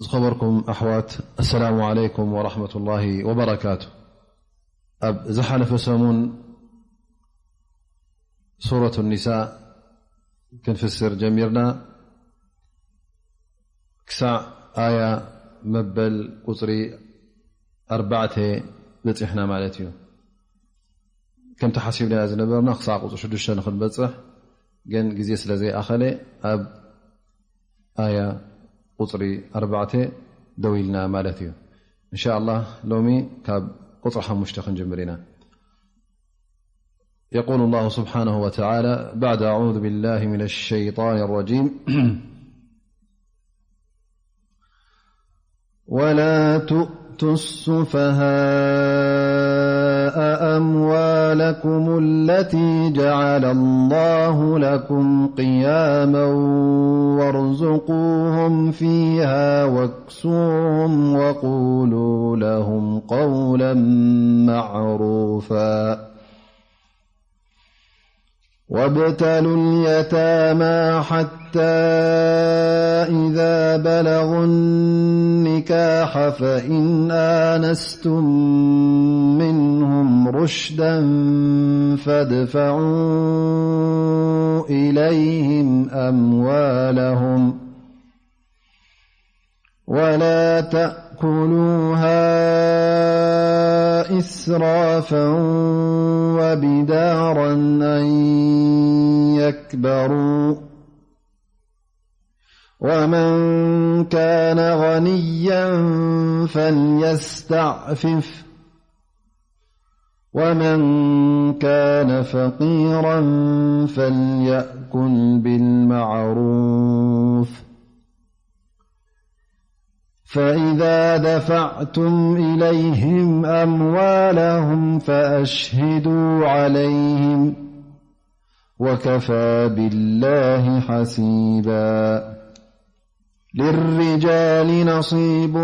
ዝኸበርኩም ኣሕዋት፣ ኣሰላሙ ዓለይኩም ወራሕመቱላሂ ወበረካቱ። ኣብ ዝሓለፈ ሰሙን ሱረቱ ኒሳእ ክንፍስር ጀሚርና፣ ክሳዕ ኣያ መበል ቁጽሪ ኣርባዕተ በጺሕና ማለት እዩ። ከምቲ ሓሲብናዮ ዝነበርና ክሳዕ ቁጽሪ ሽዱሽተ ንኽንበጽሕ ግን ግዜ ስለ ዘይኣኸለ ኣብ ኣያ ቁጽሪ ኣርባዕተ ደው ኢልና ማለት እዩ። እንሻ ኣላህ ሎሚ ካብ ቁጽሪ ሓሙሽተ ክንጅምር ኢና። يقول الله سبحانه وتعالى بعد أعوذ بالله من الشيطان الرجيم ولا تؤتوا السفهاء أموالكم التي جعل الله لكم قياما وارزقوهم فيها واكسوهم وقولوا لهم قولا معروفا وابتلوا اليتامى حتى إذا بلغوا النكاح فإن آنستم منهم رشدا فادفعوا إليهم أموالهم ولا تأكلوها إسرافا وبدارا أن يكبروا ومن كان غنيا فليستعفف ومن كان فقيرا فليأكل بالمعروف فإذا دفعتم إليهم أموالهم فأشهدوا عليهم وكفى بالله حسيبا للرجال نصيب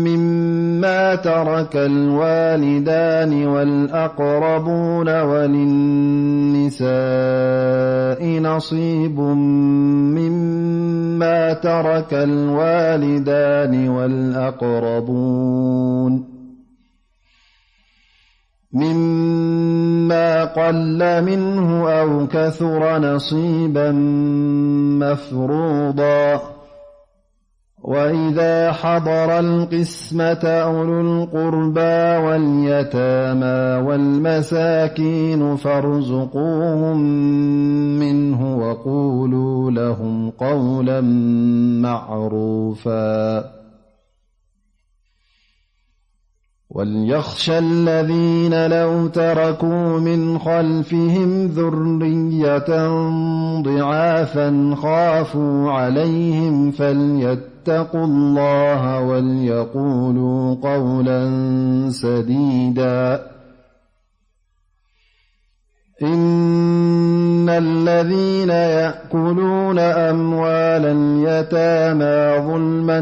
مما ترك الوالدان والأقربون وللنساء نصيب مما ترك الوالدان والأقربون مما قل منه أو كثر نصيبا مفروضا وإذا حضر القسمة أولو القربى واليتامى والمساكين فارزقوهم منه وقولوا لهم قولا معروفا وليخش الذين لو تركوا من خلفهم ذرية ضعافا خافوا عليهم فليتقوا الله وليقولوا قولا سديدا إن الذين يأكلون أموال اليتامى ظلما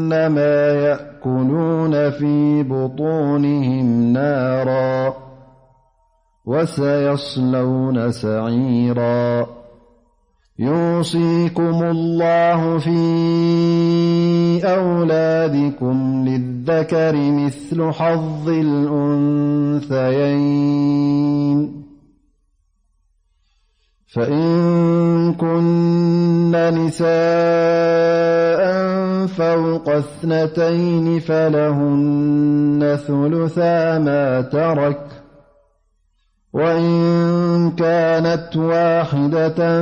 إنما يأكلون في بطونهم نارا وسيصلون سعيرا يوصيكم الله في أولادكم للذكر مثل حظ الأنثيين فإن كن نساء فوق اثنتين فلهن ثلثا ما ترك وإن كانت واحدة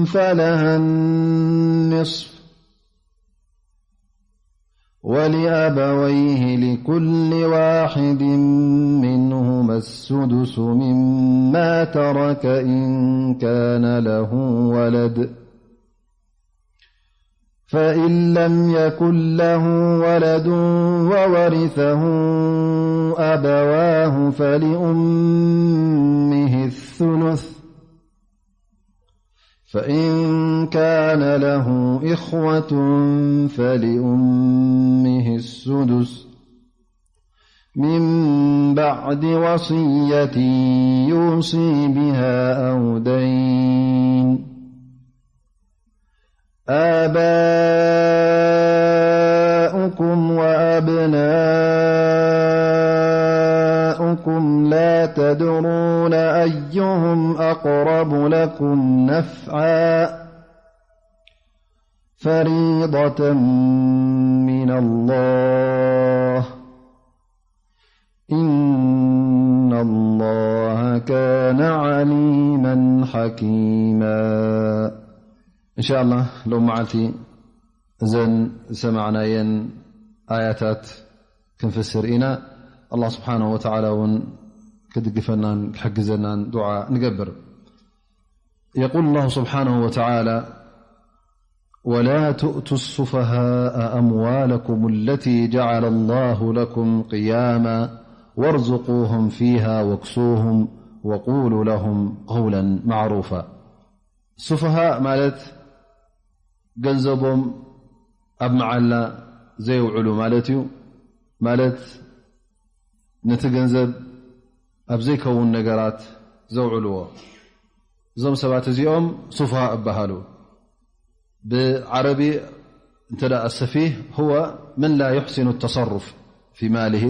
فلها النصف ولأبويه لكل واحد منهما السدس مما ترك إن كان له ولد فإن لم يكن له ولد وورثه أبواه فلأمه الثلث فإن كان له إخوة فلأمه السدس من بعد وصية يوصي بها أو دين تدرون أيهم أقرب لكم نفعا، فريضة من الله، إن الله كان عليما حكيما. إن شاء الله، ሎም መዓልቲ እዘን ዝሰማዕናየን ኣያታት ክንፍስር ኢና። ኣላህ ስብሓነሁ ወተዓላ እውን ክድግፈናን ክሕግዘናን ዱዓ ንገብር። يقول الله سبحانه وتعالى: ولا تؤتوا السفهاء أموالكم التي جعل الله لكم قياما وارزقوهم فيها واكسوهم وقولوا لهم قولا معروفا. ሱፈሃእ ማለት ገንዘቦም ኣብ መዓላ ዘየውዕሉ ማለት እዩ። ማለት ነቲ ገንዘብ ኣብ ዘይከውን ነገራት ዘውዕልዎ፣ እዞም ሰባት እዚኦም ሱፍሃ እበሃሉ። ብዓረቢ እንተ ደኣ ሰፊህ፣ هو من لا يحسن التصرف في ماله،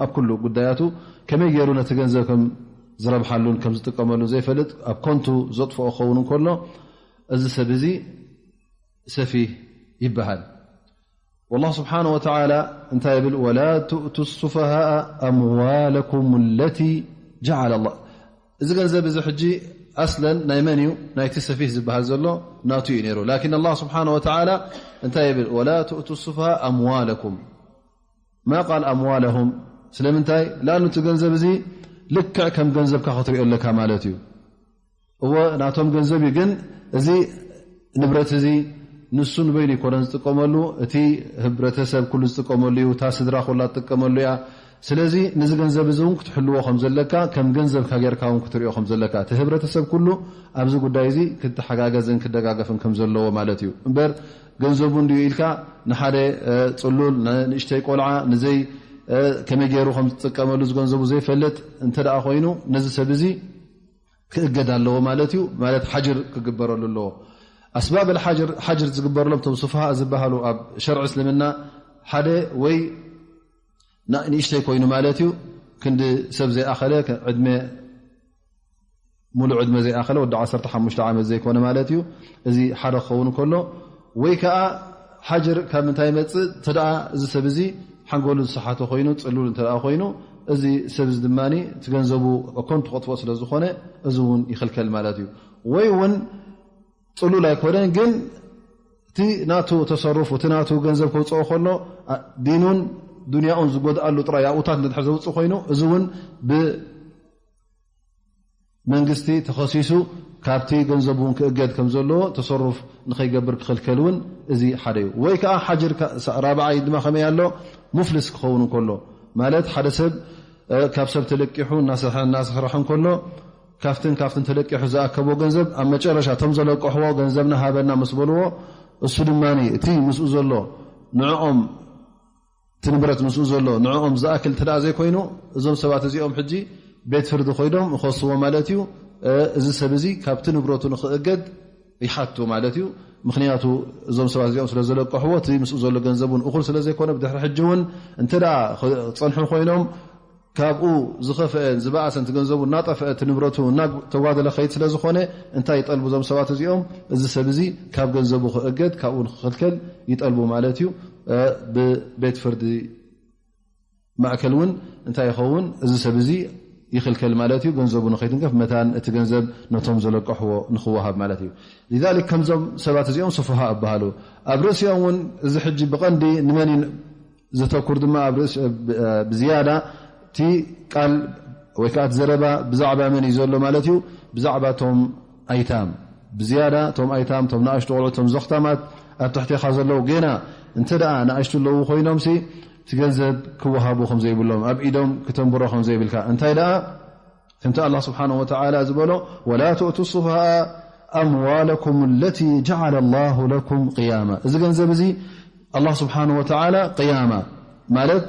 ኣብ ኩሉ ጉዳያቱ ከመይ ገይሩ ነቲ ገንዘብ ከም ዝረብሓሉን ከም ዝጥቀመሉን ዘይፈልጥ፣ ኣብ ኮንቱ ዘጥፍኦ ክኸውን እንከሎ፣ እዚ ሰብ እዚ ሰፊህ ይበሃል። والله سبحانه وتعالى እንታይ ይብል? ولا تؤتوا السفهاء أموالكم التي جعل الله. እዚ ገንዘብ እዚ ሕጂ ኣስለን ናይ መን እዩ? ናይቲ ሰፊህ ዝበሃል ዘሎ ናቱ እዩ ነይሩ። لكن الله سبحانه وتعالى እንታይ ይብል? ولا تؤتوا السفهاء أموالكم. ما قال أموالهم؟ ስለምንታይ? لأنه እቲ ገንዘብ እዚ ልክዕ ከም ገንዘብካ ክትሪኦ ኣለካ ማለት እዩ። እወ ናቶም ገንዘብ እዩ፣ ግን እዚ ንብረት እዚ ንሱ ንበይኑ ይኮነን ዝጥቀመሉ፣ እቲ ህብረተሰብ ኩሉ ዝጥቀመሉ እዩ፣ እታ ስድራ ኩላ ትጥቀመሉ እያ። ስለዚ ነዚ ገንዘብ እዚ እውን ክትሕልዎ ከም ዘለካ፣ ከም ገንዘብካ ጌርካ እውን ክትሪኦ ከም ዘለካ፣ እቲ ህብረተሰብ ኩሉ ኣብዚ ጉዳይ እዚ ክተሓጋገዝን ክደጋገፍን ከም ዘለዎ ማለት እዩ። እምበር ገንዘቡ እንድዩ ኢልካ ንሓደ፣ እ፣ ጽሉል፣ ንእሽተይ ቆልዓ፣ ንዘይ፣ እ፣ ከመይ ገይሩ ከም ዝጥቀመሉ እዚ ገንዘቡ ዘይፈልጥ እንተ ደኣ ኮይኑ፣ ነዚ ሰብ እዚ ክእገድ ኣለዎ ማለት እዩ። ማለት ሓጅር ክግበረሉ ኣለዎ። ኣስባብ ሓጅር፣ ሓጅር ዝግበረሎም እቶም ሱፍሃ ዝበሃሉ ኣብ ሸርዒ እስልምና ሓደ ወይ ና-፣ ንእሽተይ ኮይኑ ማለት እዩ፣ ክንዲ ሰብ ዘይኣኸለ፣ ከ-፣ ዕድመ፣ ሙሉእ ዕድመ ዘይኣኸለ፣ ወዲ ዓሰርተ ሓሙሽተ ዓመት ዘይኮነ ማለት እዩ። እዚ ሓደ ክኸውን ከሎ፣ ወይ ከኣ ሓጅር ካብ ምንታይ ይመጽእ? እንተ ደኣ እዚ ሰብ እዚ ሓንጎሉ ዝሰሓተ ኮይኑ፣ ጽሉል እንተ ደኣ ኮይኑ፣ እዚ ሰብ እዚ ድማ እቲ ገንዘቡ ኮንቱ ከጥፍኦ ስለ ዝኾነ፣ እዚ እውን ይኽልከል ማለት እዩ። ወይ እውን ጽሉል ኣይኮነን፣ ግን እቲ ናቱ ተሰሩፉ፣ እቲ ናቱ ገንዘብ ከውጽኦ ከሎ፣ ኣ-፣ ዲኑን ዱንያኡን ዝጎድኣሉ ጥራይ ኣብኡታት እንድሕር ዘውጽእ ኮይኑ፣ እዚ እውን ብመንግስቲ ተኸሲሱ ካብቲ ገንዘብ እውን ክእገድ ከም ዘለዎ፣ ተሰሩፍ ንኸይገብር ክኽልከል እውን እዚ ሓደ እዩ። ወይ ከኣ ሓጅር ከ-፣ ሳ-፣ ራብዓይ ድማ ከመይ ኣሎ? ሙፍልስ ክኸውን እንከሎ፣ ማለት ሓደ ሰብ፣ እ፣ ካብ ሰብ ተለቂሑ እናሰሐ እናስሕርሐ እንከሎ፣ ካብትን ካብትን ተለቂሑ ዝኣከቦ ገንዘብ ኣብ መጨረሻ እቶም ዘለቀሕዎ ገንዘብና ሃበና ምስ በልዎ፣ እሱ ድማ እቲ ምስኡ ዘሎ ንዕኦም፣ እቲ ንብረት ምስኡ ዘሎ ንዕኦም ዝኣክል እንተ ደኣ ዘይኮይኑ፣ እዞም ሰባት እዚኦም ሕጂ ቤት ፍርዲ ኮይዶም ይኸስዎ ማለት እዩ። እ፣ እዚ ሰብ እዚ ካብቲ ንብረቱ ንኽእገድ ይሓቱ ማለት እዩ። ምኽንያቱ እዞም ሰባት እዚኦም ስለ ዘለቀሕዎ፣ እቲ ምስኡ ዘሎ ገንዘብ እውን እኹል ስለ ዘይኮነ፣ ብድሕሪ ሕጂ እውን እንተ ደኣ ክጸንሑ ኮይኖም፣ ካብኡ ዝኸፍአን ዝበኣሰን እቲ ገንዘቡ እናጠፍአ፣ እቲ ንብረቱ እናተጓደለ ከይድ ስለ ዝኾነ፣ እንታይ ይጠልቡ እዞም ሰባት እዚኦም? እዚ ሰብ እዚ ካብ ገንዘቡ ክእገድ፣ ካብኡ ንክኽልከል ይጠልቡ ማለት እዩ። እ፣ ብቤት ፍርዲ ማእከል እውን እንታይ ይኸውን? እዚ ሰብ እዚ ይኽልከል ማለት እዩ። ገንዘቡ ንኸይትንከፍ መታን እቲ ገንዘብ ነቶም ዘለቀሕዎ ንኽወሃብ ማለት እዩ። لذلك ከምዞም ሰባት እዚኦም ሱፍሃ እበሃሉ። ኣብ ርእሲኦም እውን እዚ ሕጂ ብቐንዲ ንመን እዩ ዘተኩር ድማ ኣብ ርእሲ፣ ብ-፣ ብዝያዳ እቲ ቃል ወይ ከኣ እቲ ዘረባ ብዛዕባ መን እዩ ዘሎ ማለት እዩ? ብዛዕባ እቶም ኣይታም። ብዝያዳ እቶም ኣይታም፣ እቶም ንኣሽቱ ቆልዑ፣ እቶም ዘኽታማት ኣብ ትሕቴኻ ዘለዉ ጌና እንተ ደኣ ንኣሽቱ ኣለዉ ኮይኖምሲ፣ እቲ ገንዘብ ክወሃቡ ከም ዘይብሎም፣ ኣብ ኢዶም ክተንብሮ ከም ዘይብልካ። እንታይ ደኣ ከምቲ ኣላህ ስብሓነሁ ወተዓላ ዝበሎ፣ "ወላ ትእቱ ሱፍሃአ ኣምዋለኩም ለቲ ጀዓለ ላሁ ለኩም ቅያማ።" እዚ ገንዘብ እዚ ኣላህ ስብሓነሁ ወተዓላ ቅያማ ማለት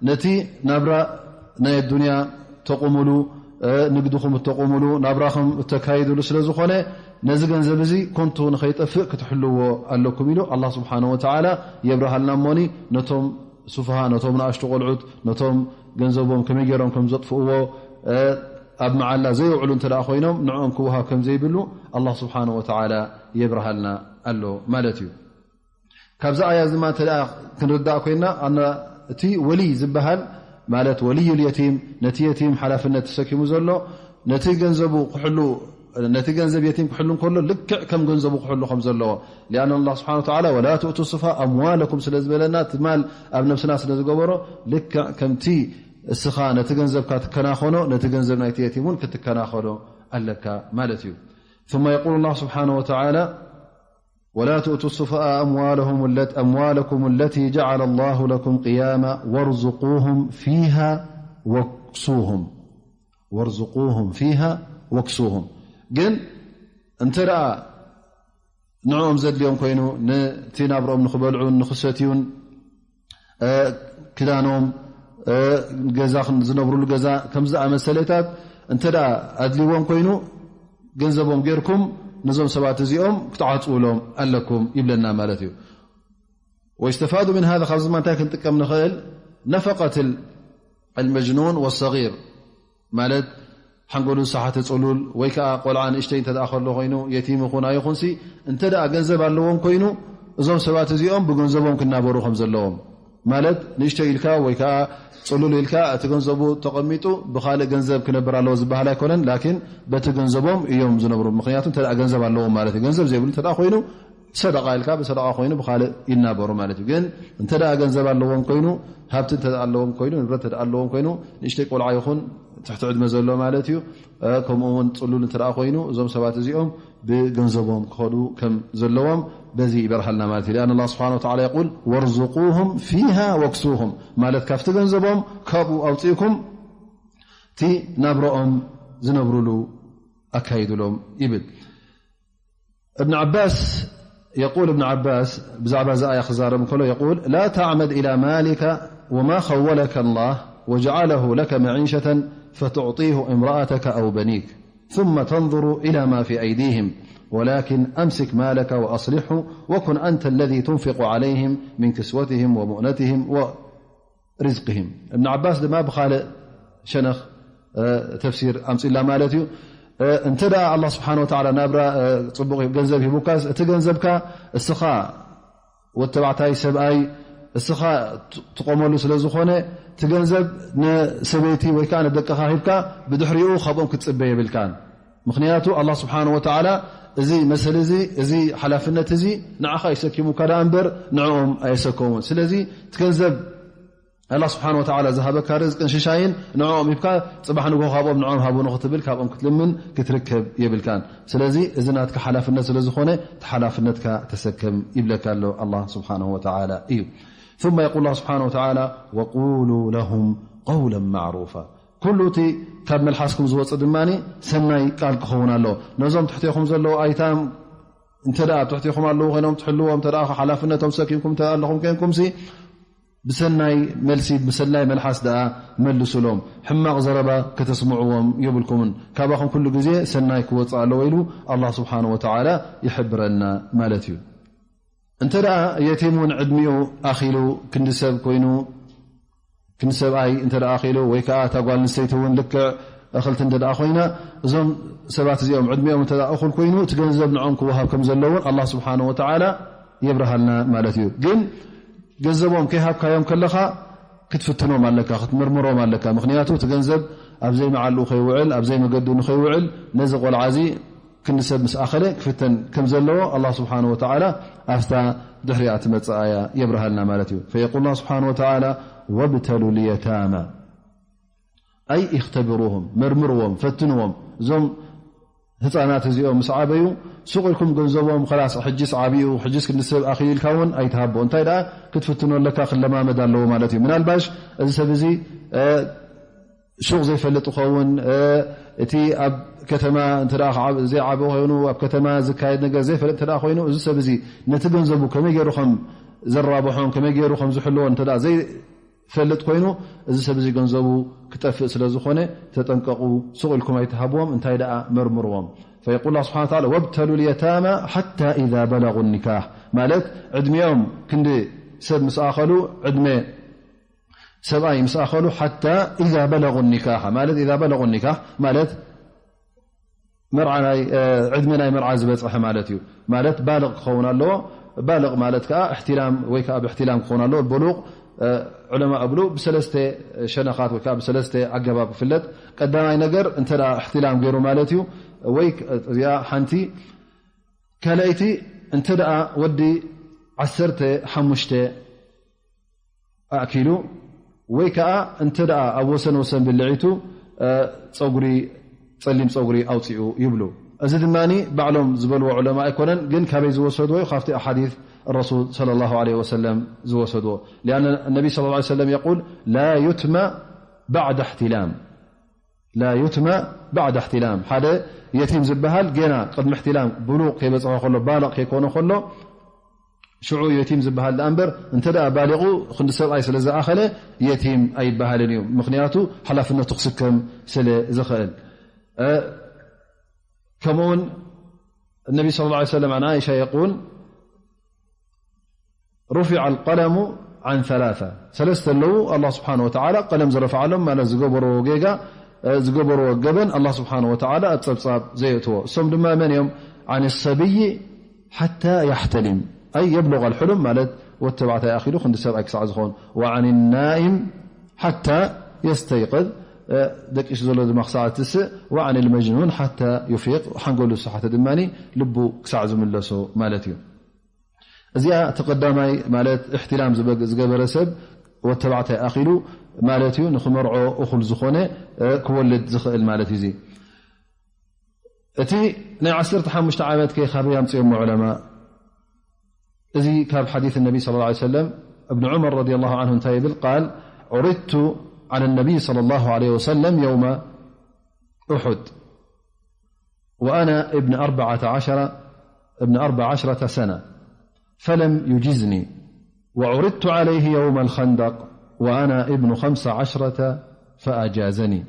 ነቲ ናብራ ናይ ኣዱንያ ተቑሙሉ፣ እ፣ ንግድኹም እተቑሙሉ፣ ናብራኹም እተካይድሉ ስለ ዝኾነ፣ ነዚ ገንዘብ እዚ ኮንቱ ንኸይጠፍእ ክትሕልዎ ኣለኩም ኢሉ ኣላህ ስብሓነሁ ወተዓላ የብርሃልና እሞኒ ነቶም ሱፍሃ፣ ነቶም ንኣሽቱ ቆልዑት፣ ነቶም ገንዘቦም ከመይ ገይሮም ከም ዘጥፍእዎ፣ እ፣ ኣብ መዓላ ዘይውዕሉ እንተ ደኣ ኮይኖም ንዕኦም ክወሃብ ከም ዘይብሉ ኣላህ ስብሓነ ወተዓላ የብርሃልና ኣሎ ማለት እዩ። ካብዚ ኣያ ድማ እንተ ደኣ ክንርዳእ ኮይና ኣና እቲ ወልይ ዝበሃል ማለት ወልዩል የቲም ነቲ የቲም ሓላፍነት ተሰኪሙ ዘሎ ነቲ ገንዘቡ ክሕሉ ነቲ ገንዘብ የቲም ክሕሉ እንከሎ ልክዕ ከም ገንዘቡ ክሕሉ ከም ዘለዎ ሊኣን ኣላህ ስብሓነ ወተዓላ ወላ ትእቱ ሱፋ ኣምዋለኩም ስለ ዝበለና እቲ ማል ኣብ ነብስና ስለ ዝገበሮ ልክዕ ከምቲ እስኻ ነቲ ገንዘብካ ትከናኸኖ ነቲ ገንዘብ ናይቲ የቲም እውን ክትከናኸኖ ኣለካ ማለት እዩ። ثم يقول الله سبحانه وتعالى ولا تؤتوا السفهاء أموالهم الت- أموالكم التي جعل الله لكم قياما وارزقوهم فيها واكسوهم وارزقوهم فيها واكسوهم ግን እንተ ደኣ ንዕኦም ዘድልዮም ኮይኑ ነቲ ናብርኦም ንኽበልዑን ንኽሰትዩን ክዳኖም ገዛ ዝነብሩሉ ገዛ ከምዚ ዝኣመሰለታት እንተ ኣድልዎም ኮይኑ ገንዘቦም ጌርኩም ነዞም ሰባት እዚኦም ክትዓፅውሎም ኣለኩም ይብለና ማለት እዩ። ويستفاد من هذا ካብዚ ድማ እንታይ ክንጥቀም ንኽእል نفقة المجنون والصغير ማለት ሓንጎሉ ዝሰሓተ ፅሉል ወይ ከዓ ቆልዓ ንእሽተይ እንተ ከሎ ኮይኑ የቲም ይኹን ኣይኹንሲ እንተ ገንዘብ ኣለዎም ኮይኑ እዞም ሰባት እዚኦም ብገንዘቦም ክናበሩ ከም ዘለዎም ማለት ንእሽተይ ኢልካ ወይ ከዓ ፅሉል ኢልካ እቲ ገንዘቡ ተቐሚጡ ብካልእ ገንዘብ ክነብር ኣለዎ ዝበሃል ኣይኮነን። ላኪን በቲ ገንዘቦም እዮም ዝነብሩ። ምክንያቱ እንተ ገንዘብ ኣለዎም ማለት እዩ። ገንዘብ ዘይብሉ እንተ ኮይኑ ሰደቃ ኢልካ ብሰደቃ ኮይኑ ብካልእ ይናበሩ ማለት እዩ። ግን እንተ ገንዘብ ኣለዎም ኮይኑ ሃብቲ እንተ ኣለዎም ኮይኑ ንብረት እንተ ኣለዎም ኮይኑ ንእሽተይ ቆልዓ ይኹን ትሕቲ ዕድመ ዘሎ ማለት እዩ ከምኡ እውን ፅሉል እንተ ኮይኑ እዞም ሰባት እዚኦም ብገንዘቦም ክኸዱ ከም ዘለዎም በዚ ይበርሃልና ማለት እዩ። لأن الله سبحانه وتعالى يقول وارزقوهم فيها واكسوهم ማለት ካብቲ ገንዘቦም ካብኡ ኣውፅእኩም እቲ ናብረኦም ዝነብሩሉ ኣካይድሎም ይብል። ابن عباس يقول ابن عباس ብዛዕባ እዚ ኣያ ክዛረብ እንከሎ يقول لا تعمد إلى مالك وما خولك الله وجعله لك معيشة فتعطيه امرأتك أو بنيك ثم تنظر إلى ما في أيديهم ولكن أمسك مالك وأصلحه وكن أنت الذي تنفق عليهم من كسوتهم ومؤنتهم و رزقهم ابن عباس ድማ ብኻልእ ሸነኽ ተፍሲር ኣምፅላ ማለት እዩ። እንተ ደኣ ኣላህ ስብሓን ወተዓላ ናብራ ፅቡቕ ገንዘብ ሂቡካስ እቲ ገንዘብካ እስኻ ወተባዕታይ ሰብኣይ እስኻ ትቆመሉ ስለ ዝኾነ እቲ ገንዘብ ንሰበይቲ ወይ ከዓ ንደቅኻ ሂብካ ብድሕሪኡ ካብኦም ክትፅበ የብልካን። ምክንያቱ ኣላህ ስብሓን ወተዓላ እዚ መሰል እዚ እዚ ሓላፍነት እዚ ንዓኻ ይሰኪሙካ ደኣ እምበር ንዕኦም ኣየሰከሙን። ስለዚ እቲ ገንዘብ ኣላ ስብሓን ወተዓላ ዝሃበካ ርዝቅን ሽሻይን ንዕኦም ሂብካ ፅባሕ ንግሆ ካብኦም ንዕኦም ሃቡ ንክትብል ካብኦም ክትልምን ክትርከብ የብልካን። ስለዚ እዚ ናትካ ሓላፍነት ስለ ዝኾነ እቲ ሓላፍነትካ ተሰከም ይብለካ ኣሎ ኣላ ስብሓን ወተዓላ እዩ። ثم يقول الله سبحانه وتعالى وقولوا لهم قولا معروفا ኩሉ እቲ ካብ መልሓስኩም ዝወፅእ ድማ ሰናይ ቃል ክኸውን ኣሎ። ነዞም ትሕቴኹም ዘለዉ ኣይታም እንተ ደኣ ትሕቴኹም ኣለዉ ኮይኖም ትሕልዎም እንተ ደኣ ሓላፍነቶም ሰኪምኩም እንተ ኣለኹም ኮይንኩምሲ ብሰናይ መልሲ ብሰናይ መልሓስ ደኣ መልሱሎም። ሕማቕ ዘረባ ከተስምዕዎም የብልኩምን። ካባኹም ኩሉ ግዜ ሰናይ ክወፅእ ኣለዎ ኢሉ ኣላህ ስብሓን ወተዓላ ይሕብረና ማለት እዩ። እንተ ደኣ የቲም እውን ዕድሚኡ ኣኺሉ ክንዲ ሰብ ኮይኑ ክንዲ ሰብኣይ እንተ ደኣ ኣኺሉ ወይ ከዓ እታ ጓል ኣንስተይቲ እውን ልክዕ እኽልቲ እንተ ደኣ ኮይና እዞም ሰባት እዚኦም ዕድሚኦም እንተ ደኣ እኹል ኮይኑ እቲ ገንዘብ ንዖም ክወሃብ ከም ዘለውን ኣላህ ስብሓን ወተዓላ የብርሃልና ማለት እዩ። ግን ገንዘቦም ከይሃብካዮም ከለኻ ክትፍትኖም ኣለካ፣ ክትምርምሮም ኣለካ። ምክንያቱ እቲ ገንዘብ ኣብ ዘይመዓልኡ ከይውዕል ኣብ ዘይመገዱ ንኸይውዕል ነዚ ቆልዓ እዚ ክንዲ ሰብ ምስ ኣኸለ ክፍተን ከም ዘለዎ ኣላህ ስብሓን ወተዓላ ኣብታ ድሕሪኣ ትመፅእ ኣያ የብርሃልና ማለት እዩ። فيقول الله سبحانه وتعالى وابتلوا اليتامى أي اختبروهم መርምርዎም ፈትንዎም እዞም ህፃናት እዚኦም ምስ ዓበዩ ሱቕ ኢልኩም ገንዘቦም ኸላስ ሕጅስ ዓብዩ ሕጅስ ክንዲ ሰብ ኣኺሉ ኢልካ እውን ኣይትሃቦ። እንታይ ደኣ ክትፍትኖ ኣለካ ክለማመድ ኣለዎ ማለት እዩ። ምናልባሽ እዚ ሰብ እዚ ሹቕ ዘይፈልጥ ይኸውን። እቲ ኣብ ከተማ ዘይዓበ ኮይኑ ኣብ ከተማ ዝካየድ ነገር ዘይፈልጥ እተ ኮይኑ እዚ ሰብ እዚ ነቲ ገንዘቡ ከመይ ገይሩ ከም ዘራብሖን ከመይ ገይሩ ከም ዝሕልዎን እተ ዘይፈልጥ ኮይኑ እዚ ሰብ እዚ ገንዘቡ ክጠፍእ ስለ ዝኾነ ተጠንቀቑ። ሱቕ ኢልኩም ኣይትሃብዎም እንታይ ደኣ መርምርዎም። فيقول الله سبحانه وتعالى وابتلوا اليتامى حتى إذا بلغوا النكاح ማለት ዕድሚኦም ክንዲ ሰብ ምስ ኣኸሉ ዕድመ ሰብኣይ ምስ ኣኸሉ ሓታ ኢዛ በለጉ ኒካሕ ማለት ኢዛ በለጉ ኒካሕ ማለት መርዓ ናይ ዕድመ ናይ መርዓ ዝበፅሐ ማለት እዩ። ማለት ባልቕ ክኸውን ኣለዎ። ባልቕ ማለት ከዓ እሕትላም ወይ ከዓ ብእሕትላም ክኸውን ኣለዎ። በሉቕ ዕለማ እብሉ ብሰለስተ ሸነኻት ወይ ከዓ ብሰለስተ ኣገባብ ክፍለጥ። ቀዳማይ ነገር እንተ እሕትላም ገይሩ ማለት እዩ። ወይ እዚኣ ሓንቲ ካልኣይቲ እንተ ደኣ ወዲ ዓሰርተ ሓሙሽተ ኣእኪሉ ወይ ከኣ እንተ ደኣ ኣብ ወሰን ወሰን ብልዒቱ ጸጉሪ ጸሊም ጸጉሪ ኣውጺኡ ይብሉ። እዚ ድማ ባዕሎም ዝበልዎ ዑለማ ኣይኮነን፣ ግን ካበይ ዝወሰድዎ እዩ? ካብቲ ኣሓዲስ ረሱል ሰለላሁ ዐለይሂ ወሰለም ዝወሰድዎ። ሊኣነ ነቢ ሰለላሁ ዐለይሂ ወሰለም የቁል ላ ዩትመ ባዕደ እሕትላም ላ ዩትመ ባዕደ እሕትላም። ሓደ የቲም ዝበሃል ገና ቅድሚ እሕትላም ብሉቕ ከይበፅሖ ከሎ፣ ባልቕ ከይኮነ ከሎ፣ ሽዑ የቲም ዝበሃል ደኣ እምበር፣ እንተ ደኣ ባሊቑ ክንዲ ሰብኣይ ስለ ዝኣኸለ የቲም ኣይበሃልን እዩ። ምኽንያቱ ሓላፍነቱ ክስከም ስለ ዝኽእል። ከምኡውን ነቢ ሰለላሁ ዐለይሂ ወሰለም፣ عن عائشة يقول رفع القلم عن ثلاثة ሰለስተ ኣለዉ ኣላህ ስብሓን ወተዓላ ቀለም ዝረፍዓሎም ማለት ዝገበርዎ ጌጋ ዝገበርዎ ገበን ኣላህ ስብሓን ወተዓላ ኣብ ጸብጻብ ዘየእትዎ እሶም ድማ መን እዮም عن الصبي حتى يحتلم أي يبلغ الحلم ማለት ወዲ ተባዕታይ ኣኺሉ ክንዲ ሰብኣይ ክሳዕ ዝኾን وعن النائم حتى يستيقظ ደቂሱ ዘሎ ድማ ክሳዕ ትስእ وعن المجنون حتى يفيق ሓንጎሉ ዝሰሓተ ድማ ልቡ ክሳዕ ዝምለሶ ማለት እዩ እዚኣ እቲ ቀዳማይ ማለት እሕትላም ዝገበረ ሰብ ወተባዕታይ ኣኺሉ ማለት እዩ ንክመርዖ እኹል ዝኾነ ክወልድ ዝኽእል ማለት እዩ። እቲ ናይ ዓሰርተ ሓሙሽተ ዓመት ከ ካበይ ኣምፅኦሞ ዑለማ? እዚ ካብ ሓዲስ ነቢ صلى الله عليه وسلم እብን ዑመር رضي الله عنه እንታይ ይብል? قال عرضت على النبي صلى الله عليه وسلم يوم أحد وأنا ابن أربعة عشر ابن أربع عشرة سنة فلم يجزني وعرضت عليه يوم الخندق وأنا ابن خمس عشرة فأجازني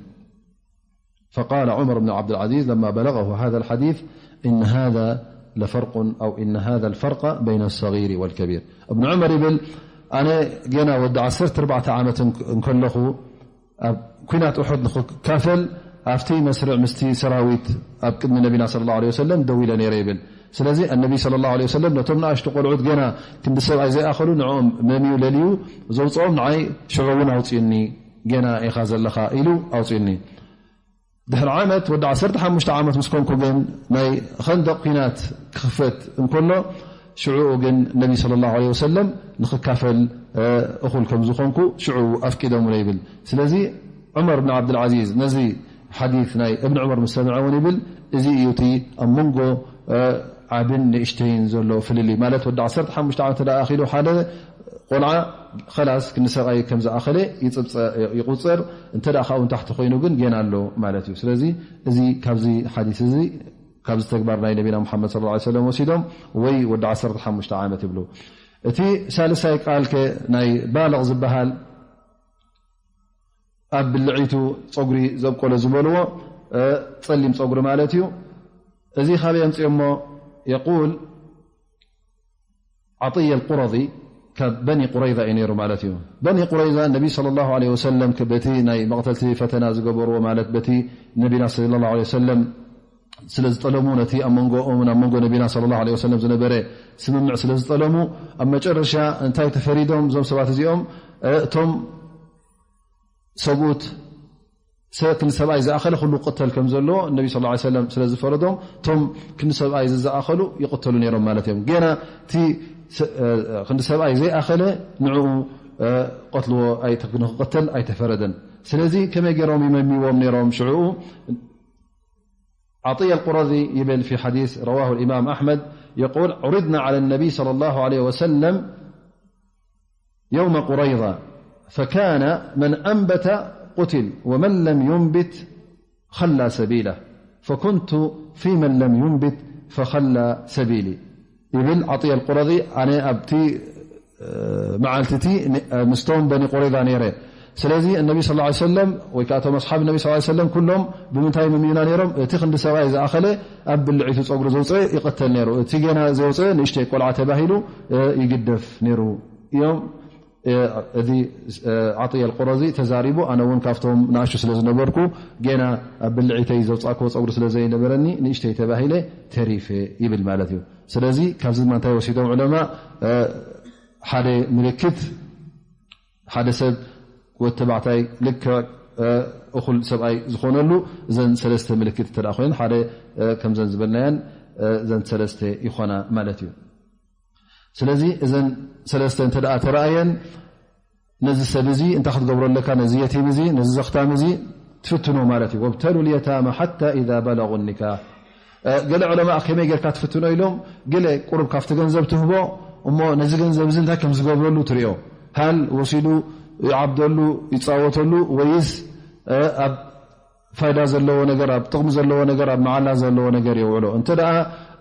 فقال عمر بن عبد العزيز لما بلغه هذا الحديث إن هذا لفرق أو إن هذا الفرق بين الصغير والكبير ابن عمر يبل أنا جينا ود عسرت أربعة عامة نكلخو ኣብ ኲናት ኡሑድ ንኽካፈል ኣብቲ መስርዕ ምስቲ ሰራዊት ኣብ ቅድሚ ነቢና صلى الله عليه وسلم ደው ኢለ ነይረ ይብል። ስለዚ النبي صلى الله عليه وسلم ነቶም ንኣሽቱ ቆልዑት ገና ክንዲ ሰብኣይ ዘይኣኸሉ ንዕኦም መምዩ ለልዩ ዘውፅኦም ንዓይ ሽዑ እውን ኣውፅእኒ ገና ኢኻ ዘለኻ ኢሉ ኣውፅእኒ። ድሕሪ ዓመት ወዲ ዓሰርተ ሓሙሽተ ዓመት ምስ ኮንኩ ግን ናይ ኸንደቕ ኲናት ክኽፈት እንከሎ ሽዑኡ ግን ነቢ صلى الله عليه وسلم ንኽካፈል እኹል ከም ዝኾንኩ ሽዑ ኣፍቂዶምለ ይብል። ስለዚ ዑመር ብን ዓብድልዓዚዝ ነዚ ሓዲስ ናይ እብን ዑመር ምስ ሰምዐ እውን ይብል እዚ እዩ እቲ ኣብ መንጎ ዓብን ንእሽተይን ዘሎ ፍልልይ ማለት ወዲ ዓሰርተ ሓሙሽተ ዓመት እንተ ኣኺሉ ሓደ ቆልዓ ኸላስ ክንዲ ሰብኣይ ከም ዝኣኸለ ይፅብፀ ይቁፅር እንተ ደኣ ካብኡ ንታሕቲ ኮይኑ ግን ጌና ኣሎ ማለት እዩ። ስለዚ እዚ ካብዚ ሓዲስ እዚ ካብዚ ተግባር ናይ ነቢና ሙሓመድ صلى الله عليه وسلم ወሲዶም ወይ ወዲ ዓሰርተ ሓሙሽተ ዓመት ይብሉ። እቲ ሳልሳይ ቃል ከ ናይ ባልቕ ዝበሃል ኣብ ብልዒቱ ፀጉሪ ዘብቆለ ዝበልዎ ፀሊም ፀጉሪ ማለት እዩ። እዚ ካበይ ኣምፅኦሞ? የቁል ዓጥያ ኣልቁረዚ ካብ በኒ ቁረይዛ እዩ ነይሩ ማለት እዩ። በኒ ቁረይዛ ነቢ صلى الله عليه وسلم በቲ ናይ መቕተልቲ ፈተና ዝገበርዎ ማለት በቲ ነቢና صلى الله عليه وسلم ስለ ዝጠለሙ ነቲ ኣብ መንጎኦምን ኣብ መንጎ ነቢና صلى الله عليه وسلم ዝነበረ ስምምዕ ስለ ዝጠለሙ ኣብ መጨረሻ እንታይ ተፈሪዶም እዞም ሰባት እዚኦም እቶም ሰብኡት ክንዲ ሰብኣይ ዝኣኸለ ኩሉ ክቕተል ከም ዘለዎ ነቢ صلى الله عليه وسلم ስለ ዝፈረዶም እቶም ክንዲ ሰብኣይ ዝዝኣኸሉ ይቕተሉ ነይሮም ማለት እዮም። ጌና እቲ ክንዲ ሰብኣይ ዘይኣኸለ ንዕኡ ቀትልዎ ንክቕተል ኣይተፈረደን። ስለዚ ከመይ ገይሮም ይመሚዎም ነይሮም ሽዕኡ عطية القرظي يبل في حديث رواه الإمام أحمد يقول عرضنا على النبي صلى الله عليه وسلم يوم قريظة فكان من أنبت قتل ومن لم ينبت خلى سبيله فكنت في من لم ينبت فخلى سبيلي يبل عطية القرظي أنا أبتي መዓልቲ እቲ ምስቶም በኒ ቁረይዛ ነይረ። ስለዚ ነቢ ስ ሰለም ወይ ከዓ እቶም ኣስሓብ ነቢ ስ ሰለም ኩሎም ብምንታይ መምዩና ነይሮም? እቲ ክንዲ ሰብኣይ ዝኣኸለ ኣብ ብልዒቱ ፀጉሪ ዘውፅአ ይቐተል ነይሩ። እቲ ገና ዘውፅአ ንእሽተይ ቆልዓ ተባሂሉ ይግደፍ ነይሩ እዮም። እዚ ዓጥያ ኣልቁረዚ ተዛሪቡ፣ ኣነ እውን ካብቶም ንኣሽቱ ስለ ዝነበርኩ፣ ጌና ኣብ ብልዒተይ ዘውፃእክዎ ፀጉሪ ስለ ዘይነበረኒ ንእሽተይ ተባሂለ ተሪፈ ይብል ማለት እዩ። ስለዚ ካብዚ ድማ እንታይ ወሲዶም ዑለማ? ሓደ ምልክት ሓደ ሰብ ወዲ ተባዕታይ ልክዕ እኹል ሰብኣይ ዝኾነሉ እዘን ሰለስተ ምልክት እንተ ኮይን፣ ሓደ ከምዘን ዝበልናየን እዘን ሰለስተ ይኾና ማለት እዩ። ስለዚ እዘን ሰለስተ እንተ ተረኣየን፣ ነዚ ሰብ እዚ እንታይ ክትገብሮ ኣለካ? ነዚ የቲም እዚ፣ ነዚ ዘኽታም እዚ ትፍትኖ ማለት እዩ። ወብተሉ ልየታማ ሓታ ኢዛ በለጉ ኒካሕ። ገለ ዑለማ ከመይ ጌርካ ትፍትኖ ኢሎም፣ ገለ ቁሩብ ካብቲ ገንዘብ ትህቦ፣ እሞ ነዚ ገንዘብ እዚ እንታይ ከም ዝገብረሉ ትሪኦ። ሃል ወሲዱ ይዓብደሉ፣ ይፃወተሉ፣ ወይስ ኣብ ፋይዳ ዘለዎ ነገር፣ ኣብ ጥቕሚ ዘለዎ ነገር፣ ኣብ መዓላ ዘለዎ ነገር የውዕሎ። እንተ ደኣ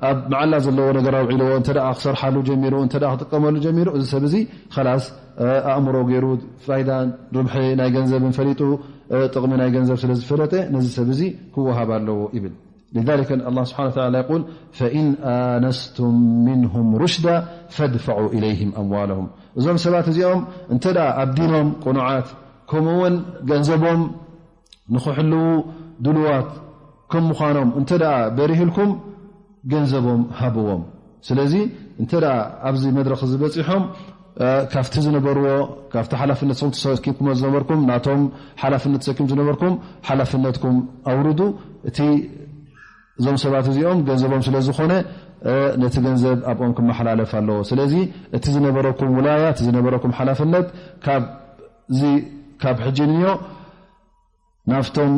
ኣብ መዓላ ዘለዎ ነገር ኣውዒልዎ፣ እንተ ደኣ ክሰርሓሉ ጀሚሩ፣ እንተ ደኣ ክጥቀመሉ ጀሚሩ፣ እዚ ሰብ እዚ ኸላስ ኣእምሮ ገይሩ፣ ፋይዳን ርብሒ ናይ ገንዘብን ፈሊጡ፣ ጥቕሚ ናይ ገንዘብ ስለ ዝፈለጠ፣ ነዚ ሰብ እዚ ክወሃብ ኣለዎ ይብል። لذلك الله سبحانه وتعالى يقول: فإن آنستم منهم رشدا فادفعوا إليهم أموالهم። እዞም ሰባት እዚኦም እንተ ደኣ ኣብ ዲኖም ቅኑዓት፣ ከምኡ እውን ገንዘቦም ንኽሕልዉ ድሉዋት ከም ምዃኖም እንተ ደኣ በሪህልኩም፣ ገንዘቦም ሃብዎም። ስለዚ እንተ ደኣ ኣብዚ መድረኽ እዚ በጺሖም፣ ካብቲ ዝነበርዎ፣ ካብቲ ሓላፍነት ንስኹም ተሰኪምኩሞ ዝነበርኩም፣ ናቶም ሓላፍነት ተሰኪም ዝነበርኩም፣ ሓላፍነትኩም ኣውርዱ። እቲ እዞም ሰባት እዚኦም ገንዘቦም ስለ ዝኾነ፣ ነቲ ገንዘብ ኣብኦም ክመሓላለፍ ኣለዎ። ስለዚ እቲ ዝነበረኩም ውላያ፣ እቲ ዝነበረኩም ሓላፍነት ካብዚ፣ ካብ ሕጂ ንዮ ናብቶም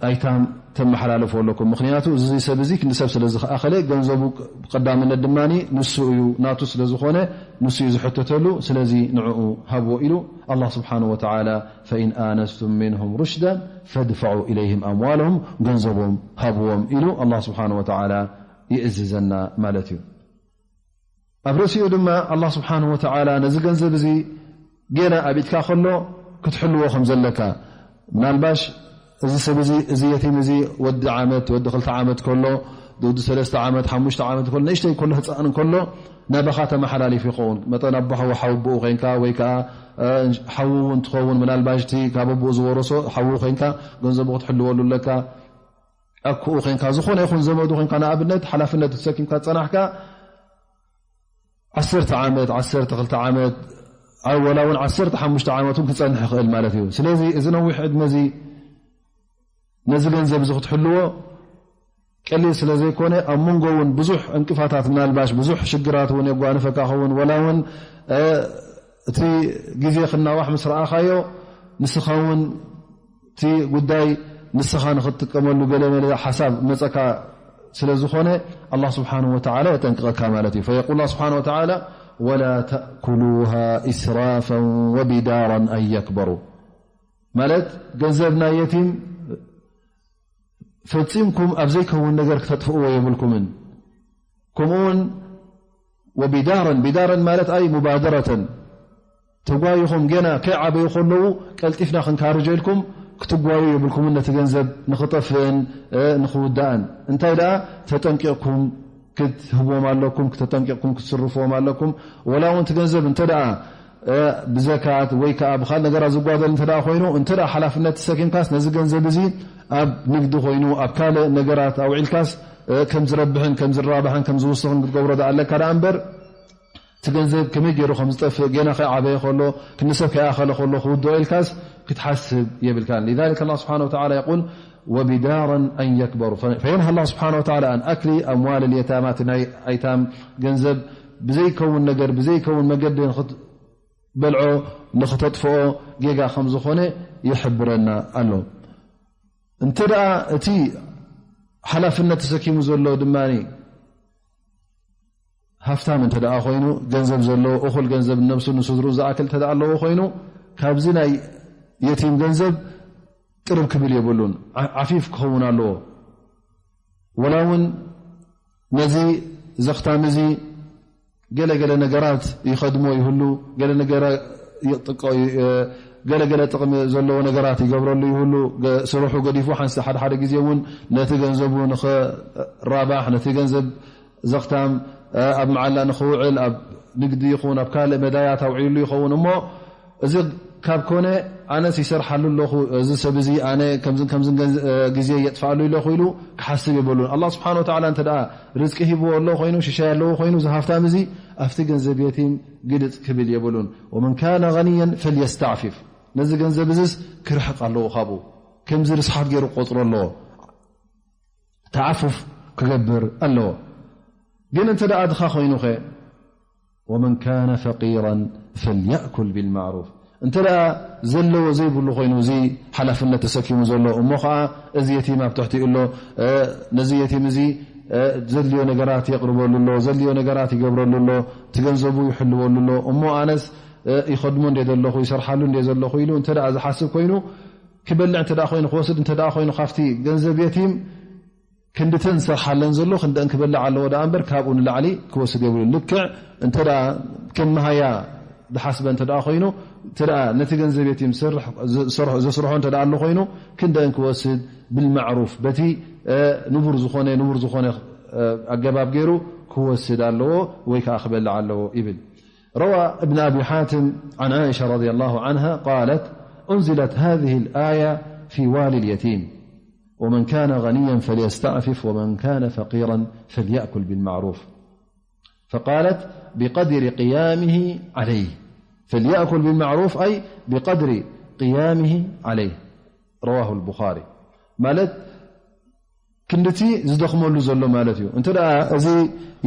ኣይታም ተመሓላልፎ ኣለኩም። ምኽንያቱ እዚ ሰብ እዚ ክንዲ ሰብ ስለ ዝኣኸለ፣ ገንዘቡ ብቀዳምነት ድማ ንሱ እዩ፣ ናቱ ስለ ዝኾነ ንሱ እዩ ዝሕተተሉ። ስለዚ ንዕኡ ሃብዎ ኢሉ ኣላህ ስብሓነሁ ወተዓላ፣ ፈኢን ኣነስቱም ሚንሁም ሩሽዳን ፈድፈዑ ኢለይህም ኣምዋለሁም፣ ገንዘቦም ሃብዎም ኢሉ ኣላህ ስብሓነሁ ወተዓላ ይእዝዘና ማለት እዩ። ኣብ ርእሲኡ ድማ ኣላህ ስብሓነሁ ወተዓላ ነዚ ገንዘብ እዚ ጌና ኣብ ኢድካ ከሎ ክትሕልዎ ከም ዘለካ፣ ምናልባሽ እዚ ሰብ እዚ፣ እዚ የቲም እዚ ወዲ ዓመት፣ ወዲ ክልተ ዓመት ከሎ፣ ወዲ ሰለስተ ዓመት፣ ሓሙሽተ ዓመት ከሎ፣ ንእሽተይ ከሎ፣ ህፃን ከሎ ናባኻ ተመሓላሊፉ ይኸውን። መጠን ኣቦ ሓው ሓወቦኡ ኮይንካ፣ ወይ ከዓ ሓዉ እውን ትኸውን፣ ምናልባሽ እቲ ካብ ኣቦኡ ዝወረሶ ሓዉ ኮይንካ ገንዘቡ ክትሕልወሉ ኣለካ። ኣኩኡ ኮይንካ፣ ዝኾነ ይኹን ዘመዱ ኮይንካ፣ ንኣብነት ሓላፍነት ተሰኪምካ ዝጸናሕካ ዓሰርተ ዓመት፣ ዓሰርተ ክልተ ዓመት፣ ኣብ ወላ እውን ዓሰርተ ሓሙሽተ ዓመት እውን ክጸንሕ ይኽእል ማለት እዩ። ስለዚ እዚ ነዊሕ ዕድመ እዚ ነዚ ገንዘብ እዚ ክትሕልዎ ቀሊል ስለ ዘይኮነ፣ ኣብ መንጎ እውን ብዙሕ ዕንቅፋታት፣ ምናልባሽ ብዙሕ ሽግራት እውን የጓንፈካ ኸውን፣ ወላ እውን እቲ ግዜ ክናዋሕ ምስ ረኣኻዮ፣ ንስኻ እውን እቲ ጉዳይ ንስኻ ንኽትጥቀመሉ ገለ መለ ሓሳብ መጸካ ስለ ዝኾነ፣ ኣላህ ስብሓንሁ ወተዓላ የጠንቅቐካ ማለት እዩ። ፈየቁል ኣላህ ስብሓንሁ ወተዓላ፣ ወላ ተእኩሉሃ ኢስራፈን ወቢዳራን ኣን የክበሩ። ማለት፣ ገንዘብ ናይ የቲም ፈጺምኩም ኣብ ዘይከውን ነገር ክተጥፍእዎ የብልኩምን። ከምኡውን ወቢዳረን፣ ቢዳረን ማለት ኣይ ሙባደረተን፣ ተጓይኹም ገና ከይዓበዩ ከለዉ ቀልጢፍና ክንካርጀልኩም ክትጓዩ የብልኩምን፣ ነቲ ገንዘብ ንኽጠፍእን ንኽውዳእን። እንታይ ደኣ ተጠንቂቕኩም ክትህብዎም ኣለኩም፣ ክተጠንቂቕኩም ክትስርፍዎም ኣለኩም። ወላ እውን እቲ ገንዘብ እንተ ደኣ ብዘካት ወይ ከዓ ብኻል ነገራት ዝጓደል እንተ ደኣ ኮይኑ፣ እንተ ደኣ ሓላፍነት ተሰኪምካስ ነዚ ገንዘብ እዚ ኣብ ንግዲ ኮይኑ ኣብ ካልእ ነገራት ኣውዒልካስ ከም ዝረብሕን ከም ዝራባሕን ከም ዝውስኽን ክትገብሮ ደኣ ኣለካ ደኣ እምበር፣ እቲ ገንዘብ ከመይ ገይሩ ከም ዝጠፍእ ገና ከይዓበየ ከሎ፣ ክንሰብ ከይኣኸለ ከሎ ክውድኦ ኢልካስ ክትሓስብ የብልካን። لذلك الله سبحانه وتعالى يقول وبدارا أن يكبروا. فينهى الله سبحانه وتعالى عن أكل أموال اليتامى፣ እቲ ናይ ኣይታም ገንዘብ ብዘይከውን ነገር፣ ብዘይከውን መገዲ ንኽትበልዖ፣ ንኽተጥፍኦ ጌጋ ከም ዝኾነ ይሕብረና ኣሎ። እንተ ደኣ እቲ ሓላፍነት ተሰኪሙ ዘሎ ድማ ሃፍታም እንተ ደኣ ኮይኑ፣ ገንዘብ ዘለዎ፣ እኹል ገንዘብ ንነብሱ ንስድርኡ ዝኣክል እንተ ደኣ ኣለዎ ኮይኑ፣ ካብዚ ናይ የቲም ገንዘብ ቅርብ ክብል የብሉን። ዓ-፣ ዓፊፍ ክኸውን ኣለዎ። ወላ እውን ነዚ ዘኽታም እዚ ገለ ገለ ነገራት ይኸድሞ ይህሉ፣ ገለ ነገረ ይጥቆ ይ-፣ ገለ ገለ ጥቕሚ ዘለዎ ነገራት ይገብረሉ ይህሉ፣ ገ-፣ ስርሑ ገዲፉ ሓንስ-፣ ሓደ ሓደ ግዜ እውን ነቲ ገንዘቡ ንኽራባሕ፣ ነቲ ገንዘብ ዘኽታም፣ እ፣ ኣብ መዓላ ንኽውዕል፣ ኣብ ንግዲ ይኹን ኣብ ካልእ መዳያት ኣውዒሉ ይኸውን እሞ፣ እዚ ካብ ኮነ ኣነስ ይሰርሓሉ ኣለኹ፣ እዚ ሰብ እዚ ኣነ ከምዝን ከምዝን ገንዘ-፣ ግዜ የጥፍኣሉ ኢለኹ ኢሉ ክሓስብ የብሉን። ኣላህ ስብሓን ወተዓላ እንተ ደኣ ርዝቂ ሂብዎ ኣሎ ኮይኑ፣ ሽሻይ ኣለዎ ኮይኑ፣ እዚ ሃፍታም እዚ ኣብቲ ገንዘብ የቲም ግልጽ ክብል የብሉን። ወመን ካነ ገንየን ፈልየስተዕፊፍ፣ ነዚ ገንዘብ እዚስ ክርሕቕ ኣለዎ ካብኡ፣ ከምዚ ርስሓት ገይሩ ክቆጽሮ ኣለዎ። ተዓፉፍ ክገብር ኣለዎ። ግን እንተ ደኣ ድኻ ኮይኑኸ? ወመን ካነ ፈቂራን ፈልየእኩል ቢልማዕሩፍ። እንተ ደኣ ዘለዎ ዘይብሉ ኮይኑ፣ እዚ ሓላፍነት ተሰኪሙ ዘሎ፣ እሞ ኸዓ እዚ የቲም ኣብ ትሕቲኡ ኣሎ፣ እ፣ ነዚ የቲም እዚ፣ እ፣ ዘድልዮ ነገራት የቕርበሉ ኣሎ፣ ዘድልዮ ነገራት ይገብረሉ ኣሎ፣ እቲ ገንዘቡ ይሕልወሉ ኣሎ። እሞ ኣነስ፣ እ፣ ይኸድሞ እንደ ዘለኹ፣ ይሰርሓሉ እንደ ዘለኹ ኢሉ እንተ ደኣ ዝሓስብ ኮይኑ፣ ክበልዕ እንተ ደኣ ኮይኑ፣ ክወስድ እንተ ደኣ ኮይኑ ካብቲ ገንዘብ የቲም፣ ክንድተን ዝሰርሓለን ዘሎ ክንደአን ክበልዕ ኣለዎ ደኣ እምበር፣ ካብኡ ንላዕሊ ክወስድ የብሉን። ልክዕ እንተ ደኣ ከም መሃያ ዝሓስበ እንተ ደኣ ኮይኑ፣ እንተ ደኣ ነቲ ገንዘብ የቲም ዝሰርሕ-፣ ዝሰርሖ-፣ ዘስርሖ እንተ ደኣ ኣሎ ኮይኑ፣ ክንደአን ክወስድ ብልማዕሩፍ፣ በቲ፣ እ፣ ንቡር ዝኾነ፣ ንቡር ዝኾነ፣ እ፣ ኣገባብ ገይሩ ክወስድ ኣለዎ ወይ ከኣ ክበልዕ ኣለዎ ይብል። روى ابن أبي حاتم عن عائشة رضي الله عنها قالت: أنزلت هذه الآية في والي اليتيم: ومن كان غنيا فليستعفف ومن كان فقيرا فليأكل بالمعروف. فقالت: بقدر قيامه عليه. فليأكل بالمعروف، أي بقدر قيامه عليه. رواه البخاري. ማለት ክንድቲ ዝደኽመሉ ዘሎ ማለት እዩ። እንተ ደኣ እዚ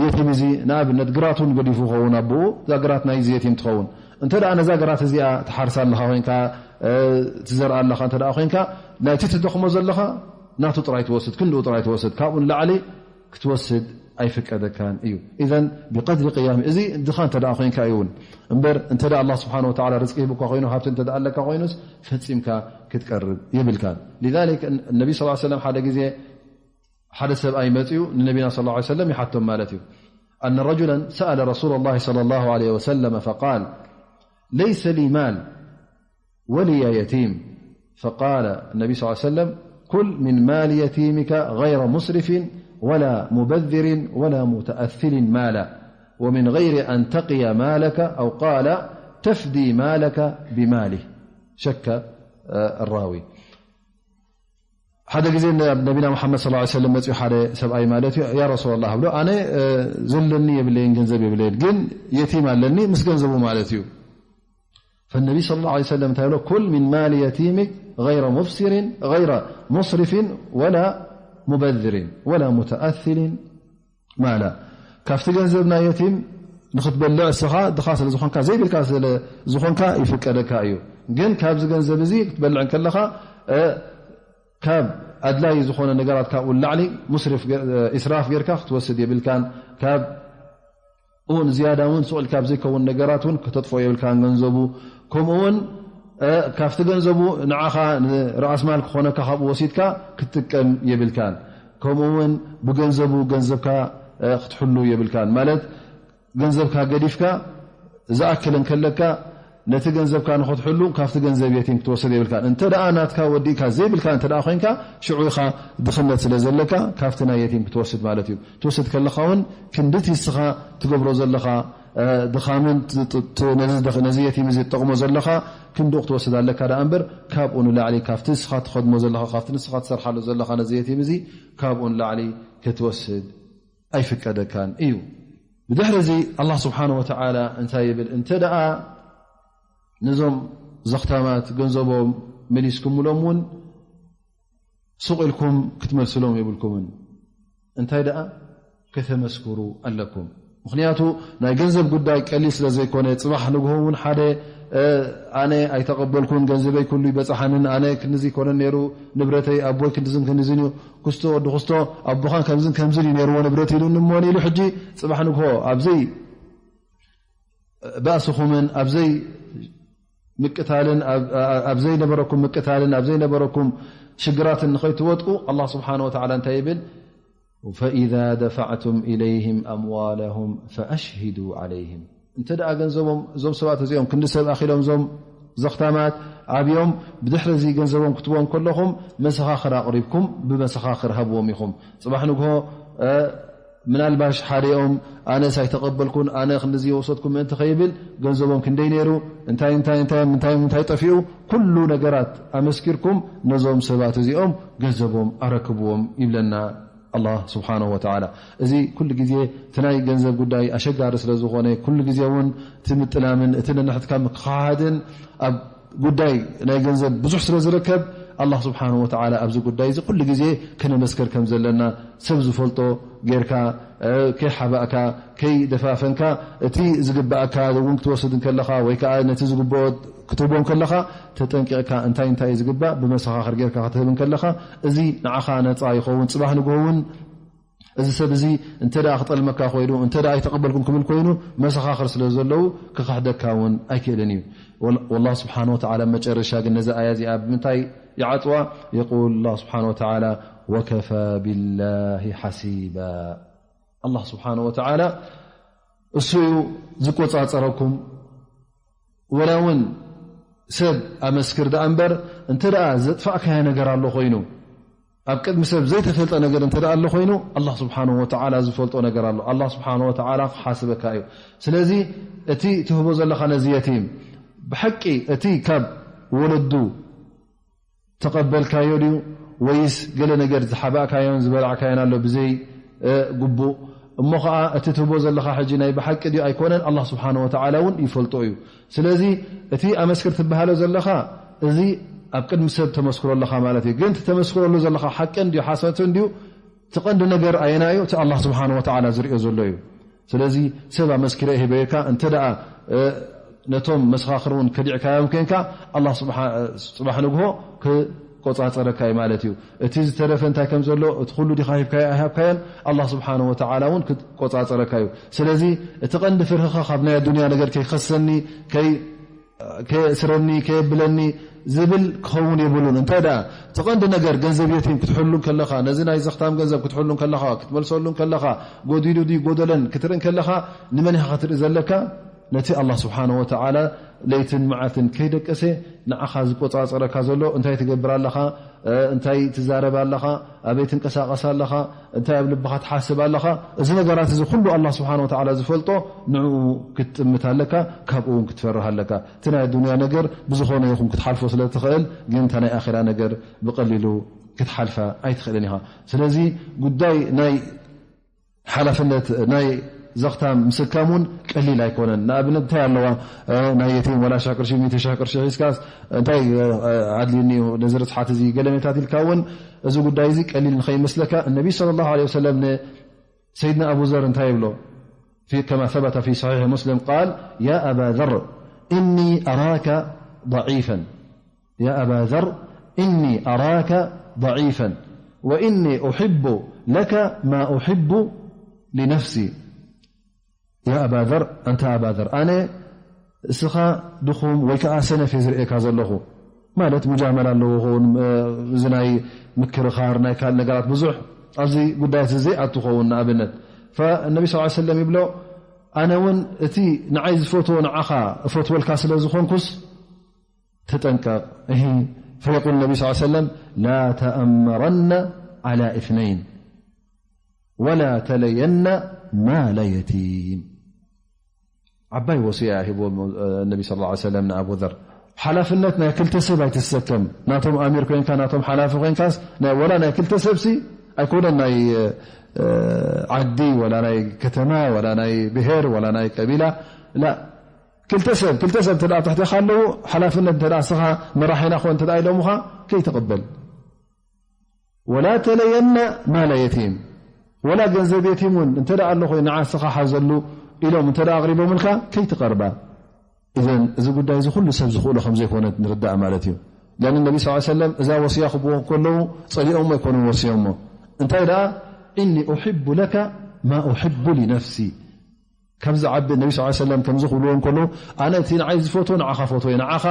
የቲም እዚ ንኣብነት ግራቱን ገዲፉ ኸውን ኣቦኡ፣ እዛ ግራት ናይ እዚ የቲም ትኸውን። እንተ ደኣ ነዛ ግራት እዚኣ ትሓርሳ ኣለኻ ኮይንካ፣ እ፣ ትዘርኣ ኣለኻ እንተ ደኣ ኮይንካ፣ ናይቲ ትደኽሞ ዘለኻ ናቱ ጥራይ ትወስድ፣ ክንድኡ ጥራይ ትወስድ፣ ካብኡ ንላዕሊ ክትወስድ ኣይፍቀደካን እዩ። ኢዘን ብቀድሪ ቅያም፣ እዚ ድኻ እንተ ደኣ ኮይንካ እዩ እውን እምበር፣ እንተ ደኣ ኣላህ ስብሓን ወተዓላ ርዝቂ ሂቡካ ኮይኑ፣ ሃብቲ እንተ ደኣ ኣለካ ኮይኑስ፣ ፈጺምካ ክትቀርብ የብልካን። ሊዛሊክ ነቢ ስ ሰለም ሓደ ግዜ ሓደ ሰብኣይ መጽኡ ንነቢና ስ ላ ሰለም ይሓቶም ማለት እዩ። أن رجلا سأل رسول الله صلى الله عليه وسلم فقال: ليس لي مال ولي يتيم. فقال النبي صلى الله عليه وسلم: كل من مال يتيمك غير مسرف ولا مبذر ولا متأثل مالا، ومن غير أن تقي مالك، أو قال: تفدي مالك بماله. شك، آه، الراوي. ሓደ ግዜ ናብ ነቢና መሓመድ ሰለላሁ ዐለይሂ ወሰለም መጺኡ ሓደ ሰብኣይ ማለት እዩ፣ ያ ረሱላላህ ብሎ፣ ኣነ፣ እ፣ ዘለኒ የብለይን፣ ገንዘብ የብለይን፣ ግን የቲም ኣለኒ ምስ ገንዘቡ ማለት እዩ። ፈነቢ ሰለላሁ ዐለይሂ ወሰለም እንታይ ብሎ? ኩል ሚን ማሊ የቲሚክ ገይረ ሙብሲሪን፣ ገይረ ሙስሪፊን ወላ ሙበዝሪን ወላ ሙተኣሲሊን ማላ። ካብቲ ገንዘብ ናይ የቲም ንኽትበልዕ እስኻ ድኻ ስለ ዝኾንካ፣ ዘይብልካ ስለ ዝኾንካ ይፍቀደካ እዩ። ግን ካብዚ ገንዘብ እዚ ክትበልዕ እንከለኻ፣ እ፣ ካብ ኣድላዪ ዝኾነ ነገራት ካብኡ ንላዕሊ ሙስሪፍ ገ-፣ ኢስራፍ ጌርካ ክትወስድ የብልካን። ካብ እውን ዝያዳ እውን ስቕ ኢልካ ኣብ ዘይከውን ነገራት እውን ከተጥፍኦ የብልካን ገንዘቡ። ከምኡ እውን፣ እ፣ ካብቲ ገንዘቡ ንዓኻ ንረኣስ ማል ክኾነካ ካብኡ ወሲድካ ክትጥቀም የብልካን። ከምኡ እውን ብገንዘቡ ገንዘብካ፣ እ፣ ክትሕሉ የብልካን። ማለት ገንዘብካ ገዲፍካ ዝኣክል እንከለካ ነቲ ገንዘብካ ንኽትሕሉ ካብቲ ገንዘብ የቲም ክትወስድ የብልካን። እንተ ደኣ ናትካ ወዲእካ ዘይብልካ እንተ ደኣ ኮይንካ ሽዑ ኢኻ ድኽነት ስለ ዘለካ ካብቲ ናይ የቲም ክትወስድ ማለት እዩ። ትወስድ ከለኻ እውን ክንድቲ እስኻ ትገብሮ ዘለኻ፣ እ፣ ድኻምን ት-፣ ት-፣ ት-፣ ነዚ ድኽ-፣ ነዚ የቲም እዚ ትጠቕሞ ዘለኻ ክንድኡ ክትወስድ ኣለካ ደኣ እምበር ካብኡ ንላዕሊ ካብቲ እስኻ ትኸድሞ ዘለኻ ካብቲ ንስኻ ትሰርሓሉ ዘለኻ ነዚ የቲም እዚ ካብኡ ንላዕሊ ክትወስድ ኣይፍቀደካን እዩ። ብድሕሪ እዚ ኣላህ ስብሓነ ወተዓላ እንታይ ይብል? እንተ ደኣ ነዞም ዘኽታማት ገንዘቦም መሊስኩምሎም እውን ሱቕ ኢልኩም ክትመልስሎም የብልኩምን። እንታይ ደኣ ከተመስክሩ ኣለኩም። ምኽንያቱ ናይ ገንዘብ ጉዳይ ቀሊል ስለ ዘይኮነ፣ ጽባሕ ንግሆ እውን ሓደ፣ እ፣ ኣነ ኣይተቐበልኩን፣ ገንዘበይ ኩሉ ይበጽሓንን፣ ኣነ ክንድዚ ይኮነን ነይሩ ንብረተይ፣ ኣቦይ ክንድዝን ክንድዝን እዩ፣ ክስቶ ወዲ ክስቶ ኣቦኻን ከምዝን ከምዝን እዩ ነይርዎ ንብረት ኢሉኒ እሞ ኢሉ ሕጂ ጽባሕ ንግሆ ኣብዘይ ባእስኹምን ኣብዘይ ምቅታልን ኣብ፣ ኣብ ዘይነበረኩም ምቅታልን ኣብ ዘይነበረኩም ሽግራትን ንኸይትወጥቁ ኣላህ ስብሓነ ወተዓላ እንታይ ይብል? ፈኢዛ ደፋዕቱም ኢለይህም ኣምዋለሁም ፈኣሽሂዱ ዓለይህም። እንተ ደኣ ገንዘቦም እዞም ሰባት እዚኦም ክንዲ ሰብ ኣኺሎም እዞም ዘኽታማት ኣብዮም ብድሕሪ እዚ ገንዘቦም ክትቦም ከለኹም መሰኻኽር ኣቕሪብኩም ብመሰኻኽር ሃብዎም ኢኹም። ጽባሕ ንግሆ፣ እ፣ ምናልባሽ ሓደኦም ኣነስ ኣይተቐበልኩን፣ ኣነ ክንድዚ የወሰድኩ ምእንቲ ከይብል፣ ገንዘቦም ክንደይ ነይሩ፣ እንታይ እንታይ እንታይ ምንታይ ምንታይ ጠፊኡ፣ ኩሉ ነገራት ኣመስኪርኩም ነዞም ሰባት እዚኦም ገንዘቦም ኣረክብዎም ይብለና ኣላህ ስብሓነሁ ወተዓላ። እዚ ኩሉ ግዜ እቲ ናይ ገንዘብ ጉዳይ ኣሸጋሪ ስለ ዝኾነ፣ ኩሉ ግዜ እውን እቲ ምጥላምን እቲ ነንሕትካ ምክሓድን ኣብ ጉዳይ ናይ ገንዘብ ብዙሕ ስለ ዝርከብ፣ ኣላህ ስብሓነሁ ወተዓላ ኣብዚ ጉዳይ እዚ ኩሉ ግዜ ከነመስክር ከም ዘለና፣ ሰብ ዝፈልጦ ጌርካ፣ እ፣ ከይሓባእካ፣ ከይደፋፈንካ፣ እቲ ዝግባእካ እውን ክትወስድ እንከለኻ፣ ወይ ከዓ ነቲ ዝግብኦ ክትህቦ እንከለኻ፣ ተጠንቂቕካ እንታይ እንታይ እዩ ዝግባእ ብመሰኻኽር ጌርካ ክትህብ እንከለኻ፣ እዚ ንዓኻ ነፃ ይኸውን። ፅባሕ ንግሆ እውን እዚ ሰብ እዚ እንተ ደኣ ክጠልመካ ኮይኑ፣ እንተ ደኣ ኣይተቐበልኩን ክብል ኮይኑ፣ መሰኻኽር ስለ ዘለዉ ክኽሕደካ እውን ኣይክእልን እዩ። ወል-፣ ወላህ ስብሓን ወተዓላ መጨረሻ ግን ነዚ ኣያ እዚኣ ብምንታይ ይዓጽዋ? የቁል ላህ ስብሓን ወተዓላ፣ "ወከፋ ቢላሂ ሓሲባ።" ኣላህ ስብሓን ወተዓላ እሱ እዩ ዝቆጻጸረኩም። ወላ እውን ሰብ ኣመስክር ደኣ እምበር፣ እንተ ደኣ ዘጥፋእካዮ ነገር ኣሎ ኮይኑ፣ ኣብ ቅድሚ ሰብ ዘይተፈልጠ ነገር እንተ ደኣ ኣሎ ኮይኑ፣ ኣላህ ስብሓንሁ ወተዓላ ዝፈልጦ ነገር ኣሎ። ኣላህ ስብሓንሁ ወተዓላ ክሓስበካ እዩ። ስለዚ እቲ ትህቦ ዘለኻ ነዚ የቲም፣ ብሓቂ እቲ ካብ ወለዱ ተቐበልካዮ ድዩ? ወይስ ገለ ነገር ዝሓባእካዮን ዝበላዕካዮን ኣሎ ብዘይ፣ እ፣ ግቡእ? እሞ ኸኣ እቲ ትህቦ ዘለኻ ሕጂ ናይ ብሓቂ ድዩ ኣይኮነን? ኣላህ ስብሓንሁ ወተዓላ እውን ይፈልጦ እዩ። ስለዚ እቲ ኣመስክር ትበሃሎ ዘለኻ፣ እዚ ኣብ ቅድሚ ሰብ ተመስክሮ ኣለኻ ማለት እዩ። ግን እቲ ተመስክረሉ ዘለኻ ሓቅን ድዩ ሓሰትን ድዩ? እቲ ቀንዲ ነገር ኣየናይ እዩ? እቲ ኣላህ ስብሓንሁ ወተዓላ ዝርእዮ ዘሎ እዩ። ስለዚ ሰብ ኣመስኪረ ሂበ ኢልካ እንተ ደኣ፣ እ፣ ነቶም መሰኻኽር እውን ከዲዕካዮም ኮንካ፣ ኣላህ ስብሓ-፣ ጽባሕ ንግሆ ክቆጻጸረካ እዩ ማለት እዩ። እቲ ዝተረፈ እንታይ ከም ዘሎ፣ እቲ ኩሉ ዲኻ ሂብካዮ ኣይሃብካዮን፣ ኣላህ ስብሓንሁ ወተዓላ እውን ክቆጻጸረካ እዩ። ስለዚ እቲ ቀንዲ ፍርህኻ ካብ ናይ ኣዱንያ ነገር ከይኸሰኒ፣ ከይ-፣ ከየእስረኒ፣ ከየብለኒ ዝብል ክኸውን የብሉን። እንታይ ደኣ፣ እቲ ቀንዲ ነገር ገንዘብ የቲም ክትሕሉ ከለኻ፣ ነዚ ናይ ዘኽታም ገንዘብ ክትሕሉ ከለኻ፣ ክትመልሰሉ ከለኻ፣ ጎዲሉ ድዩ ጎደለን ክትርኢ ከለኻ፣ ንመን ኢኻ ክትርኢ ዘለካ? ነቲ ኣላህ ስብሓንሁ ወተዓላ ለይትን መዓልትን ከይደቀሰ ንዓኻ ዝቆጻጸረካ ዘሎ፣ እንታይ ትገብር ኣለኻ? እ፣ እንታይ ትዛረብ ኣለኻ? ኣበይ ትንቀሳቐስ ኣለኻ? እንታይ ኣብ ልብኻ ትሓስብ ኣለኻ? እዚ ነገራት እዚ ኩሉ ኣላህ ስብሓንሁ ወተዓላ ዝፈልጦ፣ ንዕኡ ክትጥምት ኣለካ፣ ካብኡ እውን ክትፈርህ ኣለካ። እቲ ናይ ኣዱንያ ነገር ብዝኾነ ይኹን ክትሓልፎ ስለ ትኽእል፣ ግን እታ ናይ ኣኼራ ነገር ብቐሊሉ ክትሓልፋ ኣይትኽእልን ኢኻ። ስለዚ ጉዳይ ናይ ሓላፍነት ናይ ዘኽታም ምስካም እውን ቀሊል ኣይኮነን። ንኣብነት እንታይ ኣለዋ? እ፣ ናይ የቲም ወላ ሽሕ ቅርሺ፣ ሚእቲ ሽሕ ቅርሺ ሒዝካስ እንታይ፣ እ፣ ኣድልዩኒ እዩ ነዚ ርስሓት እዚ ገለ ሜታት ኢልካ እውን፣ እዚ ጉዳይ እዚ ቀሊል ንኸይመስለካ፣ እነቢ ሰለላሁ ዐለይሂ ወሰለም ንሰይድና ኣቡ ዘር እንታይ ይብሎ? في، كما ثبت في صحيح مسلم قال: يا أبا ذر، إني أراك ضعيفا، يا أبا ذر، إني أراك ضعيفا، وإني أحب لك ما أحب لنفسي. يا أبا ذر، ኣንታ ኣባ ዘር፣ ኣነ እስኻ ድኹም ወይ ከኣ ሰነፍ እየ ዝርእየካ ዘለኹ። ማለት ሙጃመላ ኣለዎ ኸውን፣ እ፣ እዚ ናይ ምክርኻር፣ ናይ ካልእ ነገራት ብዙሕ ኣብዚ ጉዳያት እዚ ዘይኣቱ ኸውን። ንኣብነት፣ ፈነቢ ስ ሰለም ይብሎ፣ ኣነ እውን እቲ ንዓይ ዝፈትዎ ንዓኻ እፈትወልካ ስለ ዝኾንኩስ ተጠንቀቕ። እሂ፣ ፈየቁል ነቢ ስ ሰለም፣ ላ ተኣመረና ዓላ ኢትነይን ወላ ተለየና ማለ የቲም። ዓባይ ወስያ ሂብዎ ነቢ ሰለላሁ ዐለይሂ ወሰለም ንኣቡ ዘር። ሓላፍነት ናይ ክልተ ሰብ ኣይትሰከም። ናቶም ኣሚር ኮይንካ፣ ናቶም ሓላፊ ኮይንካስ፣ ናይ፣ ወላ ናይ ክልተ ሰብሲ ኣይኮነን፣ ናይ፣ እ፣ ዓዲ፣ ወላ ናይ ከተማ፣ ወላ ናይ ብሄር፣ ወላ ናይ ቀቢላ። ላ፣ ክልተ ሰብ፣ ክልተ ሰብ እንተ ደኣ ኣብ ትሕቴኻ ኣለዉ፣ ሓላፍነት እንተ ደኣ ንስኻ መራሒና ኮን እንተ ደኣ ኢሎምኻ፣ ከይትቕበል። ወላ ተለየና ማለ የቲም፣ ወላ ገንዘብ የቲም እውን እንተ ደኣ ኣሎ ኮይኑ ንዓስኻ ሓዘሉ ኢሎም እንተ ደኣ ኣቕሪቦምልካ ከይትቐርባ። እዘን፣ እዚ ጉዳይ እዚ ኩሉ ሰብ ዝኽእሎ ከም ዘይኮነ ንርዳእ ማለት እዩ። ያን ነቢ ስ ሰለም እዛ ወስያ ክብዎ ከለዉ ጸሊኦሞ ኣይኮኑን ወስዮሞ። እንታይ ደኣ፣ "እኒ ኡሕቡ ለካ ማ ኡሕቡ ሊነፍሲ"። ካብዚ ዓቢ ነቢ ስ ሰለም ከምዚ ክብልዎ እንከሎ፣ ኣነ እቲ ንዓይ ዝፈትዎ ንዓኻ ፈትዎ እየ፣ ንዓኻ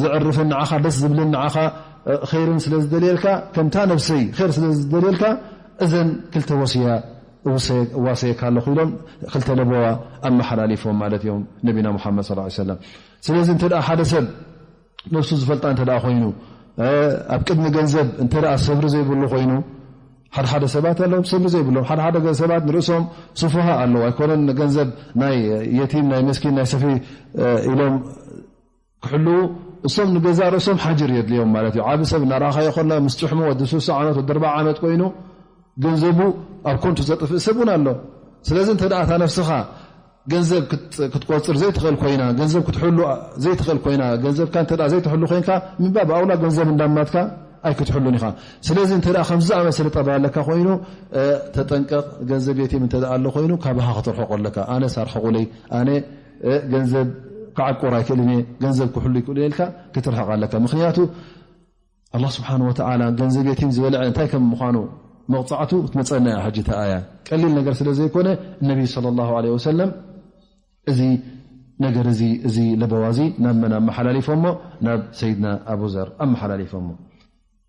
ዘዕርፍን ንዓኻ ደስ ዝብልን ንዓኻ፣ እ፣ ኸይርን ስለ ዝደልየልካ፣ ከምታ ነብሰይ ኸይር ስለ ዝደልየልካ፣ እዘን ክልተ ወስያ እውሰየ-፣ እዋሰየካ ኣለኹ ኢሎም ክልተ ለበዋ ኣመሓላሊፎም ማለት እዮም ነቢና ሙሓመድ ሰለላሁ ዐለይሂ ወሰለም። ስለዚ እንተ ደኣ ሓደ ሰብ ነብሱ ዝፈልጣ እንተ ደኣ ኮይኑ፣ እ፣ ኣብ ቅድሚ ገንዘብ እንተ ደኣ ሰብሪ ዘይብሉ ኮይኑ፣ ሓደ ሓደ ሰባት ኣለዉ ሰብሪ ዘይብሎም፣ ሓደ ሓደ ሰባት ንርእሶም ስፉሃ ኣለዉ። ኣይኮነን ገንዘብ ናይ የቲም ናይ መስኪን ናይ ሰፊ ኢሎም ክሕልዉ፣ እሶም ንገዛእ ርእሶም ሓጅር የድልዮም ማለት እዩ። ዓቢ ሰብ እናረኣኻዮ ከሎ ምስ ጭሕሙ ወዲ ሱሳ ዓመት ወዲ ኣርባዓ ዓመት ኮይኑ ገንዘቡ ኣብ ኮንቱ ዘጥፍእ ሰብ እውን ኣሎ። ስለዚ እንተ ደኣ እታ ነፍስኻ ገንዘብ ክትቆጽር ዘይትኽእል ኮይና፣ ገንዘብ ክትሕሉ ዘይትኽእል ኮይና፣ ገንዘብካ እንተ ዘይትሕሉ ኮይንካ ምንባብ ኣውላ ገንዘብ እንዳማትካ ኣይክትሕሉን ኢኻ። ስለዚ እንተ ከምዚ ዝኣመሰለ ጠባይ ኣለካ ኮይኑ ተጠንቀቕ። ገንዘብ የቲም እንተ ኣሎ ኮይኑ ካባኻ ክትርሕቆ ኣለካ። ኣነ ሳርሕቑለይ፣ ኣነ ገንዘብ ክዓቁር ኣይክእልን እየ፣ ገንዘብ ክሕሉ ይክእሉ ኢልካ ክትርሕቕ ኣለካ። ምክንያቱ ኣላህ ስብሓን ወተዓላ ገንዘብ የቲም ዝበልዐ እንታይ ከም ምዃኑ መቕፃዕቱ ክትመፀና እያ። ሕጂ ተኣያ ቀሊል ነገር ስለ ዘይኮነ ነቢይ صلى الله عليه وسلم እዚ ነገር እዚ እዚ ለበዋ እዚ ናብ መን ኣመሓላሊፎሞ? ናብ ሰይድና ኣቡዘር ኣመሓላሊፎሞ።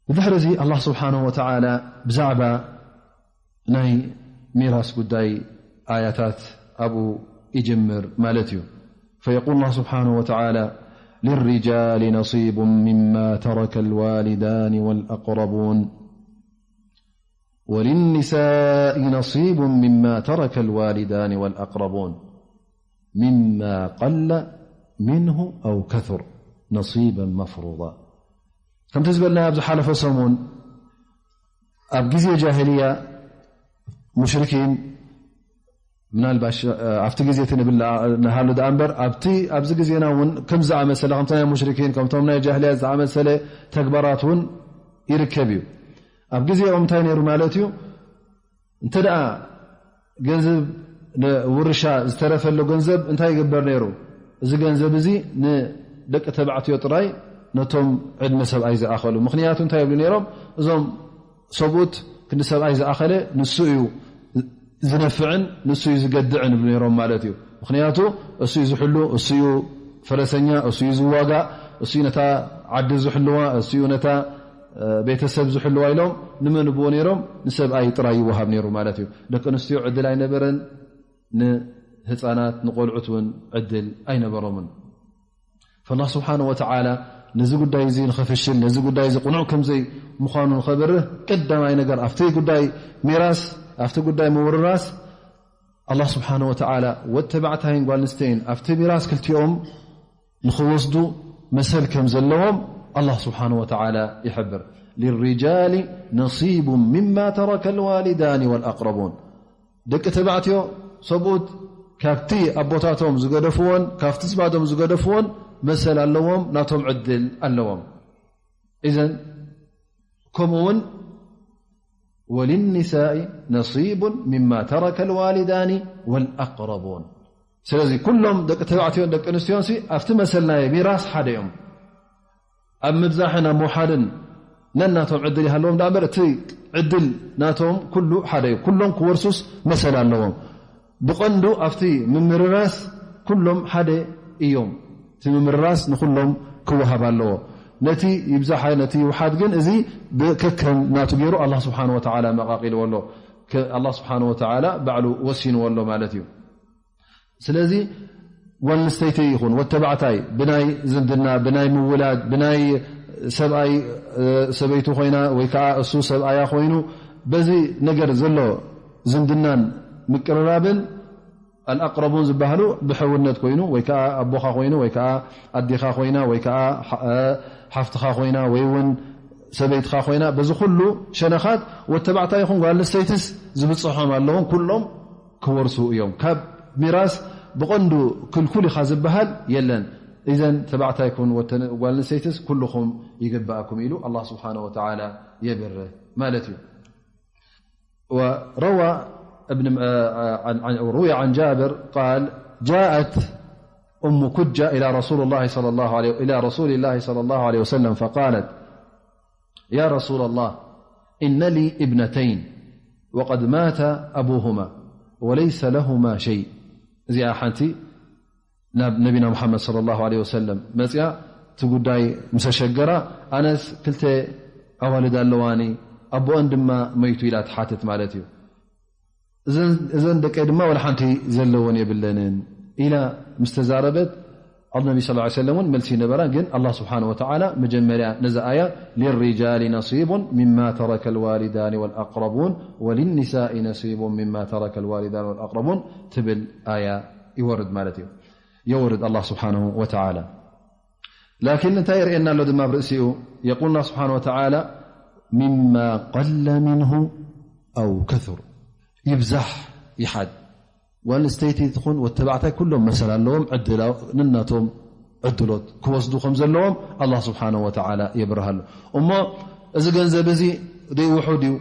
ብድሕሪ እዚ ኣላህ ስብሓን ወተዓላ ብዛዕባ ናይ ሚራስ ጉዳይ ኣያታት ኣብኡ ይጅምር ማለት እዩ። فيقول الله سبحانه وتعالى: للرجال نصيب مما ترك الوالدان والأقربون وللنساء نصيب مما ترك الوالدان والأقربون مما قل منه أو كثر نصيبا مفروضا. ከምቲ ዝበልና ኣብ ዝሓለፈ ሰሙን ኣብ ግዜ ጃሂልያ ሙሽሪኪን ምናልባሽ ኣብቲ ግዜ እቲ ንብል ንሃሉ ደኣ እምበር ኣብቲ ኣብዚ ግዜና እውን ከም ዝኣመሰለ ከምቲ ናይ ሙሽሪኪን ከምቶም ናይ ጃሂልያ ዝኣመሰለ ተግባራት እውን ይርከብ እዩ። ኣብ ግዜኦም እንታይ ነይሩ ማለት እዩ? እንተ ደኣ ገንዘብ ንውርሻ ዝተረፈሉ ገንዘብ እንታይ ይግበር ነይሩ? እዚ ገንዘብ እዚ ንደቂ ተባዕትዮ ጥራይ ነቶም ዕድመ ሰብኣይ ዝኣኸሉ። ምክንያቱ እንታይ ይብሉ ነይሮም? እዞም ሰብኡት ክንዲ ሰብኣይ ዝኣኸለ ንሱ እዩ ዝነፍዕን ንሱ እዩ ዝገድዕን ይብሉ ነይሮም ማለት እዩ። ምክንያቱ እሱ እዩ ዝሕሉ፣ እሱ እዩ ፈረሰኛ፣ እሱ እዩ ዝዋጋእ፣ እሱ እዩ ነታ ዓዲ ዝሕልዋ፣ እሱ እዩ ነታ ቤተሰብ ዝሕልዋ ኢሎም ንመን ብዎ ነይሮም? ንሰብኣይ ጥራይ ይወሃብ ነይሩ ማለት እዩ። ደቂ ኣንስትዮ ዕድል ኣይነበረን፣ ንህፃናት ንቆልዑት እውን ዕድል ኣይነበሮምን። ፈላህ ስብሓን ወተዓላ ነዚ ጉዳይ እዚ ንኸፍሽል ነዚ ጉዳይ እዚ ቁኑዕ ከምዘይ ምዃኑ ንኸብርህ ቀዳማይ ነገር ኣብቲ ጉዳይ ሚራስ ኣብቲ ጉዳይ ምውርራስ ኣላህ ስብሓን ወተዓላ ወድ ተባዕታይን ጓል ኣንስተይን ኣብቲ ሚራስ ክልቲኦም ንኽወስዱ መሰል ከም ዘለዎም ኣላህ ስብሓን ወተዓላ ይሕብር። للرجال نصيب مما ترك الوالدان والأقربون ደቂ ተባዕትዮ ሰብኡት ካብቲ ኣቦታቶም ዝገደፍዎን ካብቲ ዝማዶም ዝገደፍዎን መሰል ኣለዎም፣ ናቶም ዕድል ኣለዎም። እዘን ከምኡ እውን وللنساء نصيب مما ترك الوالدان والأقربون ስለዚ ኩሎም ደቂ ተባዕትዮን ደቂ ኣንስትዮን ኣብቲ መሰል ናይ ሚራስ ሓደ እዮም። ኣብ ምብዛሕን ኣብ ምውሓድን ነናቶም ዕድል ይሃለዎም ደኣ እምበር እቲ ዕድል ናቶም ኩሉ ሓደ እዩ። ኩሎም ክወርሱስ መሰል ኣለዎም። ብቐንዱ ኣብቲ ምምርራስ ኩሎም ሓደ እዮም። እቲ ምምርራስ ንኩሎም ክወሃብ ኣለዎ። ነቲ ይብዛሓ ነቲ ይውሓድ ግን እዚ ብከከም ናቱ ገይሩ ኣላህ ስብሓን ወተዓላ መቓቒልዎ ኣሎ። ኣላህ ስብሓን ወተዓላ ባዕሉ ወሲንዎ ኣሎ ማለት እዩ። ስለዚ ጓል ኣንስተይቲ ይኹን ወተባዕታይ ብናይ ዝምድና ብናይ ምውላድ ብናይ ሰብኣይ ሰበይቱ ኮይና ወይ ከዓ እሱ ሰብኣያ ኮይኑ በዚ ነገር ዘሎ ዝምድናን ምቅርራብን ኣልኣቅረቡን ዝበሃሉ ብሕውነት ኮይኑ ወይ ከዓ ኣቦኻ ኮይኑ ወይ ከዓ ኣዲኻ ኮይና ወይ ከዓ ሓፍትኻ ኮይና ወይ እውን ሰበይትኻ ኮይና በዚ ኩሉ ሸነኻት ወተባዕታይ ይኹን ጓል ኣንስተይትስ ዝብፅሖም ኣለዎም ኩሎም ክወርሱ እዮም። ካብ ሚራስ ብቐንዱ ክልኩል ኢኻ ዝበሃል የለን። እዘን ተባዕታይ ኩን ጓል ኣንስተይትስ ኩልኹም ይግባእኩም ኢሉ ኣላህ ስብሓነ ወተዓላ የብርህ ማለት እዩ። روى ابن روي عن جابر قال: جاءت أم كجة إلى رسول الله صلى الله عليه إلى رسول الله صلى الله عليه وسلم فقالت: يا رسول الله، إن لي ابنتين وقد مات أبوهما وليس لهما شيء. እዚኣ ሓንቲ ናብ ነቢና ሙሓመድ صلى الله عليه وسلم መፅያ እቲ ጉዳይ ምስ ኣሸገራ ኣነስ ክልተ ኣዋልድ ኣለዋኒ ኣቦኦን ድማ መይቱ ኢላ ትሓትት ማለት እዩ። እዘን ደቀይ ድማ ወላ ሓንቲ ዘለወን የብለንን ኢላ ምስ ተዛረበት ነቢ ስ ሰለም እውን መልሲ ነበራ። ግን ኣላ ስብሓን ወተዓላ መጀመርያ ነዚ ኣያ፣ ሊሪጃሊ ነሲቡን ሚማ ተረከ ልዋሊዳኒ ወልኣቅረቡን ወልኒሳኢ ነሲቡን ሚማ ተረከ ልዋሊዳኒ ወልኣቅረቡን ትብል ኣያ ይወርድ ማለት እዩ። የወርድ ኣላ ስብሓንሁ ወተዓላ። ላኪን እንታይ የርእየና ኣሎ ድማ ኣብ ርእሲኡ? የቁልና ስብሓን ወተዓላ፣ ሚማ ቀለ ሚንሁ ኣው ከቱር፣ ይብዛሕ ይሓድ፣ ጓል ኣንስተይቲ ትኹን ወተባዕታይ ኩሎም መሰል ኣለዎም፣ ዕድል ነናቶም ዕድሎት ክወስዱ ከም ዘለዎም ኣላ ስብሓንሁ ወተዓላ የብርሃሉ። እሞ እዚ ገንዘብ እዚ ደይ ውሑድ እዩ፣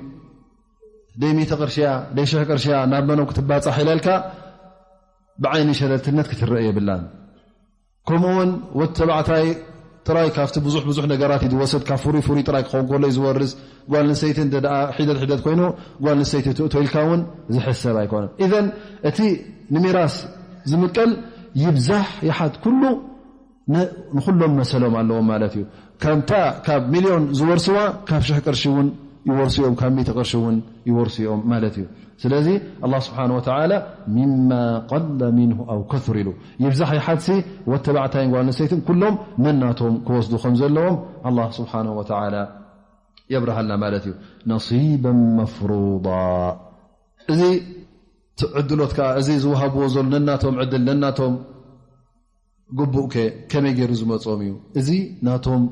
ደይ ሚእቲ ቅርሽያ፣ ደይ ሽሕ ቅርሽያ ናብ መኖም ክትባፃሕ ኢለልካ ብዓይኒ ሸለልትነት ክትረአ የብላን። ከምኡ እውን ወዲ ተባዕታይ ጥራይ ካብቲ ብዙሕ ብዙሕ ነገራት እዩ ዝወስድ፣ ካብ ፍሩይ ፍሩይ ጥራይ ክኸውን ከሎ እዩ ዝወርስ። ጓል ኣንስተይቲ እንተ ደኣ ሒደት ሒደት ኮይኑ ጓል ኣንስተይቲ ትእቶ ኢልካ እውን ዝሕሰብ ኣይኮነን። ኢዘን እቲ ንሚራስ ዝምቀል ይብዛሕ ይሓት ኩሉ ን-፣ ንኹሎም መሰሎም ኣለዎም ማለት እዩ። ከምታ ካብ ሚልዮን ዝወርስዋ ካብ ሽሕ ቅርሺ እውን ይወርሱ እዮም፣ ካብ ሚእቲ ቅርሺ እውን ይወርሱ እዮም ማለት እዩ። ስለዚ ኣላህ ስብሓን ወተዓላ ሚማ ቀለ ሚንሁ ኣው ከቱር ኢሉ፣ ይብዛሕ ይሓትሲ ወተባዕታይን ጓል ኣንስተይትን ኩሎም ነናቶም ክወስዱ ከም ዘለዎም ኣላህ ስብሓን ወተዓላ የብርሃልና ማለት እዩ። ነሲበን መፍሩዳ። እዚ ት-፣ ዕድሎት ከዓ እዚ ዝወሃብዎ ዘሎ ነናቶም ዕድል ነናቶም ግቡእ ከ ከመይ ገይሩ ዝመጾም እዩ? እዚ ናቶም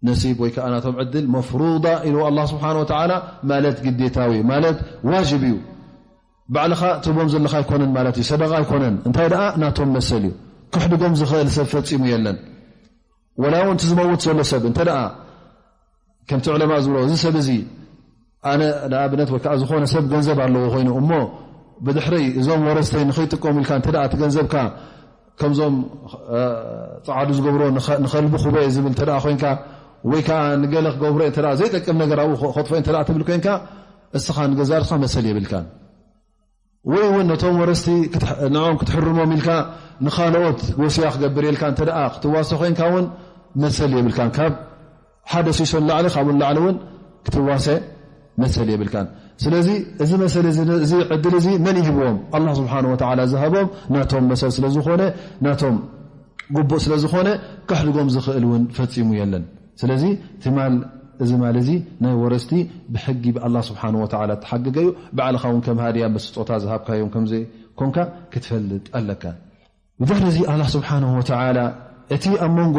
ነሲብ ወይ ከዓ ናቶም ዕድል መፍሩዳ ኢሉ ኣላህ ስብሓን ወተዓላ ማለት ግዴታዊ ማለት ዋጅብ እዩ። ባዕልኻ ትህቦም ዘለኻ ኣይኮነን ማለት እዩ፣ ሰደቃ ኣይኮነን። እንታይ ደኣ ናቶም መሰል እዩ። ክሕድጎም ዝኽእል ሰብ ፈጺሙ የለን። ወላ እውን እቲ ዝመውት ዘሎ ሰብ እንተ ደኣ ከምቲ ዑለማ ዝብሎ፣ እዚ ሰብ እዚ ኣነ ንኣብነት ወይ ከዓ ዝኾነ ሰብ ገንዘብ ኣለዎ ኮይኑ እሞ ብድሕረይ እዞም ወረስተይ ንኸይጥቀሙ ኢልካ እንተ ደኣ እቲ ገንዘብካ ከምዞም፣ እ፣ ጸዓዱ ዝገብሮ ንኸ-፣ ንኸልቢ ክቦ እየ ዝብል እንተ ደኣ ኮይንካ ወይ ከዓ ንገለ ክገብሮ እየ እንተ ደኣ ዘይጠቅም ነገር ኣብኡ ከ-፣ ከጥፎ እየ እንተ ደኣ ትብል ኮይንካ እስኻ ንገዛእ ርእስኻ መሰል የብልካን። ወይ እውን ነቶም ወረስቲ ክትሕ-፣ ንዕኦም ክትሕርሞም ኢልካ ንኻልኦት ወስያ ክገብር ኢልካ እንተ ደኣ ክትዋሰ ኮይንካ እውን መሰል የብልካን። ካብ ሓደ ሲሶ ንላዕሊ፣ ካብኡ ንላዕሊ እውን ክትዋሰ መሰል የብልካን። ስለዚ እዚ መሰል እዚ፣ እዚ ዕድል እዚ መን ይህብዎም? ኣላህ ስብሓን ወተዓላ ዝሃቦም ናቶም መሰል ስለ ዝኾነ፣ ናቶም ግቡእ ስለ ዝኾነ፣ ከሕድጎም ዝኽእል እውን ፈጺሙ የለን። ስለዚ እቲ ማል፣ እዚ ማል እዚ ናይ ወረስቲ ብሕጊ ብኣላህ ስብሓን ወተዓላ እተሓገገ እዩ። ባዕልኻ እውን ከም ሃድያ ብስጦታ ዝሃብካዮም ከም ዘይኮንካ ክትፈልጥ ኣለካ። ብድሕሪ እዚ ኣላህ ስብሓንሁ ወተዓላ እቲ ኣብ መንጎ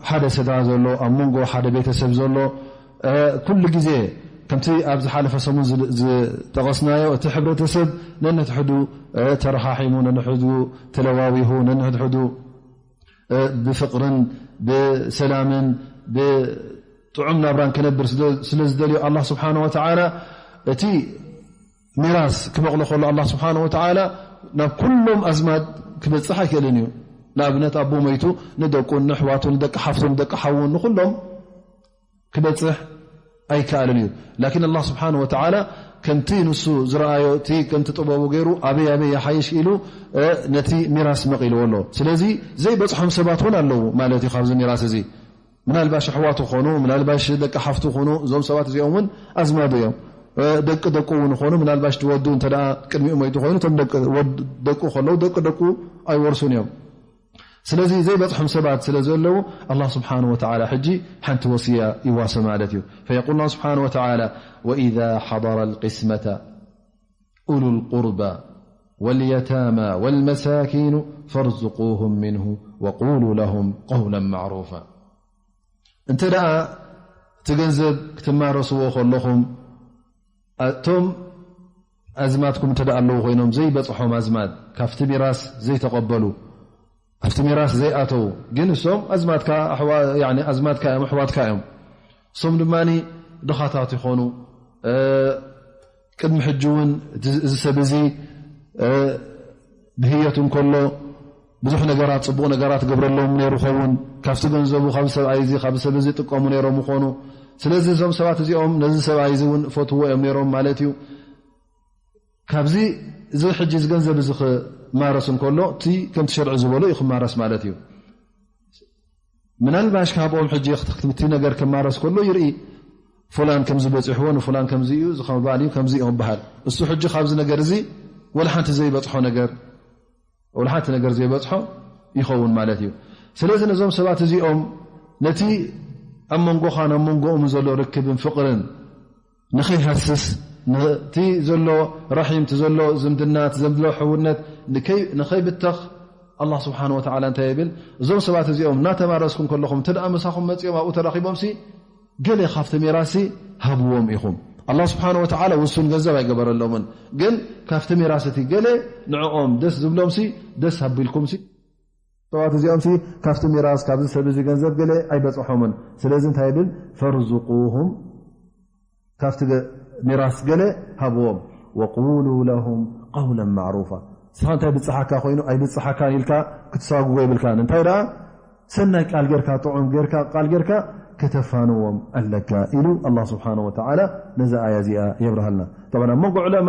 ሓደ ስድራ ዘሎ፣ ኣብ መንጎ ሓደ ቤተሰብ ዘሎ፣ እ፣ ኩሉ ግዜ ከምቲ ኣብ ዝሓለፈ ሰሙን ዝ-፣ ዝጠቐስናዮ፣ እቲ ሕብረተሰብ ነንሕድሕዱ፣ እ፣ ተረሓሒሙ፣ ነንሕድሕዱ ተለዋዊሁ፣ ነንሕድሕዱ፣ እ፣ ብፍቕርን ብሰላምን ብጥዑም ናብራን ክነብር ስለ፣ ስለ ዝደልዮ ኣላህ ስብሓንሁ ወተዓላ እቲ ሚራስ ክመቕሎ ከሎ ኣላህ ስብሓንሁ ወተዓላ ናብ ኩሎም ኣዝማድ ክበጽሕ ኣይክእልን እዩ። ንኣብነት ኣቦ ሞይቱ ንደቁን ንኣሕዋቱን ንደቂ ሓፍቱን ንደቂ ሓውን ንኹሎም ክበጽሕ ኣይከኣልን እዩ። ላኪን ኣላህ ስብሓንሁ ወተዓላ ከምቲ ንሱ ዝረኣዮ፣ እቲ ከምቲ ጥበቡ ገይሩ ኣበይ ኣበይ ይሓይሽ ኢሉ፣ እ፣ ነቲ ሚራስ መቒልዎ ኣሎ። ስለዚ ዘይበጽሖም ሰባት እውን ኣለዉ ማለት እዩ ካብዚ ሚራስ እዚ። ምናልባሽ ኣሕዋቱ ኾኑ፣ ምናልባሽ ደቂ ሓፍቱ ኾኑ፣ እዞም ሰባት እዚኦም እውን ኣዝማዱ እዮም። እ፣ ደቂ ደቁ እውን ኾኑ፣ ምናልባሽ ትወዱ እንተ ደኣ ቅድሚኡ ሞይቱ ኾይኑ፣ እቶም ደቂ፣ ወድ-፣ ደቁ ከለዉ ደቂ ደቁ ኣይወርሱን እዮም። ስለዚ ዘይበጽሖም ሰባት ስለ ዘለዉ ኣላህ ስብሓንሁ ወተዓላ ሕጂ ሓንቲ ወስያ ይዋሰ ማለት እዩ። ፈየቁል ኣላህ ስብሓንሁ ወተዓላ፣ ወኢዛ ሓደረ ልቅስመተ ኡሉ ልቁርባ ወልየታማ ወልመሳኪኑ ፈርዝቁሁም ሚንሁ ወቁሉ ለሁም ቀውለን ማዕሩፋ። እንተ ደኣ እቲ ገንዘብ ክትማረስዎ ከለኹም፣ እቶም ኣዝማድኩም እንተ ደኣ ኣለዉ ኮይኖም ዘይበጽሖም ኣዝማድ፣ ካብቲ ሚራስ ዘይተቐበሉ፣ ኣብቲ ሚራስ ዘይኣተዉ፣ ግን እሶም ኣዝማድካ ኣሕዋ-፣ ያኒ ኣዝማድካ እዮም፣ ኣሕዋትካ እዮም። እሶም ድማ ድኻታት ይኾኑ። እ፣ ቅድሚ ሕጂ እውን እቲ፣ እዚ ሰብ እዚ፣ እ፣ ብህየቱ እንከሎ ብዙሕ ነገራት፣ ጽቡቕ ነገራት ገብረሎም ነይሩ ኸውን። ካብቲ ገንዘቡ፣ ካብ ሰብኣይ እዚ፣ ካብ ሰብ እዚ ይጥቀሙ ነይሮም ይኾኑ። ስለዚ እዞም ሰባት እዚኦም ነዚ ሰብኣይ እዚ እውን ፈትዎ እዮም ነይሮም ማለት እዩ። ካብዚ፣ እዚ ሕጂ እዚ ገንዘብ እዚ ክማረስ እንከሎ፣ እቲ ከምቲ ሸርዒ ዝበሎ እዩ ክማረስ ማለት እዩ። ምናልባሽ ካብኦም ሕጂ እቲ ነገር ክማረስ ከሎ ይርኢ፣ ፉላን ከምዚ በጺሕዎ፣ ንፉላን ከምዚ እዩ፣ እዚ ኸባል እዩ፣ ከምዚ እዮም በሃል። እሱ ሕጂ ካብዚ ነገር እዚ ወላ ሓንቲ ዘይበጽሖ ነገር፣ ወላ ሓንቲ ነገር ዘይበጽሖ፣ ይኸውን ማለት እዩ። ስለዚ ነዞም ሰባት እዚኦም ነቲ ኣብ መንጎኻን ኣብ መንጎኦምን ዘሎ ርክብን ፍቕርን ንኸይሃስስ፣ ነቲ ዘሎ ራሒም፣ እቲ ዘሎ ዝምድና፣ እቲ ዘሎ ሕውነት ንኸይ-፣ ንኸይብተኽ ኣላህ ስብሓነ ወተዓላ እንታይ ይብል? እዞም ሰባት እዚኦም እናተማረዝኩም ከለኹም እንተ ደኣ ምሳኹም መጺኦም ኣብኡ ተራኺቦምሲ ገለ ካብቲ ሚራሲ ሃብዎም ኢኹም። ኣላህ ስብሓነ ወተዓላ ውሱን ገንዘብ ኣይገበረሎምን፣ ግን ካብቲ ሚራስ እቲ ገለ ንዕኦም ደስ ዝብሎምሲ ደስ ሃቢልኩምሲ ሰባት እዚኦምሲ ካብቲ ሚራስ ካብዚ ሰብ እዚ ገንዘብ ገለ ኣይበጽሖምን። ስለዚ እንታይ ይብል? ፈርዙቁሁም፣ ካብቲ ገ-፣ ሚራስ ገለ ሃብዎም። ወቁሉ ለሁም ቀውለን ማዕሩፋ። ንስኻ እንታይ ብጽሓካ ኮይኑ ኣይብጽሓካን ኢልካ ክትሳጉጎ የብልካን። እንታይ ደኣ ሰናይ ቃል ጌርካ፣ ጥዑም ጌርካ፣ ቃል ጌርካ ከተፋንዎም ኣለካ ኢሉ ኣላህ ስብሓነ ወተዓላ ነዛ ኣያ እዚኣ የብርሃልና። ጠብዓን ኣብ መንጎ ዑለማ፣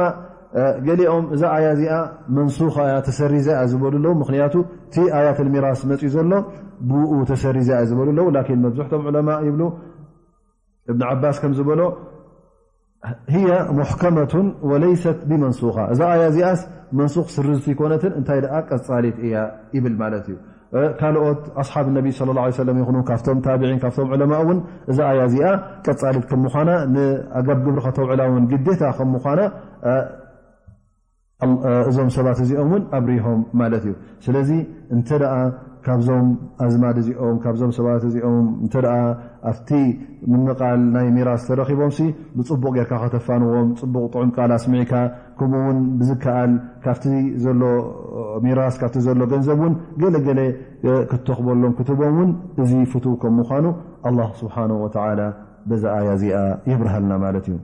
እ፣ ገሊኦም እዛ ኣያ እዚኣ መንሱኻ እያ፣ ተሰሪዛ እያ ዝበሉ ኣለዉ። ምኽንያቱ እቲ ኣያት ልሚራስ መፅኡ ዘሎ ብኡ ተሰሪዛ እያ ዝበሉ ኣለዉ። ላኪን መብዝሕቶም ዑለማ ይብሉ፣ እብን ዓባስ ከም ዝበሎ፣ ህየ ሙሕከመቱን ወለይሰት ቢመንሱኻ። እዛ ኣያ እዚኣስ መንሱኽ፣ ስርዝቲ ኣይኮነትን፣ እንታይ ደኣ ቀጻሊት እያ ይብል ማለት እዩ። እ፣ ካልኦት ኣስሓብ ነቢ ሰለላሁ ዐለይሂ ወሰለም ይኹኑ፣ ካብቶም ታቢዒን ካብቶም ዑለማ እውን እዛ ኣያ እዚኣ ቀጻሊት ከም ምዃና፣ ንኣጋብ ግብሪ ከተውዕላ እውን ግዴታ ከም ምዃና፣ እ፣ ኣል-፣ እ፣ እዞም ሰባት እዚኦም እውን ኣብሪሆም ማለት እዩ። ስለዚ እንተ ደኣ ካብዞም ኣዝማድ እዚኦም፣ ካብዞም ሰባት እዚኦም እንተ ደኣ ኣብቲ ምምቓል ናይ ሚራስ ተረኺቦምሲ፣ ብጽቡቕ ጌርካ ከተፋንዎም፣ ጽቡቕ ጥዑም ቃል ኣስሚዕካ፣ ከምኡ እውን ብዝከኣል ካብቲ ዘሎ ሚራስ፣ ካብቲ ዘሎ ገንዘብ እውን ገለ ገለ፣ እ፣ ክትተኽበሎም፣ ክትህቦም እውን እዚ ፍቱው ከም ምዃኑ ኣላህ ስብሓነሁ ወተዓላ በዛ ኣያ እዚኣ የብርሃልና ማለት እዩ።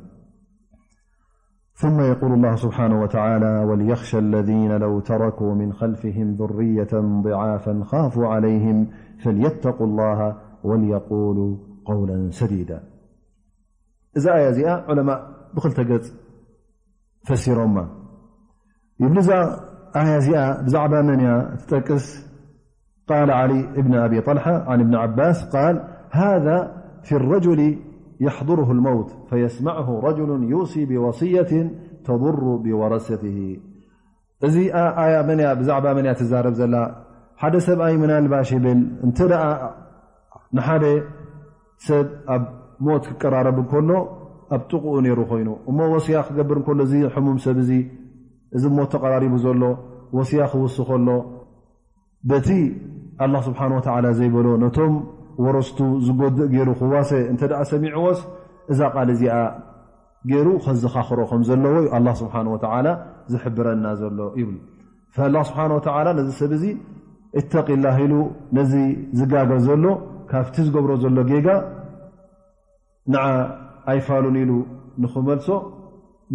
ثم يقول الله سبحانه وتعالى: وليخشى الذين لو تركوا من خلفهم ذرية ضعافا خافوا عليهم فليتقوا الله وليقولوا قولا سديدا. እዛ ኣያ እዚኣ ዑለማእ ብኽልተ ገጽ ፈሲሮማ። ይብሉ፣ እዛ ኣያ እዚኣ ብዛዕባ መን እያ ትጠቅስ? قال علي بن أبي طلحة عن ابن عباس قال: هذا في الرجل يحضره الموت فيسمعه رجل يوصي بوصية تضر بورثته. እዚኣ ኣያ መን እያ፣ ብዛዕባ መን እያ ትዛረብ ዘላ? ሓደ ሰብኣይ ምናልባሽ ይብል፣ እንተ ደኣ ንሓደ ሰብ ኣብ ሞት ክቀራረብ እንከሎ ኣብ ጥቕኡ ነይሩ ኮይኑ፣ እሞ ወስያ ክገብር እንከሎ፣ እዚ ሕሙም ሰብ እዚ፣ እዚ ሞት ተቐራሪቡ ዘሎ፣ ወስያ ክውስ ከሎ፣ በቲ ኣላህ ስብሓን ወተዓላ ዘይበሎ ነቶም ወረስቱ ዝጎድእ ገይሩ ክዋሰ እንተ ደኣ ሰሚዕዎስ፣ እዛ ቃል እዚኣ ገይሩ ከዘኻኽሮ ከም ዘለዎ እዩ ኣላህ ስብሓን ወተዓላ ዝሕብረና ዘሎ ይብሉ። ፈኣላህ ስብሓን ወተዓላ ነዚ ሰብ እዚ እተቂላህ ኢሉ ነዚ ዝጋገ ዘሎ ካብቲ ዝገብሮ ዘሎ ጌጋ ንዓ ኣይፋሉን ኢሉ ንኽመልሶ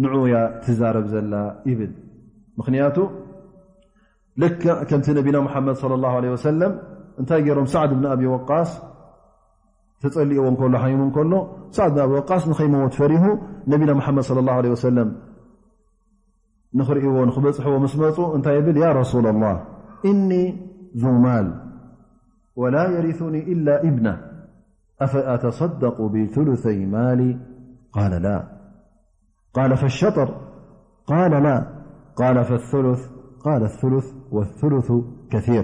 ንዑ እያ ትዛረብ ዘላ ይብል። ምኽንያቱ ልክዕ ከምቲ ነቢና ሙሓመድ ሰለላሁ ዐለይሂ ወሰለም እንታይ ገይሮም፣ ሳዕድ ብን ኣቢ ወቃስ ተጸሊእዎ እንከሎ፣ ሓሚሙ እንከሎ፣ ሳዕድ ብን ኣቢ ወቃስ ንኸይመውት ፈሪሁ ነቢና ሙሓመድ ሰለላሁ ዐለይሂ ወሰለም ንኽርእይዎ፣ ንኽበጽሕዎ ምስ መጹ እንታይ ይብል? ያ ረሱለላህ፣ እኒ ዙ ማል ወላ የሪሱኒ ኢላ ኢብና፣ ኣፈኣተሰደቁ ቢሱሉሰይ ማሊ? ቃለ ላ። قال: فالشطر؟ قال: لا. قال: فالثلث؟ قال: الثلث، والثلث كثير.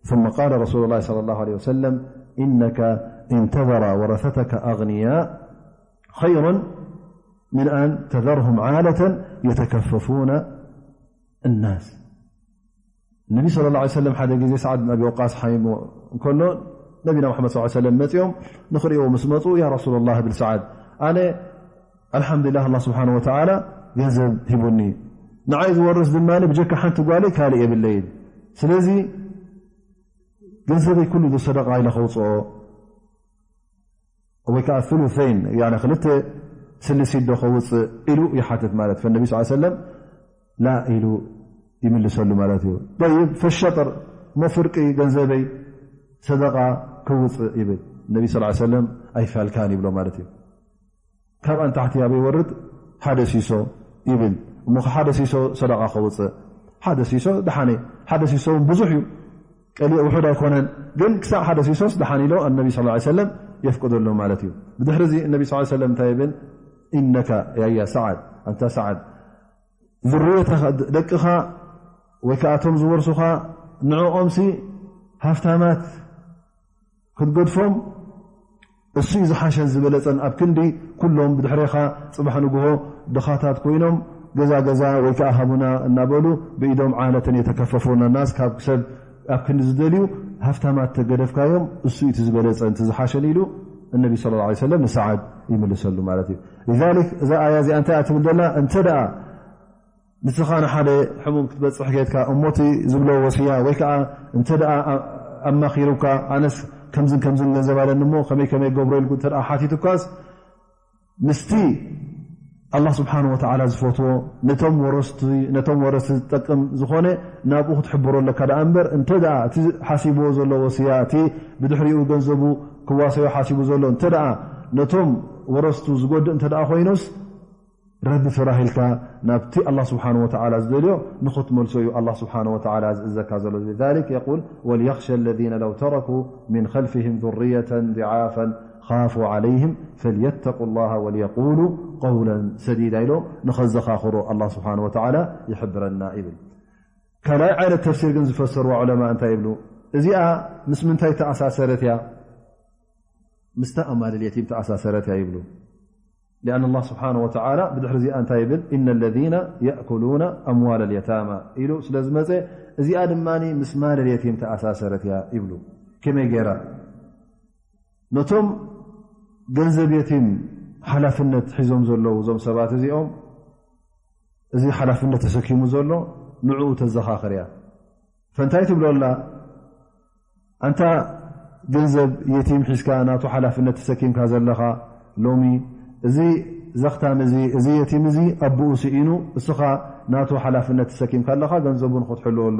ثم قال رسول الله صلى الله عليه وسلم: إنك إن تذر ورثتك أغنياء خير من أن تذرهم عالة يتكففون الناس. ነቢ ሰለላሁ ዐለይሂ ወሰለም ሓደ ግዜ ሰዓድ ብን ኣቢ ወቃስ ሓሚሙ እንከሎ፣ ነቢና ሙሓመድ ሰለላሁ ዐለይሂ ወሰለም መጺኦም ንኽርእይዎ ምስ መጹ፣ ያ ረሱለላህ፣ ይብል ሰዓድ፣ ኣነ ኣልሓምዱሊላህ፣ ኣላህ ስብሓነሁ ወተዓላ ገንዘብ ሂቡኒ፣ ንዓይ ዝወርስ ድማ ብጀካ ሓንቲ ጓለይ ካልእ የብለይን። ስለዚ ገንዘበይ ኩሉ ዶ ሰደቃ ኢለ ከውፅኦ ወይ ከዓ ثلثين፣ ያኒ ክልተ ስልሲት ዶ ከውፅእ ኢሉ ይሓትት ማለት። ፈነቢ ስ ሰለም ላ ኢሉ ይምልሰሉ ማለት እዩ። ጠይብ፣ ፈሸጥር፣ እሞ ፍርቂ ገንዘበይ ሰደቃ ክውፅእ ይብል። ነቢ ስ ሰለም ኣይፋልካን ይብሎ ማለት እዩ። ካብኣ ንታሕቲ ኣበይ ይወርድ? ሓደ ሲሶ ይብል። እሞ ሓደ ሲሶ ሰደቃ ከውፅእ፣ ሓደ ሲሶ ደሓነ፣ ሓደ ሲሶ እውን ብዙሕ እዩ። ቀሊዕ ውሑድ ኣይኮነን፣ ግን ክሳብ ሓደ ሲሶስ ደሓን ኢሎ ኣነቢ ስ ሰለም የፍቅደሉ ማለት እዩ። ብድሕሪ እዚ እነቢ ስ ሰለም እንታይ ይብል? ኢነካ ያያ ሰዓድ፣ ኣንታ ሰዓድ፣ ዝርየትኻ፣ ደቅኻ ወይ ከዓ እቶም ዝወርሱኻ ንዕኦምሲ ሃፍታማት ክትገድፎም እሱ እዩ ዝሓሸን ዝበለጸን፣ ኣብ ክንዲ ኩሎም ብድሕሬኻ ጽባሕ ንግሆ ድኻታት ኮይኖም ገዛ ገዛ ወይ ከኣ ሃቡና እናበሉ ብኢዶም ዓለተን የተከፈፉ ናስ ካብ ሰብ ኣብ ክንዲ ዝደልዩ ሃፍታማት ተገደፍካዮም እሱ እዩ ዝበለጸን እቲ ዝሓሸን ኢሉ እነቢ ስለ ላ ሰለም ንሰዓድ ይምልሰሉ ማለት እዩ። ሊዛሊክ እዛ ኣያ እዚኣ እንታይ እያ ትብል ዘላ? እንተ ደኣ ንስኻ ንሓደ ሕሙም ክትበጽሕ ጌትካ እሞቲ ዝብሎ ወስያ ወይ ከዓ እንተ ደኣ ኣማኺሩካ ኣነስ ከምዝን ከምዝን ገንዘብ ኣለኒ እሞ ከመይ ከመይ ገብሮ ኢልኩ እንተ ደኣ ሓቲቱካስ ምስቲ ኣላህ ስብሓን ወተዓላ ዝፈትዎ ነቶም ወረስቲ ነቶም ወረስቲ ዝጠቅም ዝኾነ ናብኡ ክትሕብሮ ኣለካ ደኣ እምበር እንተ ደኣ እቲ ሓሲብዎ ዘሎ ወስያ እቲ ብድሕሪኡ ገንዘቡ ክዋሰዮ ሓሲቡ ዘሎ እንተ ደኣ ነቶም ወረስቱ ዝጎድእ እንተ ደኣ ኮይኑስ ረቢ ፍራህ ኢልካ ናብቲ ኣላህ ስብሓን ወተዓላ ዝደልዮ ንኽትመልሶ እዩ ኣላህ ስብሓን ወተዓላ ዝእዘካ ዘሎ። ذلك يقول وليخشى الذين لو تركوا من خلفهم ذرية ضعافا خافوا عليهم فليتقوا الله وليقولوا قولا سديدا ኢሎም ንኸዘኻኽሮ ኣላህ ስብሓን ወተዓላ ይሕብረና ይብል። ካልኣይ ዓይነት ተፍሲር ግን ዝፈሰርዋ ዑለማ እንታይ ይብሉ? እዚኣ ምስ ምንታይ ተኣሳሰረት እያ? ምስታ ኣማልል የቲም ተኣሳሰረት እያ ይብሉ። لأن الله سبحانه وتعالى ብድሕሪ እዚኣ እንታይ ይብል? إن الذين يأكلون أموال اليتامى ኢሉ ስለ ዝመጸ እዚኣ ድማ ምስ ማል የቲም ተኣሳሰረት እያ ይብሉ። ከመይ ገይራ? ነቶም ገንዘብ የቲም ሓላፍነት ሒዞም ዘለዉ እዞም ሰባት እዚኦም እዚ ሓላፍነት ተሰኪሙ ዘሎ ንዕኡ ተዘኻኽር እያ። ፈንታይ ትብሎ ኣላ? ኣንታ ገንዘብ የቲም ሒዝካ ናቱ ሓላፍነት ተሰኪምካ ዘለኻ ሎሚ እዚ ዘኽታም እዚ እዚ የቲም እዚ ኣቦኡ ስኢኑ እስኻ ናቱ ሓላፍነት ተሰኪምካ ኣለኻ ገንዘቡ ንኽትሕልወሉ።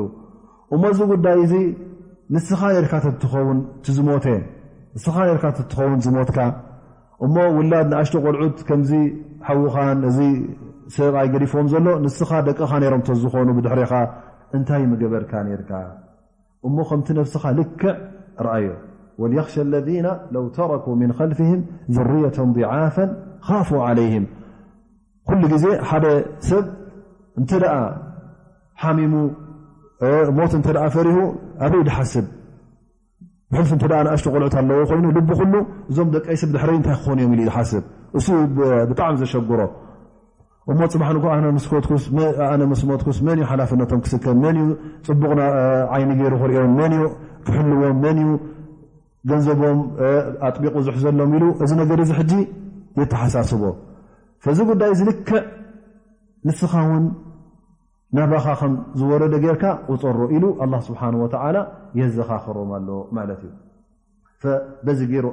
እሞ እዚ ጉዳይ እዚ ንስኻ ነርካ ተትኸውን ትዝሞተ ንስኻ ነርካ ተትኸውን ዝሞትካ እሞ ውላድ ንኣሽቶ ቆልዑት ከምዚ ሓውኻን እዚ ሰብኣይ ገዲፎም ዘሎ ንስኻ ደቅኻ ነይሮም ተዝኾኑ ብድሕሬኻ እንታይ ምገበርካ ነርካ? እሞ ከምቲ ነብስኻ ልክዕ ረኣዮ። وليخشى الذين لو تركوا من خلفهم ذرية ضعافا خافوا عليهم ኩሉ ግዜ ሓደ ሰብ እንተ ደኣ ሓሚሙ ሞት እንተ ደኣ ፈሪሁ ኣበይ ድሓስብ? ብሕልፊ እንተ ደኣ ንኣሽቶ ቆልዑት ኣለዎ ኮይኑ ልቡ ኩሉ እዞም ደቀይሲ ብድሕረይ እንታይ ክኾኑ እዮም ኢሉ እዩ ዝሓስብ። እሱ ብጣዕሚ ዘሸግሮ እሞ ጽባሕ ንግሆ ኣነ ምስ ኮትኩስ ኣነ ምስ ሞትኩስ መን እዩ ሓላፍነቶም ክስከም? መን እዩ ጽቡቕ ዓይኒ ገይሩ ክርእዮም? መን እዩ ክሕልዎም? መን እዩ ገንዘቦም ኣጥቢቑ ዝሕዘሎም ኢሉ እዚ ነገር እዚ ሕጂ የተሓሳስቦ። ፈዚ ጉዳይ እዚ ልክዕ ንስኻ እውን ናባኻ ከም ዝወረደ ጌርካ ቁጸሮ ኢሉ ኣላህ ስብሓን ወተዓላ የዘኻኽሮም ኣሎ ማለት እዩ። በዚ ገይሩ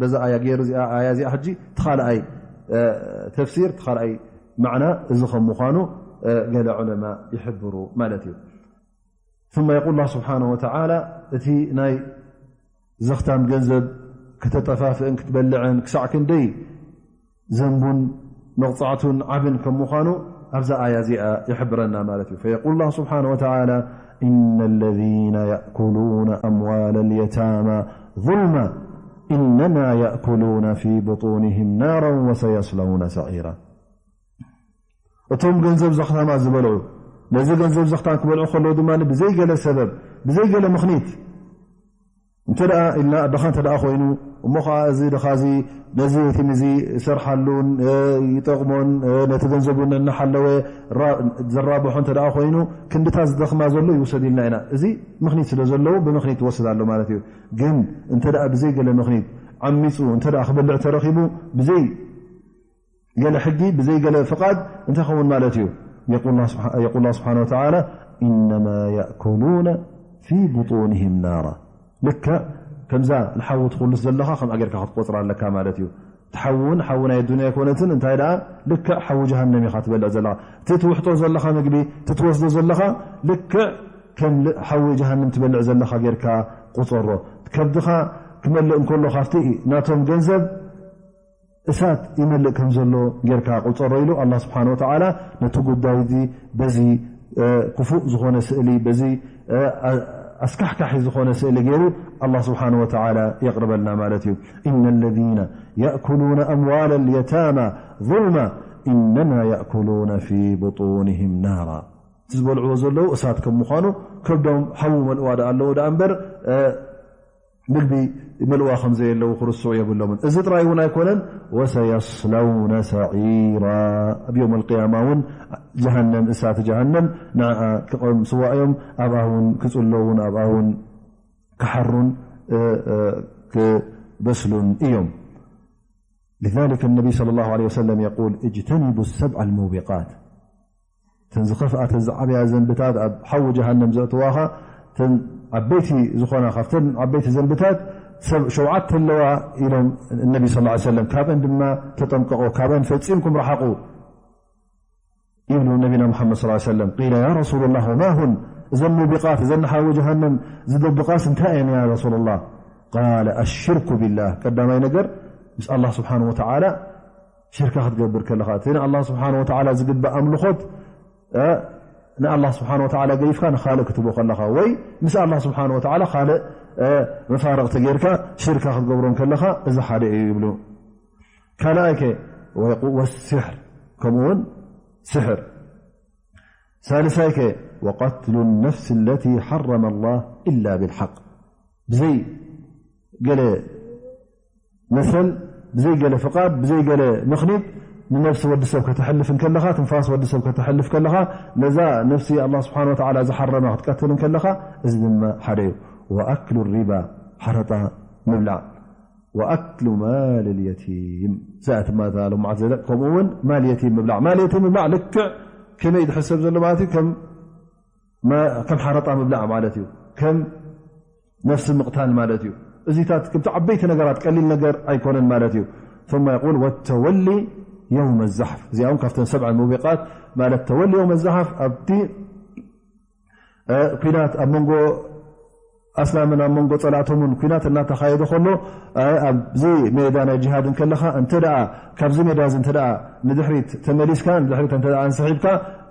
በዚ ኣያ ገይሩ እዚኣ ኣያ እዚኣ ሕጂ ተኻልኣይ ተፍሲር ተኻልኣይ ማዕና እዚ ከም ምዃኑ ገለ ዑለማ ይሕብሩ ማለት እዩ። ثم يقول الله سبحانه وتعالى እቲ ናይ ዘኽታም ገንዘብ ከተጠፋፍእን ክትበልዕን ክሳዕ ክንደይ ዘንቡን መቕጻዕቱን ዓብን ከም ምዃኑ ኣብዛ ኣያ እዚኣ ይሕብረና ማለት እዩ። فيقول الله سبحانه وتعالى إن الذين يأكلون أموال اليتامى ظلما إنما يأكلون في بطونهم نارا وسيصلون سعيرا እቶም ገንዘብ ዘኽታማት ዝበልዑ ነዚ ገንዘብ ዘኽታም ክበልዑ ከለዉ ድማ ብዘይገለ ሰበብ ብዘይገለ ምኽኒት እንተ ደኣ ኢልና ኣደኻ እንተ ደኣ ኮይኑ እሞ ኸዓ እዚ ድኻ እዚ ነዚ የቲም እዚ ይሰርሓሉን ይጠቕሞን ነቲ ገንዘቡን እናሓለወ ዘራብሖ እንተ ደኣ ኮይኑ ክንድታ ዝደኽማ ዘሎ ይውሰድ ኢልና ኢና። እዚ ምኽኒት ስለ ዘለዉ ብምኽኒት ይወስድ ኣሎ ማለት እዩ። ግን እንተ ደኣ ብዘይገለ ምኽኒት ዓሚፁ እንተ ደኣ ክበልዕ ተረኺቡ ብዘይ ገለ ሕጊ ብዘይ ገለ ፍቓድ እንታይ ኸውን ማለት እዩ? የቁል ስብሓን ወተዓላ إنما يأكلون في بطونهم نارا ልክዕ ከምዛ ንሓዊ ትኹልስ ዘለኻ ከምኣ ጌርካ ክትቆፅራ ኣለካ ማለት እዩ። እቲ ሓዊ እውን ሓዊ ናይ ኣዱንያ ኣይኮነትን እንታይ ደኣ ልክዕ ሓዊ ጀሃነም ኢኻ ትበልዕ ዘለኻ። እቲ ትውሕጦ ዘለኻ ምግቢ እቲ ትወስዶ ዘለኻ ልክዕ ከም ሓዊ ጀሃነም ትበልዕ ዘለኻ ጌርካ ቁፀሮ። ከብድኻ ክመልእ እንከሎ ካብቲ ናቶም ገንዘብ እሳት ይመልእ ከም ዘሎ ጌርካ ቁፀሮ ኢሉ ኣላህ ስብሓን ወተዓላ ነቲ ጉዳይ እዚ በዚ ክፉእ ዝኾነ ስእሊ በዚ ኣስካሕካሒ ዝኾነ ስእሊ ገይሩ ኣላህ ስብሓን ወተዓላ የቕርበልና ማለት እዩ። إن الذين يأكلون أموال اليتامى ظلما إنما يأكلون في بطونهم نارا እቲ ዝበልዕዎ ዘለዉ እሳት ከም ምዃኑ ከብዶም ሓዊ መልእዋ ደኣ ኣለዉ ደኣ እምበር ምግቢ መልእዋ ከም ዘየለዉ ክርስዑ የብሎምን። እዚ ጥራይ እውን ኣይኮነን፣ ወሰየስለውነ ሰዒራ፣ ኣብ ዮም ኣልቅያማ እውን ጀሃነም፣ እሳት ጀሃነም ንዓ ክቐምስዋ እዮም። ኣብኣ እውን ክጽለውን ኣብኣ እውን ክሓሩን ክበስሉን እዮም። لذلك النبي صلى الله عليه وسلم يقول اجتنبوا السبع الموبقات። እተን ዝኸፍኣተ ዝዓብያ ዘንብታት ኣብ ሓዊ ጀሃነም ዘእትዋኻ እተን ዓበይቲ ዝኾና ካብተን ዓበይቲ ዘንብታት ሰብ ሸውዓተ ኣለዋ ኢሎም ነቢ ስ ሰለም። ካብአን ድማ ተጠንቀቑ፣ ካብአን ፈጺምኩም ረሓቑ ይብሉ ነቢና ሙሓመድ ስ ሰለም። ቂለ ያ ረሱሉላህ ወማ ሁን፣ እዘን ሙቢቃት እዘን ንሓዊ ጀሃነም ዝደብቓስ እንታይ እየን ያ ረሱሉላህ? ቃለ ኣሽርኩ ቢላህ፣ ቀዳማይ ነገር ምስ ኣላህ ስብሓን ወተዓላ ሽርካ ክትገብር ከለኻ፣ እቲ ንኣላህ ስብሓን ወተዓላ ዝግባእ ኣምልኾት ንኣላህ ስብሓን ወተዓላ ገይፍካ ንኻልእ ክትቦ ከለኻ ወይ ምስ ኣላህ ስብሓን ወተዓላ ካልእ መፋርቕቲ ጌርካ ሽርካ ክትገብሮን ከለኻ፣ እዚ ሓደ እዩ ይብሉ። ካልኣይከ ወስሕር፣ ከምኡውን ስሕር። ሳልሳይከ ወቀትሉ ነፍሲ ለቲ ሓረመ ላህ ኢላ ብልሓቅ፣ ብዘይ ገለ መሰል፣ ብዘይ ገለ ፍቓድ፣ ብዘይ ገለ ምኽኒት ንነፍሲ ወዲ ሰብ ከተሕልፍ እንከለኻ፣ ትንፋስ ወዲ ሰብ ከተሕልፍ ከለኻ፣ ነዛ ነፍሲ ኣላህ ስብሓን ወተዓላ ዝሓረማ ክትቀትል እንከለኻ፣ እዚ ድማ ሓደ እዩ። ወኣክሉ ሪባ፣ ሓረጣ ምብላዕ። ወኣክሉ ማል ልየቲም፣ እዛ እያ ትማታ ሎማዓት ዘለ፣ ከምኡ እውን ማል የቲም ምብላዕ። ማል የቲም ምብላዕ ልክዕ ከመይ ዝሕሰብ ዘሎ ማለት እዩ? ከም ማ-፣ ከም ሓረጣ ምብላዕ ማለት እዩ። ከም ነፍሲ ምቕታል ማለት እዩ። እዚታት ከምቲ ዓበይቲ ነገራት ቀሊል ነገር ኣይኮነን ማለት እዩ። ثم يقول ወተወሊ የውመ ዛሕፍ፣ እዚኣ እውን ካብተን ሰብዓ ሙቢቃት ማለት ተወሊ የውመ ዛሕፍ፣ ኣብቲ እ፣ ኲናት ኣብ መንጎ ኣስላምን ኣብ መንጎ ጸላእቶምን ኲናት እናተኻየደ ከሎ፣ እ፣ ኣብዚ ሜዳ ናይ ጅሃድ እንከለኻ፣ እንተ ደኣ ካብዚ ሜዳ እዚ እንተ ደኣ ንድሕሪት ተመሊስካ፣ ንድሕሪት እንተ ደኣ እንስሒብካ፣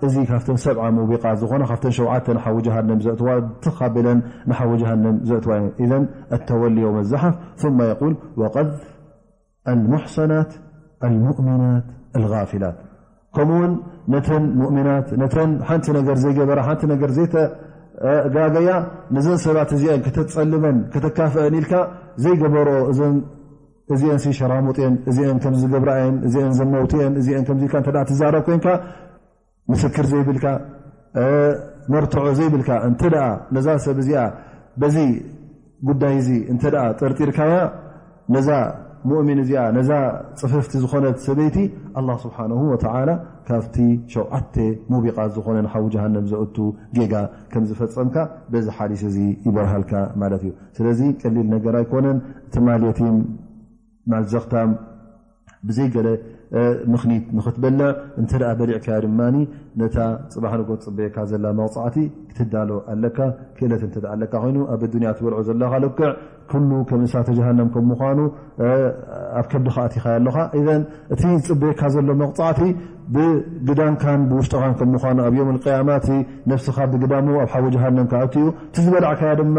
እዚ ካብተን ሰብዓ ሙቢቃት ዝኾነ፣ ካብተን ሸውዓተ ንሓዊ ጀሃነም ዘእትዋ፣ ትኽ ኣቢለን ንሓዊ ጀሃነም ዘእትዋ እየን። ኢዘን፣ التولي يوم الزحف، ثم يقول، وقذف المحصنات المؤمنات الغافلات، ከምኡውን ነተን ሙእሚናት፣ ነተን ሓንቲ ነገር ዘይገበራ፣ ሓንቲ ነገር ዘይተጋገያ፣ ነዘን ሰባት እዚአን ከተጸልመን ከተካፍአን ኢልካ ዘይገበርኦ፣ እዘን፣ እዚአን ሲ ሸራሙጥ እየን፣ እዚአን ከምዚ ዝገብራ እየን፣ እዚአን ዘመውቲ እየን፣ እዚአን ከምዚ ኢልካ እንተ ደኣ ትዛረብ ኮይንካ፣ ምስክር ዘይብልካ፣ እ፣ መርትዖ ዘይብልካ እንተ ደኣ ነዛ ሰብ እዚኣ በዚ ጉዳይ እዚ እንተ ደኣ ጠርጢርካያ፣ ነዛ ሙእሚን እዚኣ፣ ነዛ ጽፍፍቲ ዝኾነት ሰበይቲ፣ ኣላህ ስብሓነሁ ወተዓላ ካብቲ ሸውዓተ ሙቢቓት ዝኾነ ንሓዊ ጀሃነም ዘእቱ ጌጋ ከም ዝፈጸምካ በዚ ሓዲስ እዚ ይበርሃልካ ማለት እዩ። ስለዚ ቀሊል ነገር ኣይኮነን። እቲ ማል የቲም፣ ማል ዘኽታም፣ ብዘይ ገለ፣ እ፣ ምኽኒት ንኽትበልዕ እንተ ደኣ በሊዕካያ ድማ፣ ነታ ጽባሕ ንጎ ትጽበየካ ዘላ መቕጻዕቲ ክትዳሎ ኣለካ። ክእለት እንተ ደኣ ኣለካ ኮይኑ፣ ኣብ ኣዱንያ ትበልዖ ዘለኻ ልክዕ ኩሉ ከም እሳተ ጀሃነም ከም ምዃኑ፣ እ፣ ኣብ ከብድኻ ኣቲኻያ ኣለኻ። ኢዘን እቲ ዝጽበየካ ዘሎ መቕጻዕቲ ብግዳምካን ብውሽጥኻን ከም ምዃኑ፣ ኣብ የውም ኣልቅያማ እቲ ነፍስኻ ብግዳሙ ኣብ ሓዊ ጀሃነም ክኣቱ እዩ። እቲ ዝበላዕካዮ ድማ፣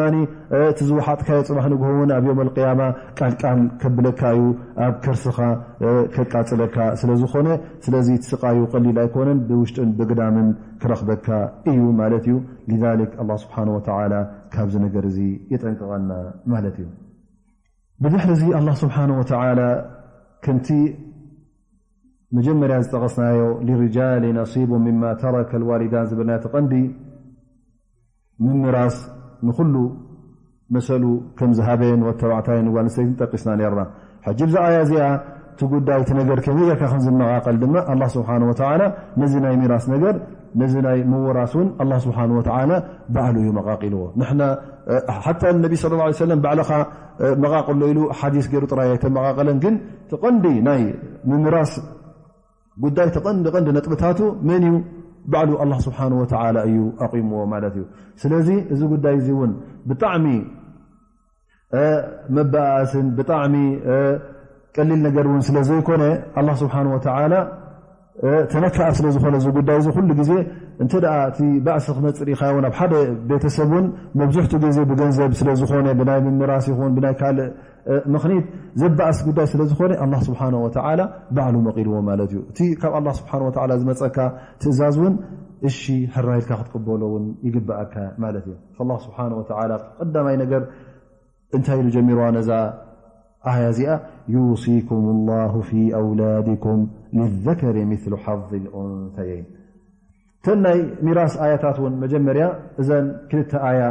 እ፣ እቲ ዝወሓጥካዮ ጽባሕ ንግሆ እውን ኣብ የውም ኣልቅያማ ቃልቃል ከብለካ እዩ፣ ኣብ ከርስኻ፣ እ፣ ከቃጽለካ ስለ ዝኾነ፣ ስለዚ እቲ ስቓዩ ቀሊል ኣይኮነን፣ ብውሽጥን ብግዳምን ክረኽበካ እዩ ማለት እዩ። ሊዛሊክ ኣላህ ስብሓነ ወተዓላ ካብዚ ነገር እዚ የጠንቅቐና ማለት እዩ። ብድሕሪ እዚ ኣላህ ስብሓነ ወተዓላ ከምቲ መጀመርያ ዝጠቐስናዮ ሊሪጃሊ ነሲቡ ሚማ ተረከ ልዋሊዳን ዝብልናዮ እቲ ቀንዲ ምምራስ ንኹሉ መሰሉ ከም ዝሃበየን ወተባዕታይን ጓል ኣንስተይትን ጠቂስና ነርና። ሕጂ ብዛ ኣያ እዚኣ እቲ ጉዳይ እቲ ነገር ከመይ ጌርካ ከም ዝመቓቐል ድማ ኣላህ ስብሓነ ወተዓላ ነዚ ናይ ሚራስ ነገር፣ ነዚ ናይ ምውራስ እውን ኣላህ ስብሓነ ወተዓላ ባዕሉ እዩ መቓቒልዎ። ንሕና፣ እ፣ ሓታ ነቢ ሰለላሁ ዐለይሂ ወሰለም ባዕልኻ፣ እ፣ መቓቕሎ ኢሉ ሓዲስ ገይሩ ጥራይ ኣይተመቓቐለን። ግን እቲ ቀንዲ ናይ ምምራስ ጉዳይ፣ እቲ ቀንዲ ቀንዲ ነጥብታቱ መን እዩ? ባዕሉ ኣላህ ስብሓነ ወተዓላ እዩ ኣቑምዎ ማለት እዩ። ስለዚ እዚ ጉዳይ እዚ እውን ብጣዕሚ፣ እ፣ መበኣስን ብጣዕሚ፣ እ፣ ቀሊል ነገር እውን ስለ ዘይኮነ፣ ኣላህ ስብሓነ ወተዓላ ተነካኣ ስለ ዝኾነ እዚ ጉዳይ እዚ ኩሉ ግዜ እንተ ደኣ እቲ ባእሲ ክመጽእ ርኢኻዮ እውን ኣብ ሓደ ቤተሰብ እውን መብዝሕትኡ ግዜ ብገንዘብ ስለ ዝኾነ ብናይ ምምራስ ይኹን ብናይ ካልእ ምኽኒት ዘባእስ ጉዳይ ስለ ዝኾነ ኣላህ ስብሓነ ወተዓላ ባዕሉ መቒልዎ ማለት እዩ። እቲ ካብ ኣላህ ስብሓነ ወተዓላ ዝመጸካ ትእዛዝ እውን እሺ ሕራይ ኢልካ ክትቅበሎ እውን ይግበኣካ ማለት እዩ። ኣላህ ስብሓነ ወተዓላ ቀዳማይ ነገር እንታይ ኢሉ ጀሚርዋ ነዛ ኣያ እዚኣ? ዩሲኩም ላሁ ፊ ኣውላድኩም ሊዘከሪ ሚስሉ ሓዚ ልኡንሰየይን። እተን ናይ ሚራስ ኣያታት እውን መጀመርያ እዘን ክልተ ኣያ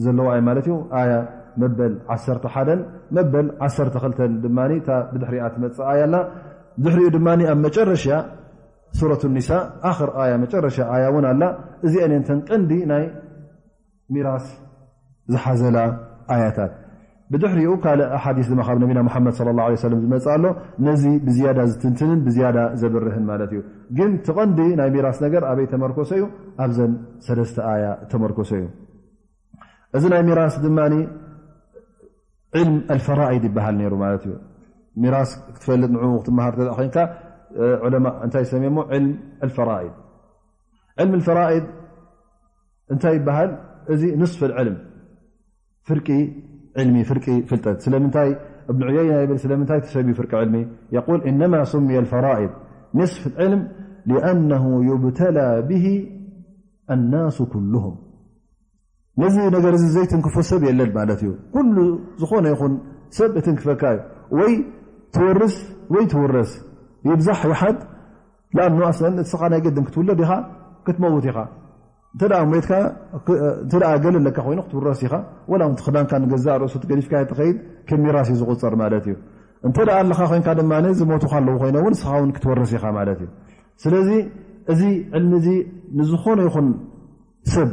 ዘለዋ እየ ማለት እዩ። ኣያ መበል ዓሰርተ ሓደን መበል ዓሰርተ ክልተን ድማ እታ ብድሕሪኣ ትመጽእ ኣያ ኣላ። ድሕሪኡ ድማ ኣብ መጨረሻ ሱረቱ ኒሳ ኣኽር ኣያ መጨረሻ ኣያ እውን ኣላ። እዚአን እየን እተን ቀንዲ ናይ ሚራስ ዝሓዘላ ኣያታት። ብድሕሪኡ ካልእ ኣሓዲስ ድማ ካብ ነቢና ሙሓመድ ሰለላሁ ዐለይሂ ወሰለም ዝመጽእ ኣሎ፣ ነዚ ብዝያዳ ዝትንትንን ብዝያዳ ዘብርህን ማለት እዩ። ግን እቲ ቀንዲ ናይ ሚራስ ነገር ኣበይ ተመርኮሰ እዩ? ኣብዘን ሰለስተ ኣያ ተመርኮሰ እዩ። እዚ ናይ ሚራስ ድማ ዕልም ኣልፈራኢድ ይበሃል ነይሩ ማለት እዩ። ሚራስ ክትፈልጥ ንዕኡ ክትመሃር እንተ ኮይንካ ዑለማ እንታይ ሰሚሞ ዕልም ኣልፈራኢድ። ዕልም ኣልፈራኢድ እንታይ ይበሃል? እዚ ንስፍ ዕልም ፍርቂ ዕልሚ ፍርቂ ፍልጠት። ስለምንታይ እብን ዑየይና ይብል? ስለምንታይ ተሰብዩ ፍርቂ ዕልሚ? يقول إنما سمي الفرائض نصف العلم لأنه يبتلى به الناس كلهم። ነዚ ነገር እዚ ዘይትንክፎ ሰብ የለን ማለት እዩ። ኩሉ ዝኾነ ይኹን ሰብ እትንክፈካ እዩ። ወይ ትወርስ ወይ ትውረስ፣ ይብዛሕ ይሓድ። ለኣኑ ኣስለን እስኻ ናይ ገድን ክትውለድ ኢኻ፣ ክትመውት ኢኻ። እንተ ደኣ ሞትካ፣ እንተ ደኣ ገለ ኣለካ ኮይኑ ክትውረስ ኢኻ። ወላ እውን ክዳንካ ንገዛእ ርእሱ ገዲፍካ ትኸይድ፣ ከም ሚራስ እዩ ዝቑጸር ማለት እዩ። እንተ ደኣ ኣለኻ ኮይንካ ድማ ዝሞቱኻ ኣለዉ ኮይኖም እውን ንስኻ እውን ክትወርስ ኢኻ ማለት እዩ። ስለዚ እዚ ዕልሚ እዚ ንዝኾነ ይኹን ሰብ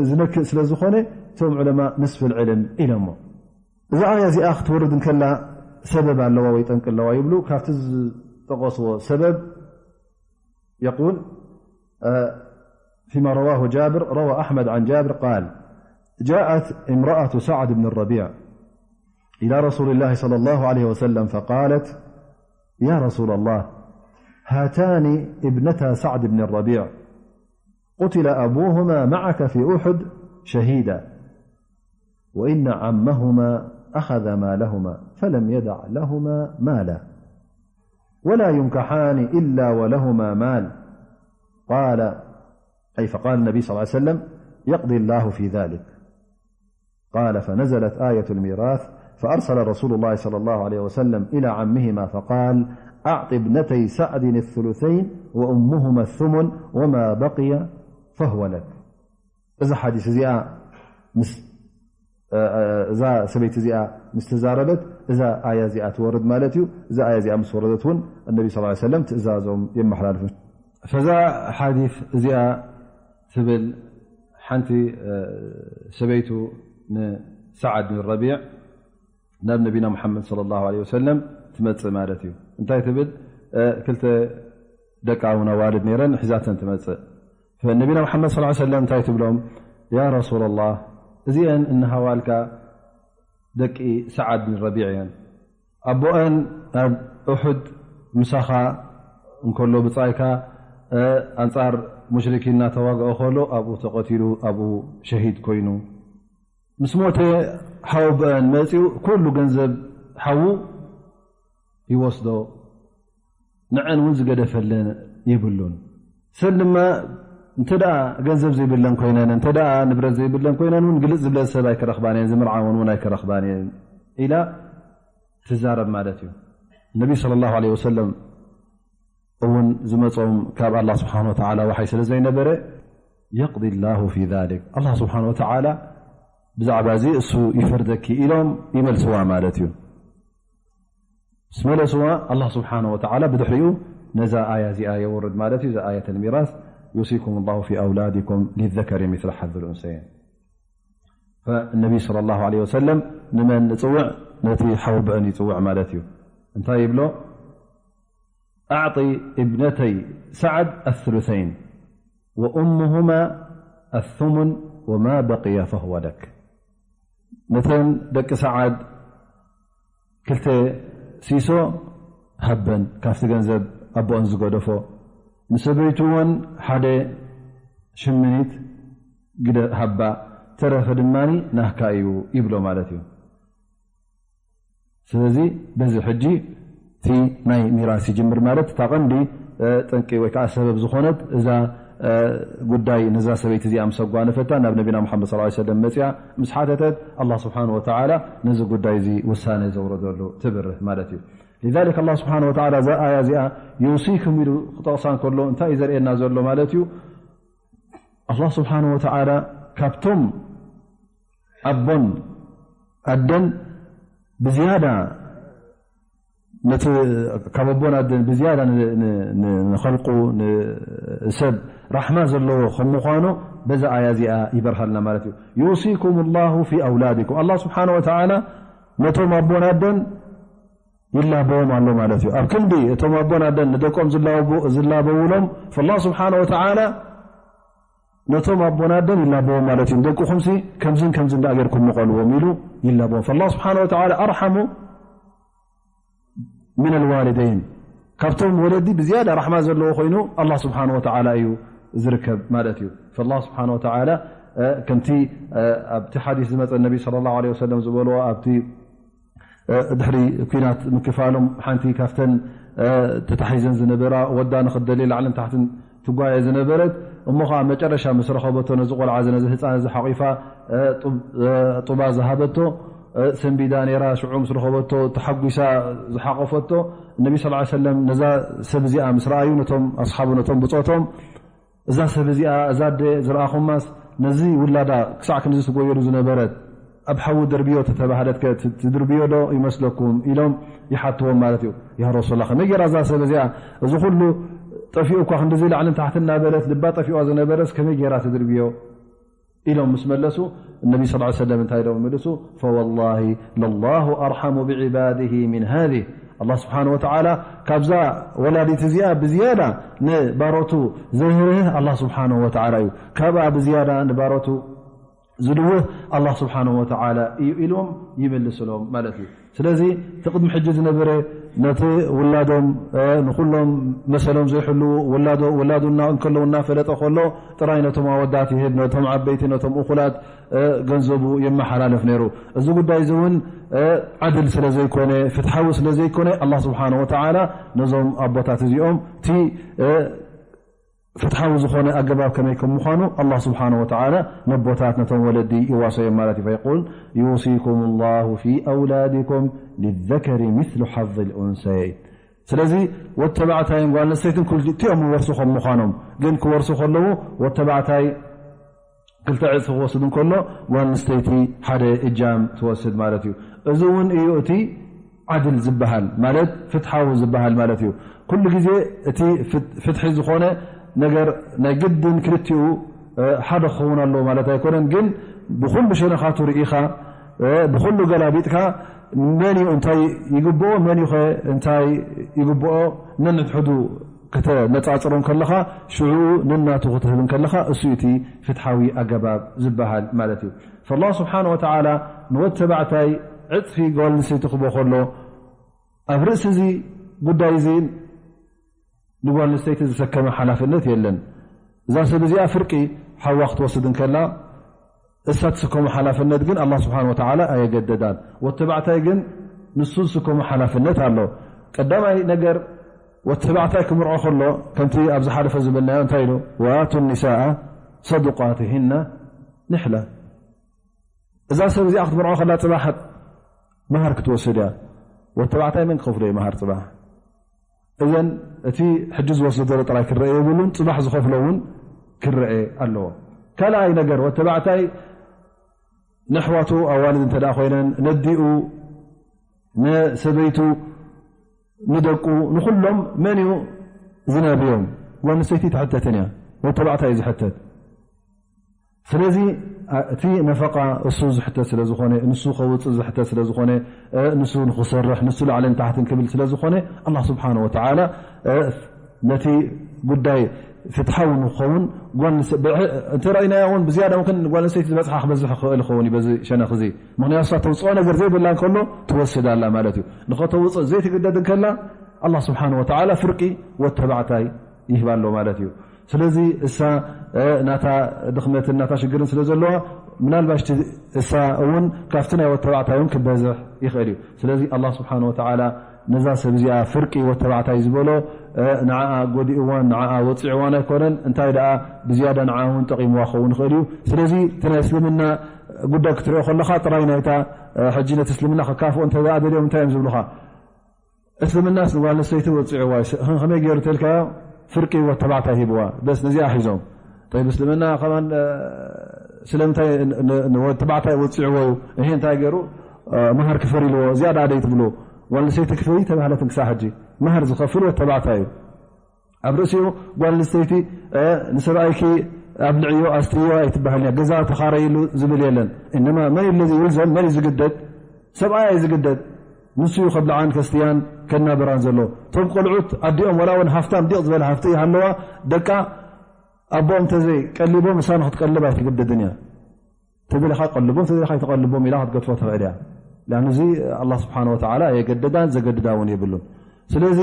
ዝነክእ ስለ ዝኾነ እቶም ዑለማ ንስፍል ዕልም ኢሎሞ። እዛ ኣያ እዚኣ ክትወርድ እንከላ ሰበብ ኣለዋ ወይ ጠንቂ ኣለዋ ይብሉ። ካብቲ ዝጠቐስዎ ሰበብ يقول فيما رواه جابر، روى أحمد عن جابر قال: جاءت امرأة سعد بن الربيع إلى رسول الله صلى الله عليه وسلم فقالت: يا رسول الله، هاتان ابنتا سعد بن الربيع، قتل أبوهما معك في أحد شهيدا، وإن عمهما أخذ مالهما فلم يدع لهما مالا، ولا ينكحان إلا ولهما مال. قال، أي فقال النبي صلى الله عليه وسلم: يقضي الله في ذلك. قال: فنزلت آية الميراث، فأرسل رسول الله صلى الله عليه وسلم إلى عمهما فقال: أعط ابنتي سعد الثلثين وأمهما الثمن وما بقي فهو لك. እዛ ሓዲስ እዚኣ ምስ እዛ ሰበይቲ እዚኣ ምስ ተዛረበት እዛ ኣያ እዚኣ ትወርድ ማለት እዩ። እዛ ኣያ እዚኣ ምስ ወረደት እውን እነቢ ስ ሰለም ትእዛዞም የመሓላልፉ። ፈዛ ሓዲስ እዚኣ ትብል ሓንቲ ሰበይቱ ንሰዓድ ብን ረቢዕ ናብ ነቢና ሙሓመድ ሰለላሁ ዐለይሂ ወሰለም ትመጽእ ማለት እዩ። እንታይ ትብል? ክልተ ደቂ ኣውን ኣዋልድ ነይረን ሒዛተን ትመጽእ። ነቢና ሙሓመድ ሰለላሁ ዐለይሂ ወሰለም እንታይ ትብሎም? ያ ረሱላላህ፣ እዚአን እንሃዋልካ ደቂ ሰዓድ ብን ረቢዕ እየን። ኣቦአን ኣብ ኡሑድ ምሳኻ እንከሎ ብጻይካ ኣንጻር ሙሽሪኪን እናተዋግኦ ከሎ ኣብኡ ተቐቲሉ ኣብኡ ሸሂድ ኮይኑ ምስ ሞተ ሓወቦአን መጺኡ ኩሉ ገንዘብ ሓዉ ይወስዶ፣ ንዐን እውን ዝገደፈለን የብሉን። ሰን ድማ እንተ ደኣ ገንዘብ ዘይብለን ኮይነን እንተ ደኣ ንብረት ዘይብለን ኮይነን እውን ግልጽ ዝብለን ሰብ ኣይከረኽባን እየን፣ ዝምርዓወን እውን ኣይከረኽባን እየን ኢላ ትዛረብ ማለት እዩ። ነቢ ሰለላሁ ዐለይሂ ወሰለም እውን ዝመጾም ካብ ኣላህ ስብሓን ወተዓላ ዋሓይ ስለ ዘይነበረ የቅዲ ላሁ ፊ ዛሊክ፣ ኣላህ ስብሓን ወተዓላ ብዛዕባ እዚ እሱ ይፈርደኪ ኢሎም ይመልስዋ ማለት እዩ። ምስ መለስዋ ኣላህ ስብሓን ወተዓላ ብድሕሪኡ ነዛ ኣያ እዚኣ የውርድ ማለት እዩ። እዛ ኣየት ልሚራስ ዩሲኩም ላሁ ፊ ኣውላዲኩም ሊዘከሪ ሚስለ ሓዝ ልኡንሰየን። ነቢ ሰለላሁ ዐለይሂ ወሰለም ንመን ንጽውዕ? ነቲ ሓወቦአን ይጽውዕ ማለት እዩ። እንታይ ይብሎ? ኣዕጢ እብነተይ ሰዓድ ኣስሉሰይን ወእሙሁማ ኣሱሙን ወማ በቅየ ፈህወ ለክ። ነተን ደቂ ሰዓድ ክልተ ሲሶ ሃበን ካብቲ ገንዘብ ኣቦአን ዝገደፎ። ንሰበይቱ እውን ሓደ ሽምኒት ግደ ሃባ፣ ተረፈ ድማ ናህካ እዩ ይብሎ ማለት እዩ። ስለዚ በዚ ሕጂ እቲ ናይ ሚራስ ይጅምር ማለት እታ ቀንዲ ጠንቂ ወይ ከዓ ሰበብ ዝኾነት እዛ ጉዳይ ነዛ ሰበይቲ እዚኣ ምስ ኣጓነፈታ ናብ ነቢና ሙሓመድ ሰለላሁ ዐለይሂ ወሰለም መፅያ ምስ ሓተተት፣ ኣላህ ስብሓነ ወተዓላ ነዚ ጉዳይ እዚ ውሳነ ዘውረደሉ ትብርህ ማለት እዩ። ሊዛሊክ ኣላህ ስብሓነ ወተዓላ እዛ ኣያ እዚኣ ዩሲኩም ኢሉ ክጠቕሳ እንከሎ እንታይ እዩ ዘርእየና ዘሎ ማለት እዩ? ኣላህ ስብሓነ ወተዓላ ካብቶም ኣቦን ኣደን ብዝያዳ ነቲ ካብ ኣቦን ኣደን ብዝያዳ ንኸልቁ ንሰብ ራሕማ ዘለዎ ከም ምዃኑ በዛ ኣያ እዚኣ ይበርሃልና ማለት እዩ። ዩሲኩም ላሁ ፊ ኣውላዲኩም፣ ኣላ ስብሓነ ወተዓላ ነቶም ኣቦን ኣደን ይላበዎም ኣሎ ማለት እዩ። ኣብ ክንዲ እቶም ኣቦን ኣደን ንደቆም ዝላበውሎም፣ ፈላ ስብሓነ ወተዓላ ነቶም ኣቦን ኣደን ይላበዎም ማለት እዩ። ደቅኹምሲ ከምዝን ከምዝን ደኣ ጌርኩም ምቐልዎም ኢሉ ይላበዎም። ፈላ ስብሓነ ወተዓላ ኣርሓሙ ምን ኣልዋሊደይን፣ ካብቶም ወለዲ ብዝያዳ ራሕማ ዘለዎ ኮይኑ ኣላ ስብሓነ ወተዓላ እዩ ዝርከብ ማለት እዩ። ፈላ ስብሓነ ወተዓላ ከምቲ ኣብቲ ሓዲስ ዝመፀ ነቢ ሰለላሁ ዐለይሂ ወሰለም ዝበልዎ ኣብቲ ድሕሪ ኩናት ምክፋሎም ሓንቲ ካብተን ተታሒዘን ዝነበራ ወዳ ንክትደሊ ላዕልን ታሕትን ትጓየ ዝነበረት እሞ ከዓ መጨረሻ ምስ ረኸበቶ ነዚ ቆልዓ እዚ ነዚ ህፃን እዚ ሓቂፋ ጡባ ዝሃበቶ ሰንቢዳ ነይራ። ሽዑ ምስ ረኸበቶ ተሓጒሳ ዝሓቆፈቶ ነቢ ስ ሰለም ነዛ ሰብ እዚኣ ምስ ረኣዩ ነቶም ኣስሓቡ ነቶም ብፆቶም እዛ ሰብ እዚኣ እዛ ኣደ ዝረኣኹማስ ነዚ ውላዳ ክሳዕ ክንዚ ትጎየሉ ዝነበረት ኣብ ሓዊ ድርብዮ ተተባህለት ከ ትድርብዮ ዶ ይመስለኩም ኢሎም ይሓትዎም ማለት እዩ። ያ ረሱላ ከመይ ገይራ እዛ ሰብ እዚኣ እዚ ኩሉ ጠፊኡ እኳ ክንድዚ ላዕልን ታሕትን እናበለት ልባ ጠፊዋ ዝነበረስ ከመይ ገይራ ትድርብዮ ኢሎም ምስ መለሱ እነቢ ስ ሰለም እንታይ ኢሎም ምልሱ ፈወላሂ ለላሁ ኣርሓሙ ብዕባድሂ ሚን ሃዚህ ኣላ ስብሓን ወተዓላ ካብዛ ወላዲት እዚኣ ብዝያዳ ንባሮቱ ዘህርህ ኣላ ስብሓን ወተዓላ እዩ። ካብኣ ብዝያዳ ንባሮቱ ዝድውህ ኣላ ስብሓን ወተዓላ እዩ ኢሎም ይምልስሎም ማለት እዩ። ስለዚ እቲ ቅድሚ ሕጂ ዝነበረ ነቲ ውላዶም ንኩሎም መሰሎም ዘይሕልዉ ውላዶ ውላዱና እንከለዉ እናፈለጠ ከሎ ጥራይ ነቶም ኣወዳት ይህብ ነቶም ዓበይቲ ነቶም እኩላት ገንዘቡ የመሓላልፍ ነይሩ። እዚ ጉዳይ እዚ እውን ዓድል ስለ ዘይኮነ ፍትሓዊ ስለ ዘይኮነ ኣላ ስብሓን ወተዓላ ነዞም ኣቦታት እዚኦም እቲ ፍትሓዊ ዝኾነ ኣገባብ ከመይ ከም ምዃኑ ኣላ ስብሓን ወተዓላ ነቦታት ነቶም ወለዲ ይዋሰዮም ማለት እዩ። ፈየቁል ዩሲኩም ላሁ ፊ ኣውላድኩም ሊዘከሪ ምስሉ ሓዝ ልኡንሰየይን። ስለዚ ወተባዕታይን ጓል ኣንስተይትን ክልቲኦም ይወርሱ ከም ምዃኖም ግን ክወርሱ ከለዉ ወተባዕታይ ክልተ ዕፅፊ ክወስድ እንከሎ ጓል ኣንስተይቲ ሓደ እጃም ትወስድ ማለት እዩ። እዚ እውን እዩ እቲ ዓድል ዝበሃል ማለት ፍትሓዊ ዝበሃል ማለት እዩ። ኩሉ ግዜ እቲ ፍትሒ ዝኾነ ነገር ናይ ግድን ክልቲኡ ሓደ ክኸውን ኣለዎ ማለት ኣይኮነን። ግን ብኩሉ ሸነኻቱ ርኢኻ ብኩሉ ገላቢጥካ መን እዩ እንታይ ይግብኦ መን እዩ እንታይ ይግብኦ ነንሕድሕዱ ከተነፃፅሮም ከለኻ ሽዑኡ ነናቱ ክትህብ ከለኻ እሱ እቲ ፍትሓዊ ኣገባብ ዝበሃል ማለት እዩ። ፈላ ስብሓን ወተዓላ ንወተባዕታይ ዕፅፊ ጓል ኣንስተይቲ ክቦ ከሎ ኣብ ርእሲ እዚ ጉዳይ እዚ ንጓል ኣንስተይቲ ዝሰከመ ሓላፍነት የለን። እዛ ሰብ እዚኣ ፍርቂ ሓዋ ክትወስድ እንከላ እሳ ትስከሞ ሓላፍነት ግን ኣላ ስብሓን ወተዓላ ኣየገደዳን። ወተባዕታይ ግን ንሱ ዝስከሞ ሓላፍነት ኣሎ። ቀዳማይ ነገር ወተባዕታይ ክምርዖ ከሎ ከምቲ ኣብ ዝሓለፈ ዝብልናዮ እንታይ ኢሉ? ወኣቱ ኒሳኣ ሰዱቃትህና ንሕላ። እዛ ሰብ እዚኣ ክትምርዖ ከላ ፅባሕ መሃር ክትወስድ እያ። ወተባዕታይ መን ክኸፍሎ እዩ መሃር ፅባሕ? እዘን እቲ ሕጂ ዝወስዶ ዘሎ ጥራይ ክረአ የብሉን፣ ፅባሕ ዝኸፍሎ እውን ክረአ ኣለዎ። ካልኣይ ነገር ወተባዕታይ ንኣሕዋቱ ኣዋልድ እንተ ኮይነን ነዲኡ ንሰበይቱ ንደቁ ንኩሎም መን እዩ ዝነብዮም? ጓል ኣንስተይቲ ትሕተትን እያ፣ ወተባዕታይ እዩ ዝሕተት። ስለዚ እቲ ነፈቃ እሱ ዝሕተት ስለ ዝኾነ ንሱ ከውፅእ ዝሕተት ስለ ዝኾነ ንሱ ንክሰርሕ ንሱ ላዕልን ታሕትን ክብል ስለ ዝኾነ ኣላ ስብሓን ወተዓላ ነቲ ጉዳይ ፍትሓዊ ንክኸውን እንተ ረእይናዮ እውን ብዝያዳ ን ጓል ኣንስተይቲ ዝበፅሓ ክበዝሕ ክኽእል ይኸውን እዩ በዚ ሸነኽ እዚ። ምክንያቱ እሳ ተውፅኦ ነገር ዘይብላ እንከሎ ትወስድ ኣላ ማለት እዩ። ንኸተውፅእ ዘይትግደድ እንከላ ኣላ ስብሓን ወተዓላ ፍርቂ ወተባዕታይ ይህባ ኣሎ ማለት እዩ። ስለዚ እሳ ናታ ድኽመትን ናታ ሽግርን ስለ ዘለዋ፣ ምናልባሽ እሳ እውን ካብቲ ናይ ወተባዕታይ እውን ክበዝሕ ይኽእል እዩ። ስለዚ ኣላ ስብሓን ወተዓላ ነዛ ሰብ እዚኣ ፍርቂ ወተባዕታይ ዝበሎ ንዓኣ ጎዲእዋን ንዓኣ ወፂዕዋን ኣይኮነን፣ እንታይ ደኣ ብዝያዳ ንዓ እውን ጠቒምዋ ክኸውን ይኽእል እዩ። ስለዚ እቲ ናይ እስልምና ጉዳይ ክትሪኦ ከለኻ ጥራይ ናይታ ሕጂ ነቲ እስልምና ክካፍኦ እንተ ደኣ ደልዮም እንታይ እዮም ዝብሉኻ? እስልምናስ ንጓል ኣንስተይቲ ወፂዕዋ እዩ። ከመይ ገይሩ ተልካዮ? ፍርቂ ወተባዕታይ ሂብዋ። በስ ነዚኣ ሒዞም። ጠይብ እስልምና ከማን ስለምንታይ ንወተባዕታይ ወፂዕዎ እዩ? እሄ እንታይ ገይሩ? መሃር ክፈር ኢልዎ። እዚኣ ደኣ ደይ ትብሉ? ጓል ኣንስተይቲ ክፈይ ተባህለትን ክሳብ ሕጂ መሃር ዝኸፍል ወተባዕታይ እዩ። ኣብ ርእሲኡ ጓል ኣንስተይቲ ንሰብኣይኪ ኣብልዕዮ ኣስትዮ ኣይትበሃልን እያ። ገዛ ተኻረይሉ ዝብል የለን። እነማ መን ለዚ ይልዘም? መን እዩ ዝግደድ? ሰብኣያ እዩ ዝግደድ። ንሱ እዩ ከብልዓን ከስትያን ከናብራን ዘሎ። እቶም ቆልዑት ኣዲኦም ወላ እውን ሃፍታም ዲቕ ዝበለ ሃፍቲ ይሃለዋ፣ ደቃ ኣቦኦም ተዘይ ቀሊቦም እሳ ንክትቀልብ ኣይትግደድን እያ። ተደለኻ ቀልቦም፣ ተደለኻ ኣይትቀልቦም ኢላ ክትገድፎ ትኽእል እያ። ያን እዚ ኣላ ስብሓን ወተዓላ ኣየገደዳን ዘገድዳ እውን የብሉን። ስለዚ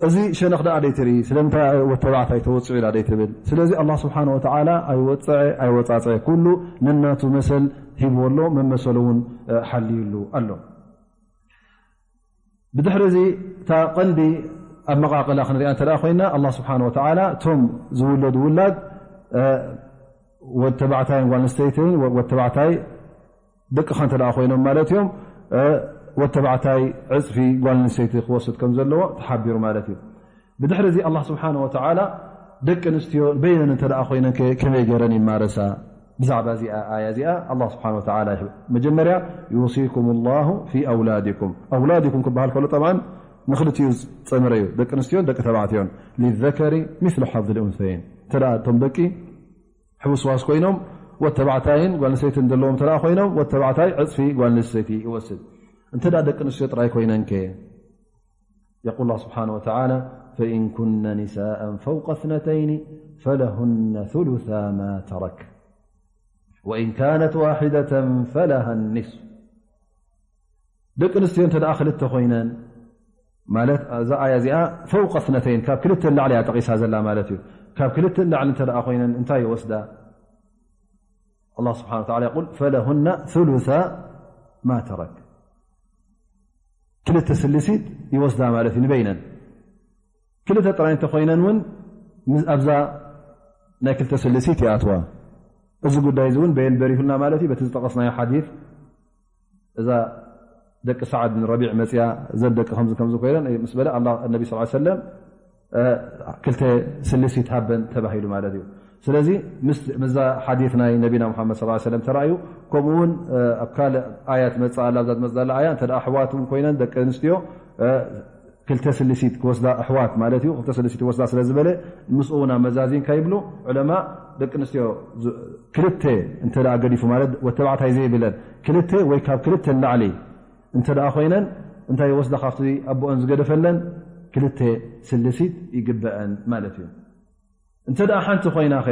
እዚ ሸነኽ ደኣ ደይትርኢ፣ ስለምንታይ ወተባዕታይ ተወፅዑ ኢላ ደይትብል። ስለዚ ኣላ ስብሓን ወተዓላ ኣይወፅዐ ኣይወፃፅዐ፣ ኩሉ ነናቱ መሰል ሂብዎ ኣሎ፣ መመሰሉ እውን ሓልዩሉ ኣሎ። ብድሕሪ እዚ እታ ቀንዲ ኣብ መቓቐላ ክንሪኣ እንተ ኮይና ኣላ ስብሓን ወተዓላ እቶም ዝውለዱ ውላድ ወድ ተባዕታይን ጓል ኣንስተይትን ወድ ተባዕታይ ደቅኻ እንተ ኮይኖም ማለት እዮም፣ ወድ ተባዕታይ ዕፅፊ ጓል ኣንስተይቲ ክወስድ ከም ዘለዎ ተሓቢሩ ማለት እዩ። ብድሕሪ እዚ ኣላ ስብሓን ወተዓላ ደቂ ኣንስትዮ በይነን እንተ ኮይነን ከመይ ገይረን ይማረሳ? ብዛዕባ እዚኣ ኣያ እዚኣ ኣላ ስብሓን ወተዓላ ይሕብ። መጀመርያ ዩሲኩም ላሁ ፊ ኣውላድኩም። ኣውላድኩም ክበሃል ከሎ ጠብዓን ንክልቲኡ ዝፀመረ እዩ፣ ደቂ ኣንስትዮን ደቂ ተባዕትዮን። ሊዘከሪ ሚስሉ ሓዝ ልኡንሰይን። እንተ እቶም ደቂ ሕውስዋስ ኮይኖም ወተባዕታይን ጓል ኣንስተይትን ዘለዎም እንተ ኮይኖም ወተባዕታይ ዕፅፊ ጓል ኣንስተይቲ ይወስድ። እንተ ደቂ ኣንስትዮ ጥራይ ኮይነን ከ? يقول الله سبحانه وتعالى: فإن كن نساء فوق اثنتين فلهن ثلثا ما ترك وإن كانت واحدة فلها النصف. ደቂ ኣንስትዮ እንተ ደኣ ክልተ ኮይነን ማለት እዛ ኣያ እዚኣ ፈውቀ ስነተይን ካብ ክልተ ንላዕሊ እያ ጠቒሳ ዘላ ማለት እዩ። ካብ ክልተ ንላዕሊ እንተ ደኣ ኮይነን እንታይ ይወስዳ? ኣላህ ስብሓነ ወተዓላ የቁል ፈለሁና ثلثا ما ترك ክልተ ስልሲት ይወስዳ ማለት እዩ ንበይነን። ክልተ ጥራይ እንተኮይነን እውን ኣብዛ ናይ ክልተ ስልሲት ይኣትዋ። እዚ ጉዳይ እዚ እውን በየን በሪሁልና ማለት እዩ በቲ ዝጠቀስናዮ ሓዲት እዛ ደቂ ሰዓድ ብን ረቢዕ መፅያ እዘን ደቂ ከምዚ ከምዚ ኮይነን ምስ በለ ነቢ ስ ሰለም ክልተ ስልሲት ሃበን ተባሂሉ ማለት እዩ። ስለዚ ምስዛ ሓዲት ናይ ነቢና ሙሓመድ ስ ሰለም ተራእዩ። ከምኡ እውን ኣብ ካልእ ኣያ ትመፅእ ኣላ ኣብዛ ትመፅእ ዘላ ኣያ እንተ ኣሕዋት እውን ኮይነን ደቂ ኣንስትዮ ክልተ ስልሲት ክወስዳ ኣሕዋት ማለት እዩ ክልተ ስልሲት ክወስዳ ስለ ዝበለ ምስኡ እውን ኣመዛዚንካ ይብሉ ዑለማ። ደቂ ኣንስትዮ ክልተ እንተ ገዲፉ ማለት ወተባዕታይ ዘይብለን ክልተ ወይ ካብ ክልተ ንላዕሊ እንተ ደኣ ኮይነን እንታይ ይወስዳ ካብቲ ኣቦኦን ዝገደፈለን ክልተ ስልሲት ይግበአን ማለት እዩ። እንተ ደኣ ሓንቲ ኮይና ኸ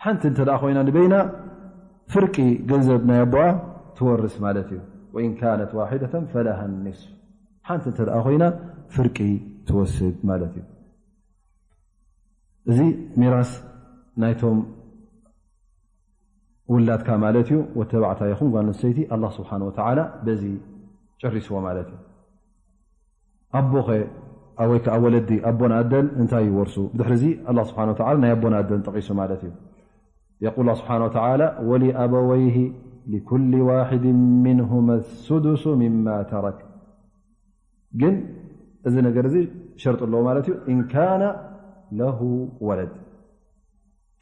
ሓንቲ እንተ ደኣ ኮይና ንበይና ፍርቂ ገንዘብ ናይ ኣቦኣ ትወርስ ማለት እዩ። ወኢን ካነት ዋሒደተን ፈላሃ ኒስፍ ሓንቲ እንተ ደኣ ኮይና ፍርቂ ትወስድ ማለት እዩ። እዚ ሚራስ ናይቶም ውላድካ ማለት እዩ። ወተባዕታይ ይኹን ጓል ኣንስተይቲ ኣላህ ስብሓነ ወተዓላ በዚ ጨሪስዎ ማለት እዩ። ኣቦኸ ወይ ከዓ ወለዲ ኣቦን ኣደን እንታይ ይወርሱ? ብድሕሪ እዚ ኣላህ ስብሓነ ወተዓላ ናይ ኣቦን ኣደን ጠቒሱ ማለት እዩ። የቁል ስብሓነ ወተዓላ ወሊኣበወይሂ ሊኩሊ ዋሒድ ሚንሁመ ሱዱሱ ሚማ ተረክ ግን እዚ ነገር እዚ ሸርጢ ኣለዎ ማለት እዩ። ኢን ካነ ለሁ ወለድ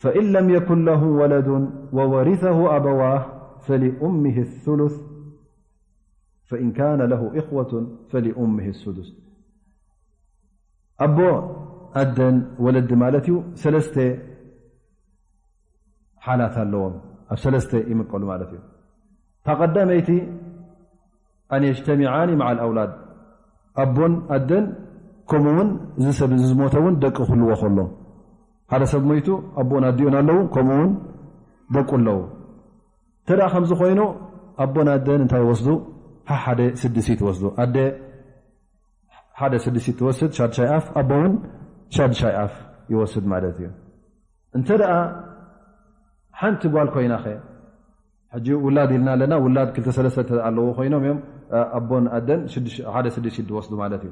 ፈኢን ለም የኩን ለሁ ወለዱን ወወሪሰሁ ኣበዋህ ፈሊኡምህ ሱሉስ ፈኢን ካነ ለሁ ኢኽወቱን ፈሊኡምህ ሱዱስ። ኣቦ ኣደን ወለዲ ማለት እዩ ሰለስተ ሓላት ኣለዎም። ኣብ ሰለስተ ይምቀሉ ማለት እዩ። እታ ቀዳመይቲ ኣን የጅተሚዓኒ መዓ ልኣውላድ ኣቦን ኣደን ከምኡ እውን እዚ ሰብ እዚ ዝሞተ እውን ደቂ ክህልዎ ከሎ ሓደ ሰብ ሞይቱ ኣቦን ኣዲኡን ኣለዉ ከምኡ እውን ደቁ ኣለዉ። እንተ ደኣ ከምዚ ኮይኑ ኣቦን ኣደን እንታይ ይወስዱ? ሓደ ስድሲት ይወስዱ። ኣደ ሓደ ስድሲት ትወስድ ሻድሻይ ኣፍ ኣቦ እውን ሻድሻይ ኣፍ ይወስድ ማለት እዩ። እንተ ደኣ ሓንቲ ጓል ኮይናኸ? ሕጂ ውላድ ኢልና ኣለና። ውላድ ክልተ ሰለስተ ኣለዎ ኮይኖም እዮም። ኣቦን ኣደን ሓደ ስድሽት ዝወስዱ ማለት እዩ።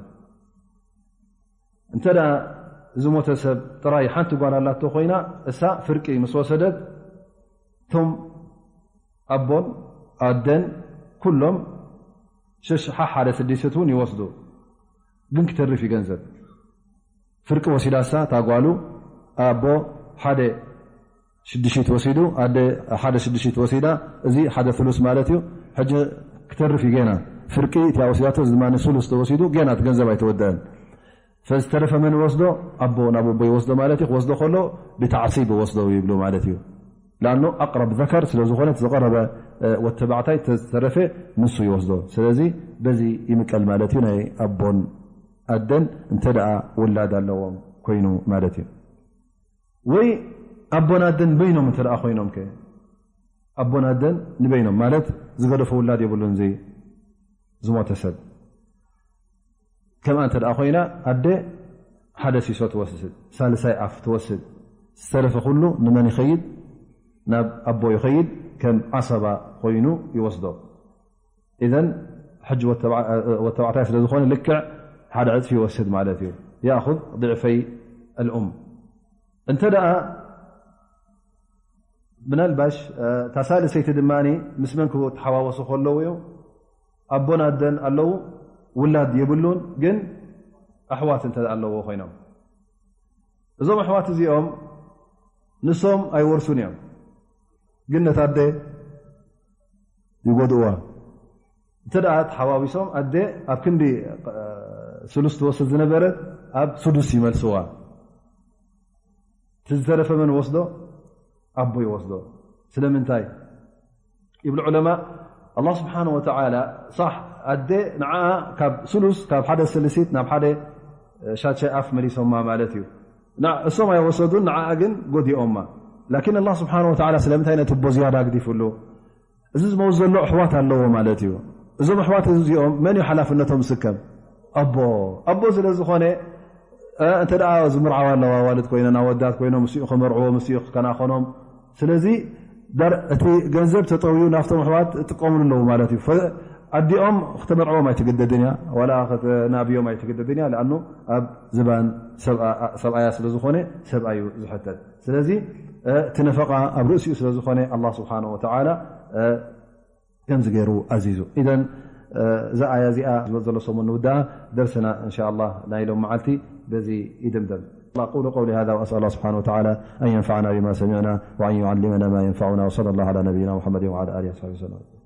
እንተ ደኣ ዝሞተ ሰብ ጥራይ ሓንቲ ጓል ኣላቶ ኮይና፣ እሳ ፍርቂ ምስ ወሰደት፣ እቶም ኣቦን ኣደን ኩሎም ሸሽሓ ሓደ ስድሽት እውን ይወስዱ። ግን ክተርፍ እዩ ገንዘብ። ፍርቂ ወሲዳ እሳ እታ ጓሉ፣ ኣቦ ሓደ ሽድሽት ወሲዱ፣ ኣደ ሓደ ሽድሽት ወሲዳ፣ እዚ ሓደ ثلث ማለት እዩ። ሕጂ ክተርፍ እዩ ጌና። ፍርቂ እቲኣ ወሲዳቶ፣ እዚ ድማ ثلث ተወሲዱ፣ ጌና እቲ ገንዘብ ኣይተወደአን። ፈዝተረፈ መን ይወስዶ? ኣቦ ናብ ኣቦ ይወስዶ ማለት እዩ። ክወስዶ ከሎ ብተዓሲብ ይወስዶ ይብሉ ማለት እዩ። ለኣኑ ኣቅረብ ዘከር ስለ ዝኾነ፣ ዝቐረበ ወተባዕታይ ተዝተረፈ ንሱ ይወስዶ። ስለዚ በዚ ይምቀል ማለት እዩ። ናይ ኣቦን ኣደን እንተ ደኣ ውላድ ኣለዎም ኮይኑ ማለት እዩ። ወይ ኣቦን ኣደን በይኖም እንተ ደኣ ኮይኖም ከ? ኣቦን ኣደን ንበይኖም ማለት ዝገደፎ ውላድ የብሉን፣ እዚ ዝሞተ ሰብ። ከምኣ እንተ ደኣ ኮይና፣ ኣደ ሓደ ሲሶ ትወስድ፣ ሳልሳይ ኣፍ ትወስድ። ዝተረፈ ኩሉ ንመን ይኸይድ? ናብ ኣቦ ይኸይድ፣ ከም ዓሰባ ኮይኑ ይወስዶ። ኢዘን ሕጂ ወተባዕታይ ስለ ዝኾነ፣ ልክዕ ሓደ ዕጽፊ ይወስድ ማለት እዩ። ያኹዝ ضዕፈይ ኣልኡም። እንተ ደኣ ምናልባሽ እታ ሳልሰይቲ ድማ ምስ መን ክተሓዋወሱ ከለዉ እዩ? ኣቦን ኣደን ኣለዉ፣ ውላድ የብሉን፣ ግን ኣሕዋት እንተ ኣለዎ ኮይኖም፣ እዞም ኣሕዋት እዚኦም ንሶም ኣይወርሱን እዮም፣ ግን ነታ ኣደ ይጎድእዋ። እንተ ደኣ ተሓዋዊሶም፣ ኣደ ኣብ ክንዲ ሱሉስ ትወስድ ዝነበረት ኣብ ሱዱስ ይመልስዋ። እቲ ዝተረፈ መን ወስዶ? ኣቦ ይወስዶ። ስለምንታይ? ይብሉ ዑለማ፣ ኣላህ ስብሓነ ወተዓላ፣ ሳሕ፣ ኣደ ንዓኣ ካብ ሱሉስ፣ ካብ ሓደ ስልሲት ናብ ሓደ ሻድሻይ ኣፍ መሊሶማ ማለት እዩ። እሶም ኣይወሰዱን፣ ንዓኣ ግን ጎዲኦማ። ላኪን ኣላህ ስብሓነ ወተዓላ ስለምንታይ ነቲ ኣቦ ዝያዳ ኣግዲፍሉ? እዚ ዝመውት ዘሎ ኣሕዋት ኣለዎ ማለት እዩ። እዞም ኣሕዋት እዚኦም መን እዩ ሓላፍነቶም ዝስከም? ኣቦ። ኣቦ ስለ ዝኾነ፣ እንተ ደኣ ዝምርዓዋ ኣለዋ፣ ኣዋልድ ኮይነን፣ ኣወዳት ኮይኖም፣ ምስኡ ከመርዕዎ፣ ምስኡ ከናኸኖም። ስለዚ እቲ ገንዘብ ተጠውዩ ናብቶም ኣሕዋት ይጥቀምሉ ኣለዉ ማለት እዩ። ኣዲኦም ክተመርዕዎም ኣይትግደድን እያ፣ ዋላ ክተናብዮም ኣይትግደድን እያ። ለኣኑ ኣብ ዝባን ሰብኣያ ስለ ዝኾነ፣ ሰብኣዩ ዝሕተት። ስለዚ እቲ ነፈቃ ኣብ ርእሲኡ ስለ ዝኾነ፣ ኣላህ ስብሓነ ወተዓላ ከምዚ ገይሩ ኣዚዙ። ኢዘን እዛ ኣያ እዚኣ ዝበል ዘሎ ሰሙን ንውድኣ፣ ደርስና እንሻ ኣላህ ናይ ሎም መዓልቲ በዚ ይድምደም። أقول قولي هذا وأسأل الله سبحانه وتعالى أن ينفعنا بما سمعنا وأن يعلمنا ما ينفعنا، وصلى الله على نبينا محمد وعلى آله وصحبه وسلم.